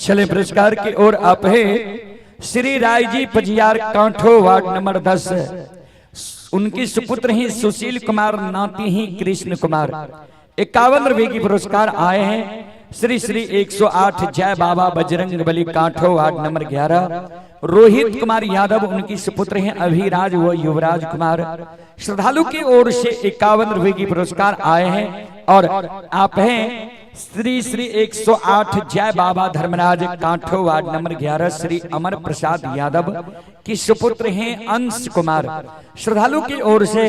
चले पुरस्कार की ओर आप है श्री राय जी पजियार कांठो वार्ड नंबर 10, उनकी सुपुत्र ही सुशील कुमार, नाती ही कृष्ण कुमार। 51 रुपए की पुरस्कार आए हैं श्री श्री 108 जय बाबा बजरंग बली कांठो वार्ड नंबर 11, रोहित कुमार यादव उनकी सुपुत्र हैं अभिराज व युवराज कुमार। श्रद्धालु की ओर से 51 रुपए की पुरस्कार आए हैं। और आप हैं श्री श्री 108 जय बाबा धर्मराज कांठो वार्ड नंबर 11 श्री अमर प्रसाद यादव की सुपुत्र हैं अंश कुमार। श्रद्धालु की ओर से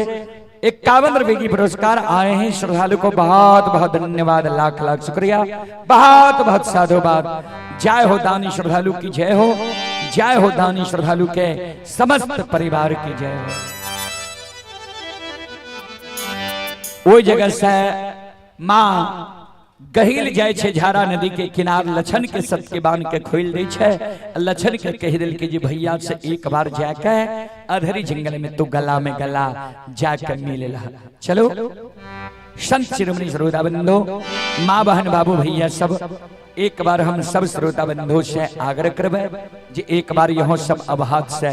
51 रुपए की पुरस्कार आए हैं। श्रद्धालु को बहुत बहुत धन्यवाद, लाख लाख शुक्रिया, बहुत बहुत साधुवाद। जय हो दानी श्रद्धालु की जय हो, जय हो दानी श्रद्धालु के समस्त परिवार की जय हो। वही जगह से माँ गहिल जाय छे झारा नदी के किनार, लछन के सत्य बांध के खोल दै छे। लछन के कह दिल के जी भैया से एक बार जाके अधरी जंगल में तू गला में गला जाके मिले ला। चलो संत शिरोमणि श्रोता बंधु, माँ बहन बाबू भैया सब, एक बार हम सब श्रोता बंधु से आग्रह करबे जे एक बार यहाँ सब अभात से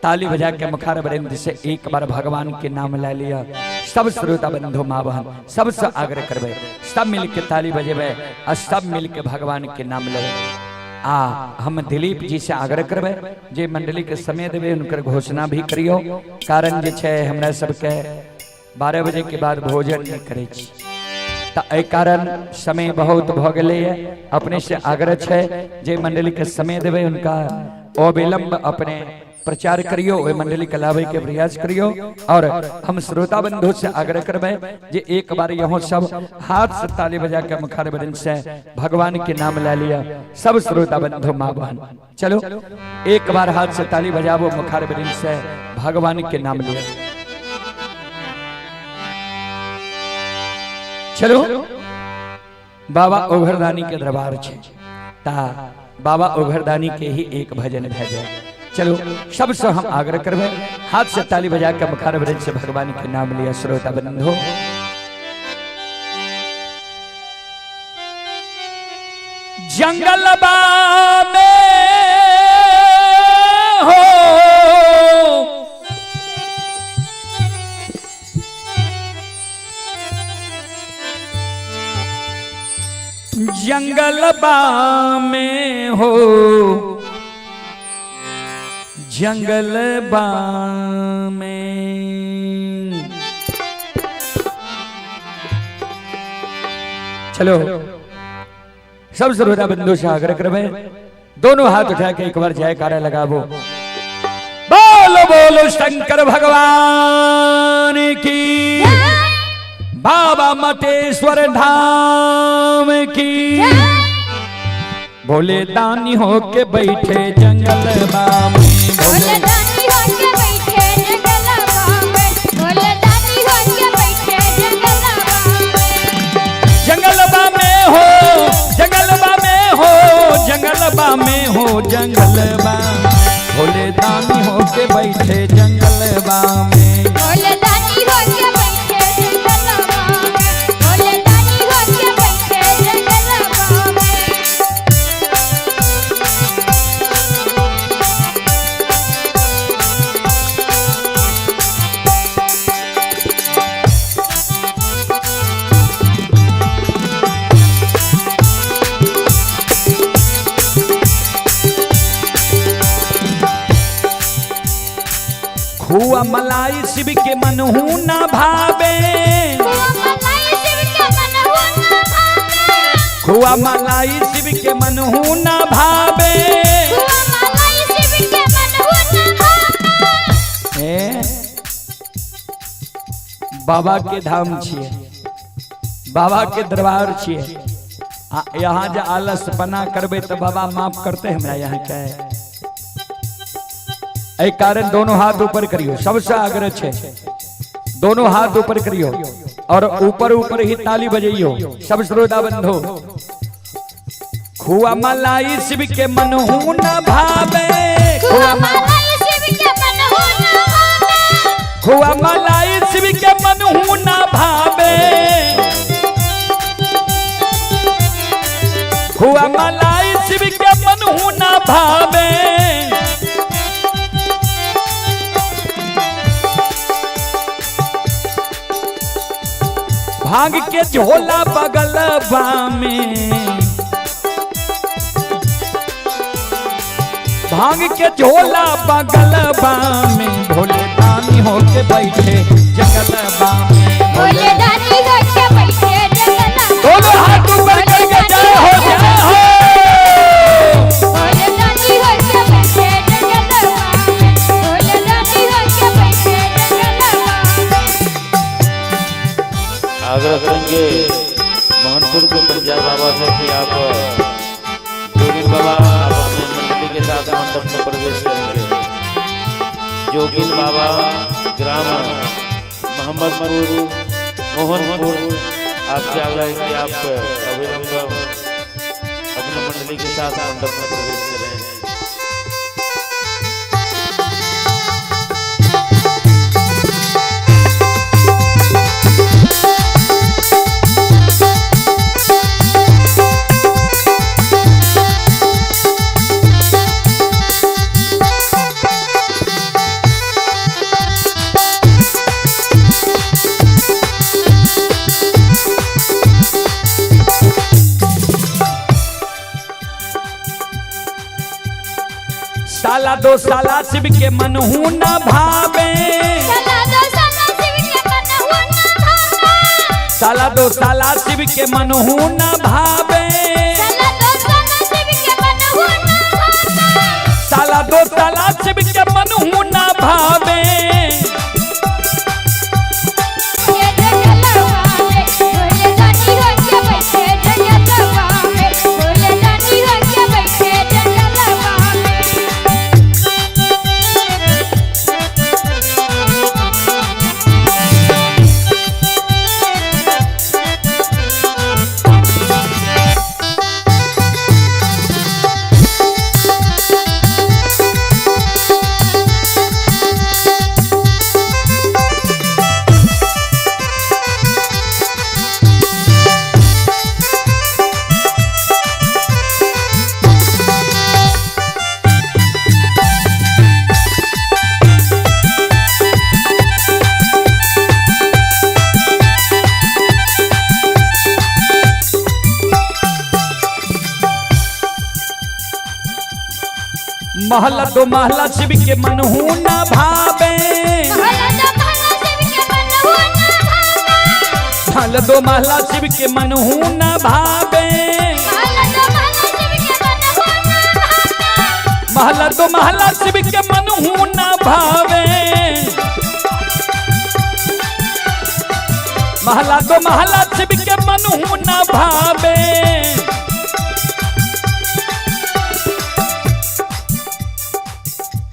ताली बजा के मुखार बरिंद से एक बार भगवान के नाम ला लिया। सब श्रोता बंधु माँ बहन सबसे आग्रह करबे, सब मिल के ताली बजेबे और सब मिल के भगवान के नाम लेबे। आ हम दिलीप जी से आग्रह करबे जे मंडली के समय देवे, उनकर घोषणा भी करियो। कारण जे छे हमरा सबके 12 बजे के बाद भोजन नहीं करे छी, त एहि कारण समय बहुत भ गेलै। अपने से आग्रह छे जे मंडली के समय देवे उनका अविलंब अपने प्रचार करियो, ओहि मंडली के लावे के प्रयास करियो। और हम श्रोता बंधु से आग्रह करबे जे एक बार यहाँ सब हाथ से ताली बजा के मुखार बदन से भगवान के नाम ला लिया। सब श्रोता बंधु माँ बहन चलो एक बार हाथ से ताली बजाबो, मुखार बदन से भगवान के नाम लिया। चलो बाबा ओघरदानी के दरबार छे, ता बाबा ओघरदानी के ही एक भजन भजे। चलो सबसे हम आग्रह करबे हाथ से ताली बजा के मुखार बदन से भगवान के नाम लिया। श्रोता बंधु जंगल में हो जंगल में हो जंगल में। चलो सब श्रोता बंधु से आग्रह करबे दोनों हाथ उठा के एक बार जयकारा लगाबो, बोलो बोलो शंकर भगवान की, बाबा मटेश्वर धाम की। भोले दानी होके बैठे जंगल में, भोले दानी होके बैठे जंगलवा में, भोले दानी होके बैठे जंगलवा में। जंगलवा में हो जंगलवा में हो जंगलवा में हो जंगलवा, भोले दानी होके बैठे जंगलवा में, भोले दानी होके बैठे जंगलवा में, भोले दानी होके बैठे जंगलवा में। खुआ मलाई शिव के मनहू ना भावे, खुआ मलाई शिव के मनहु ना भावे, खुआ मलाई शिव के मनहू ना भावे। खुआ मलाई शिव के मनहु ना भावे। ए बाबा के धाम छिए, बाबा के दरबार छिए, यहाँ जे आलस बना करबे तो बाबा माफ करते हमरा यहाँ के। एहि कारण दोनों हाथ ऊपर करियो, सबसे आग्रह छे दोनों हाथ ऊपर करियो और ऊपर ऊपर ही ताली बजइयो सब श्रोता बंधु। खुआ मलाई शिव के मनहू न भावे, खुआ मलाई शिव के मनहु ना भावे, खुआ मलाई शिव के मनहू न भावे, खुआ मलाई शिव भावे। भांग के झोला बगल में, भांग के झोला बगल में, भोले दानी होके बैठे जंगल में। भोले दानी होके बैठे जंगल। दोनों हाथ ऊपर करके जय हो जय हो। भोले दानी होके बैठे जंगल में, भोले दानी होके बैठे जंगल में। आग्रह करेंगे मोहनपुर के पंजाब बाबा से कि आप जोगिन बाबा आप अपने मंडली के साथ मंडप में प्रवेश करेंगे। जोगिन बाबा ग्राम मोहम्मदपुर मोहनपुर, आपसे आग्रह है कि आप अविलंब अपने मंडली के साथ मंडप में प्रवेश करें। साला दो साला शिव के मनहू न भावे, साला दो साला शिव के मनहु न भावे। साला दो साला शिव के मनहू न भावे, साला दो साला शिव के मनहु न भावे। साला दो साला शिव के मनहू न भावे। ये जंगलवा में भोले दानी होके बैठे जंगलवा में, भोले दानी होके बैठे जंगलवा में। महला दो महला शिव के मनहू न भावे, महला दो महला शिव के मनहु न भावे। महल दो महला शिव के मनहू न भावे, महला दो महला शिव के मनहु न भावे। महला दो महला शिव के मनहू न भावे, महला दो महला शिव के मनहू न भावे।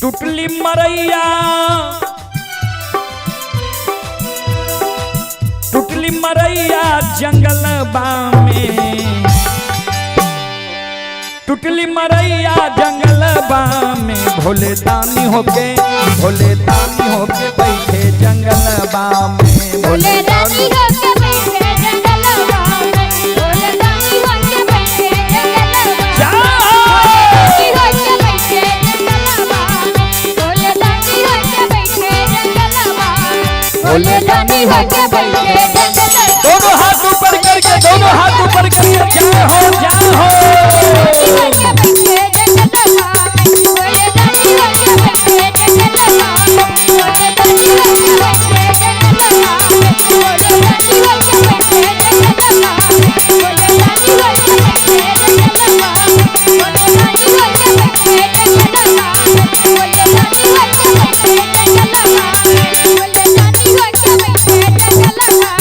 टुटली मरैया, टुटली मरैया जंगल में, टुटली मरैया जंगल में, भोले दानी होके, भोले दानी होके बैठे जंगल में, भोले दानी होके बैठे जंगलवा में, भोले दानी होके बैठे जंगलवा में। जा। दानी होके बैठे जंगलवा में, भोले दानी होके बैठे जंगलवा में, भोले दानी होके बैठे जंगलवा में। दोनों हाथ ऊपर करके, दोनों हाथ ऊपर करके जय हो जय हो। होके बैठे जंगलवा में, भोले दानी होके बैठे जंगलवा में, भोले दानी होके बैठे जंगलवा में, भोले दानी होके बैठे जंगलवा में, भोले दानी होके बैठे जंगलवा में, भोले दानी होके बैठे जंगलवा में, भोले दानी होके बैठे जंगलवा में,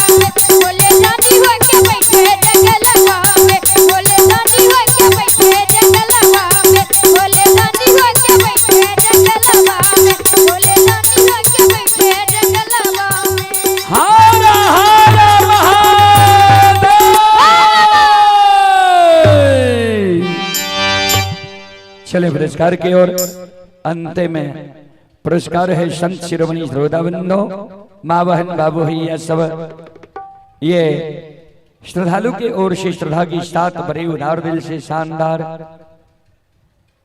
भोले दानी होके बैठे जंगलवा में, भोले दानी होके बैठे जंगलवा में, भोले दानी होके बैठे जंगलवा में, भोले दानी होके बैठे जंगलवा में, भोले दानी होके बैठे जंगलवा में। हर हर महादेव। चले पुरस्कार की ओर। अंत में पुरस्कार है संत शिरोमणि श्रोताबंधो, माँ बहन बाबू भैया सब, ये श्रद्धालु के ओर से श्रद्धा की साथ बड़े उदार दिल से शानदार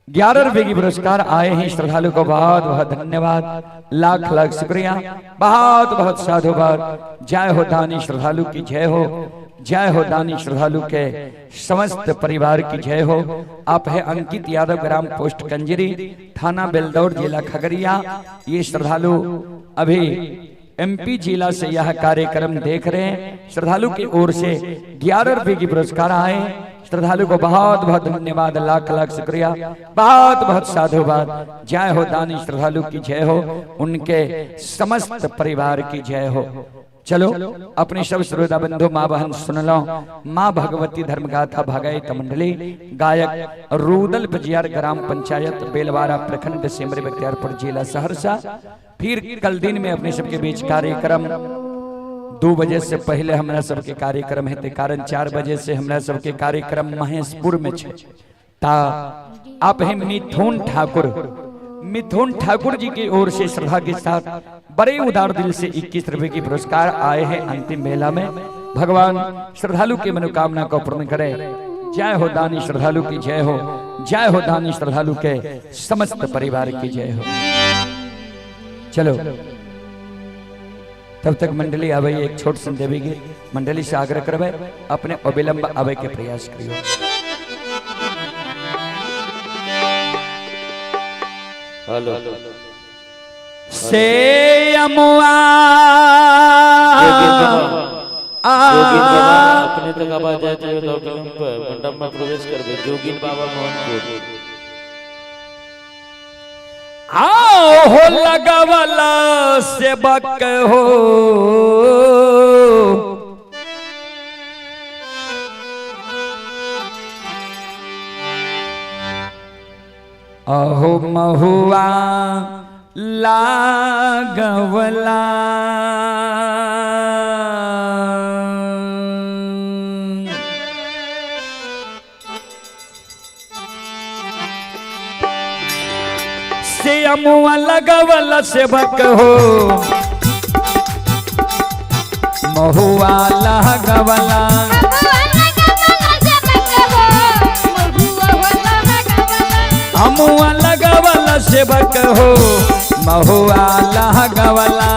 11 रुपए की पुरस्कार आए हैं। श्रद्धालु को बहुत बहुत धन्यवाद, लाख लाख शुक्रिया, बहुत बहुत साधुवाद। जय हो दानी श्रद्धालु की जय हो, जय हो दानी श्रद्धालु के समस्त परिवार की जय हो। आप है अंकित यादव, ग्राम पोस्ट कंजरी, थाना बेलदौर, जिला खगड़िया। ये श्रद्धालु अभी एमपी जिला से यह कार्यक्रम देख रहे हैं। श्रद्धालु की ओर से 11 रुपए की पुरस्कार आए। श्रद्धालु को बहुत बहुत धन्यवाद, लाख लाख शुक्रिया, बहुत बहुत साधुवाद। जय हो दानी श्रद्धालु की जय हो, उनके समस्त परिवार की जय हो। चलो अपने सब श्रोता बंधु माँ बहन सुन लो माँ भगवती धर्म गाथा भागवत मंडली, गायक रूदल बजियार, ग्राम पंचायत बेलवारा, प्रखंड सिमरी बख्तियारपुर, जिला सहरसा। फिर कल दिन में अपने सबके बीच कार्यक्रम 2 बजे से पहले हमरा सबके कार्यक्रम है, ते कारण 4 बजे से हमरा सबके कार्यक्रम महेशपुर में छे। ता आप हैं मिथुन ठाकुर, मिथुन ठाकुर जी की ओर से श्रद्धा के साथ बड़े उदार दिल से 21 रुपए की पुरस्कार आए हैं अंतिम बेला में। भगवान श्रद्धालु की मनोकामना को पूर्ण करे। जय हो दानी श्रद्धालु की जय हो, जय हो दानी श्रद्धालु के समस्त परिवार की जय हो। चलो तब तक मंडली आवे, एक छोट सन देवी गीत मंडली से आग्रह करवे अपने अविलंब आवे के प्रयास करियो। हेलो से अमुआ जोगिन बाबा अपने तक आवाज जाते हुए तो अविलंब मंडप में प्रवेश कर दे। जोगिन बाबा मोहनपुर आओ हो लगवला सेवक हो, अहो महुआ लागवला, से अमुआ लगवला सेवक हो, महुआ लागवला। अमुआ लगवला सेवक हो, महुआ लागवला।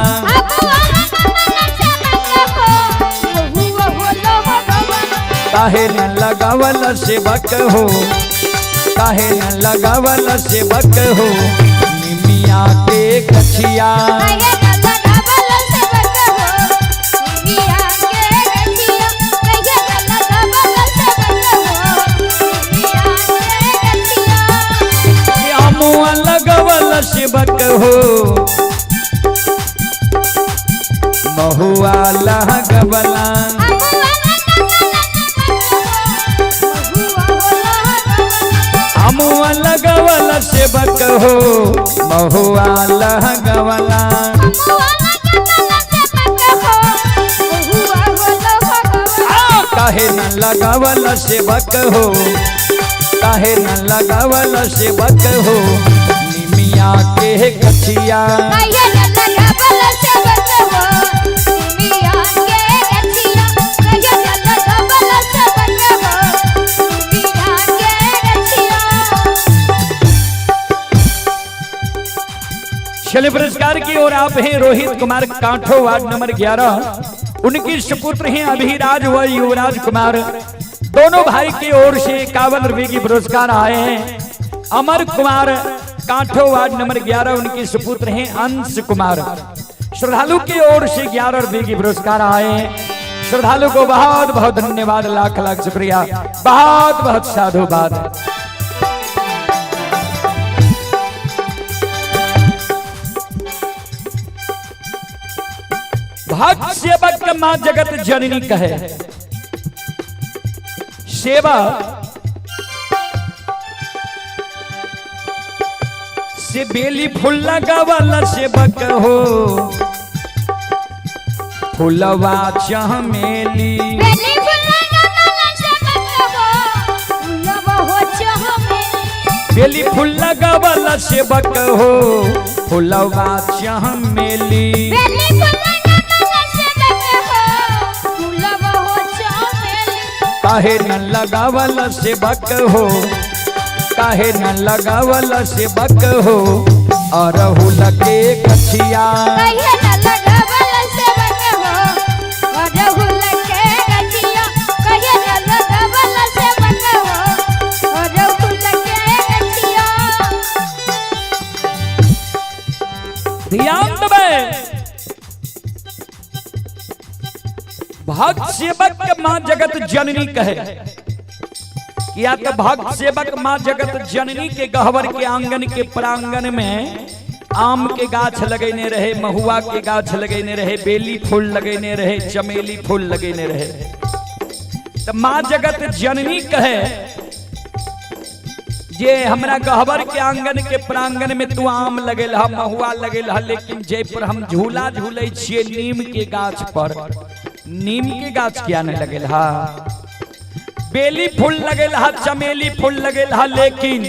काहे न लगवला सेवक हो, काहे न लगवला सेवक हो, निमिया के कछिया। अमुआ लगवला सेवक हो, महुआ लागवला। अमुआ लगवला सेवक हो, महुआ लगवला। काहे न लगवला सेवक हो, काहे न लगवला सेवक हो, निमिया के कछिया। चलिए पुरस्कार की ओर आप हैं रोहित कुमार कांठो, वार्ड नंबर 11। उनके सुपुत्र हैं अभिराज व युवराज कुमार। दोनों भाई की ओर से 51 रुपए की पुरस्कार आए हैं। अमर कुमार कांठो, वार्ड नंबर 11, उनके सुपुत्र हैं अंश कुमार। श्रद्धालु की ओर से 11 रुपए की पुरस्कार आए हैं। श्रद्धालु को बहुत बहुत धन्यवाद, लाख लाख शुक्रिया, बहुत बहुत साधुवाद। भक्त सेवक मां जगत जननी कहे, सेवा से बेली फूल लगावला सेवक हो, फुलवा चमेली। बेली फूल लगावला सेवक हो, फुलवा चमेली। काहे न लगावला सेवक हो, काहे न लगावल सेवक हो अरहुल के गछिया। कहे न लगावल सेवक हो अरहुल के गछिया, कहे न लगावल सेवक हो अरहुल के गछिया। ध्यान देबै, भक्त सेवक के माँ जगत जननी कहे किया तो भक्त सेवक माँ जगत जननी के गहवर के आंगन के प्रांगण में आम के गाछ लगेने रहे, महुआ के गाछ लगेने रहे, बेली फूल लगेने रहे, चमेली फूल लगेने रहे। तो माँ जगत जननी कहे जे हमरा गहबर के आंगन के प्रांगण में तू आम लगेल ह, महुआ लगेल ह, लेकिन जे पर हम झूला झूले छिए नीम के गाछ पर, नीम के गाछ किया नहीं लगेल ह? बेली फूल लगेल ह, चमेली फूल लगेल ह, लेकिन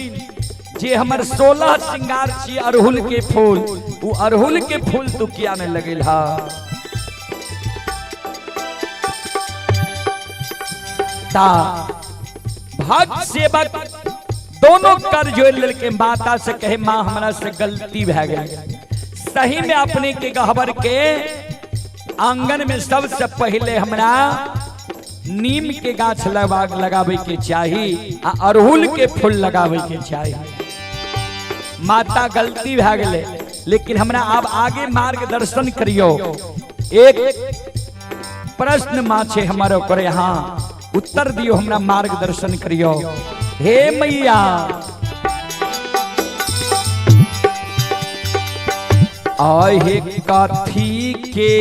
जे हमर 16 श्रृंगार छिए अड़हुल के फूल, उ अड़हुल के फूल तू किया नहीं लगेल ह? ता भक्त सेवक दोनों कर जोड़ लेके माता से कहे माँ हमरा से गलती भै गई, सही में अपने के गहबर के आंगन में सबसे पहले हमरा नीम के गाछ लगावे के चाही आ अड़हुल के फूल लगावे के चाही। माता गलती भै गेलै, लेकिन हमरा आब आगे मार्गदर्शन करियो। एक प्रश्न माँ छे हमर, ओकर यहाँ उत्तर दियो, हमरा मार्गदर्शन करियो। हे मैया आहे कथी के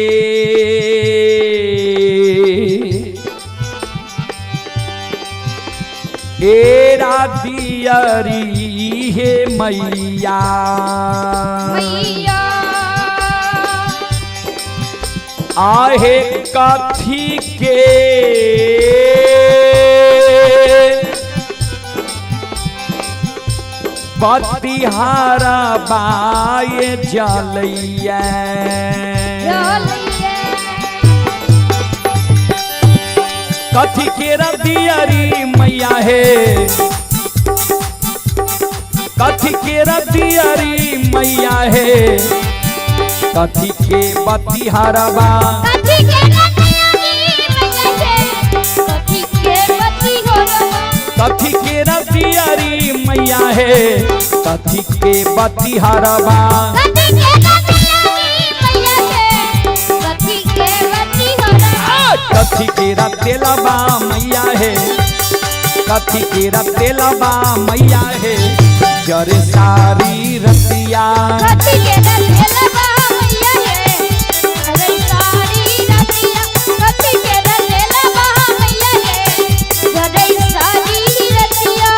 एरा दियरी हे मैया, मैया आहे कथी के बतिहारा बाय जलैया, जलैया। कथी के रदियरी मैया हे, कथी के रदियरी मैया हे, कथी के बतिहारबा, कथी के रतियारी मैया हे, कथी के बतिहारबा। कथी के रदियरी मैया हे, कथी के बतिहारबा। कथी के रतियारी मैया हे, कथी के बतिहारबा। कथी के रतेलबा मैया हे, कथी के रतेलबा मैया हे, जर सारी रतिया। कथी के रतेलबा मैया हे, अरे सारी रतिया। कथी के रतेलबा मैया हे, जरे सारी रतिया।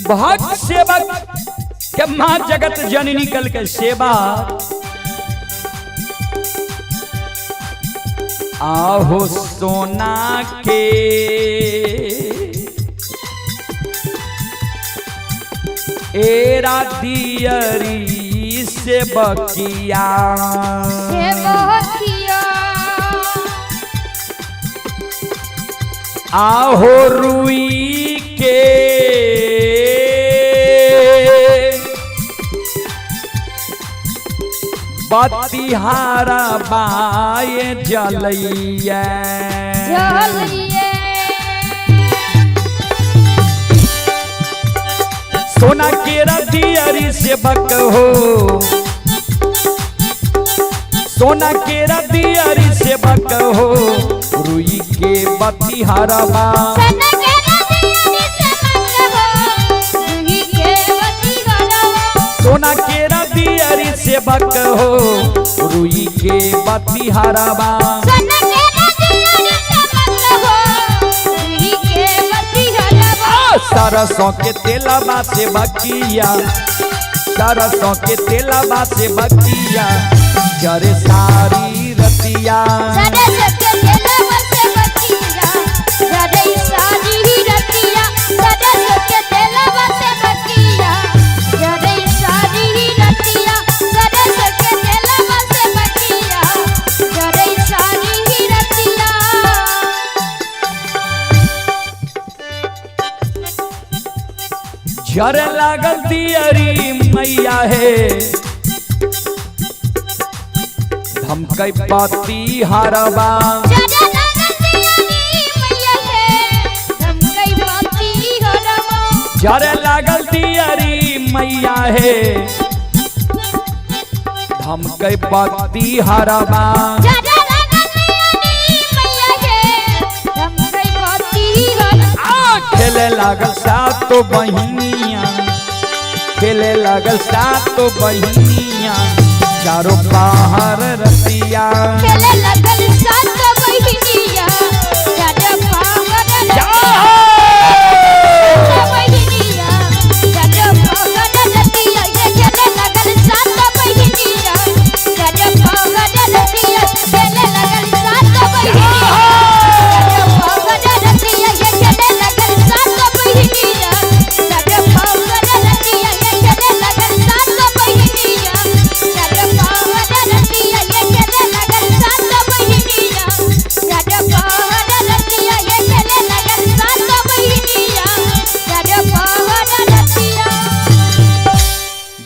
भक्त सेवक के माँ जगत जननी कल के सेवा आहो सोना के एरा दियरी से बकिया, सेवकिया। आहो रुई के बतिहारा बाय जलैया। जलिए। सोना के रतियरी सेवक हो, सोना के रतियरी सेवक हो, रुई के बतिहारा। सना के रतिया सेवक हो, रुई के बतिहारवा। सोना के रतियरी सेवक हो, रुई के बतिहारवा। सना के रतिया सेवक हो, रुई के बतिहारवा। सरसों के तेलबा से बकिया, सरसों के तेलबा से बकिया, जरे सारी रतिया। सरस के तेलवा से बकिया, जरे सारी रतिया। सरस के तेलवा से बकिया, जरे सारी रतिया। सरस के तेलवा से बकिया, जरे सारी रतिया। झरे लागल दियरी मैया हे, धमकै पति हरबा। जरे लागल दियरी मैया हे, धमकै पति हरबा। झरे लागल दियरी मैया हे, धमकै पति हरबा। जरे लागल दियरी मैया हे, धमकै पति हरबा। खेले लागल सातो बहिनिया, खेले लागल सातो बहिनिया, चारों पहाड़ रतिया। खेले लगल सात बहिनिया, चार पावर रतिया। बहिनिया, चार पावर रतिया। ये खेले लगल सात बहिनिया, चार पावर रतिया। खेले लगल सात बहिनिया, चार पावर रतिया। ये खेले लगल सात बहिनिया, चार पावर रतिया। ये खेले लगल सात बहिनिया, चार पावर रतिया। ये खेले लगल सात बहिनिया, चार पावर रतिया। ये खेले लगल सात बहिनिया, चार पावर रतिया।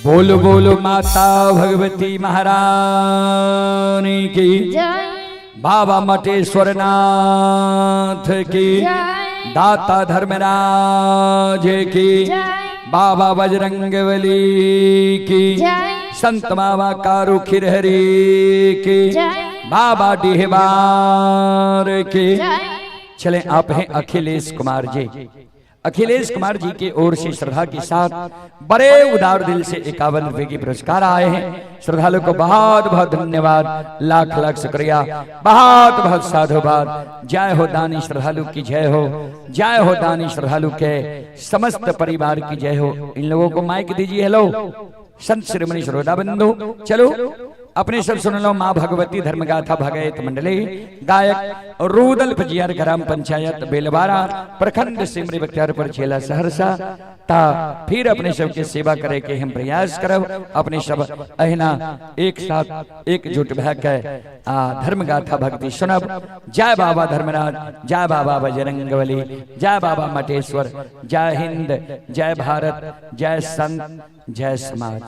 बोलो बोलो माता भगवती महारानी की, जय। बाबा मटेश्वर नाथ की, जय। दाता धर्मराज की, जय। बाबा बजरंगबली की, जय। संत बाबा कारू खिरहरी की, जय। बाबा डिहबार की। जय। चले आप हैं अखिलेश कुमार जी। अखिलेश कुमार जी की ओर से श्रद्धा के साथ बड़े उदार दिल से 51 रुपए के पुरस्कार आए हैं। श्रद्धालु को बहुत बहुत धन्यवाद, लाख लाख शुक्रिया, बहुत बहुत साधुवाद। जय हो दानी श्रद्धालु की जय हो, जय हो दानी श्रद्धालु के समस्त परिवार की जय हो। इन लोगों को माइक दीजिए। हेलो संत श्रीमणि श्रोता बंधु, चलो अपने सब सुन लो माँ भगवती धर्मगाथा भगवत मंडली, गायक रूदल पजियार, ग्राम पंचायत बेलवारा, प्रखंड सिमरी बख्तियारपुर, जिला सहरसा। ता फिर अपने सबके सेवा करे के हम प्रयास करब। अपने सब अहिना एक साथ एकजुट भए के आ धर्मगाथा भक्ति सुनब। जय बाबा धर्मराज, जय बाबा बजरंगबली, जय बाबा मटेश्वर, जय हिंद, जय भारत, जय संत, जय समाज।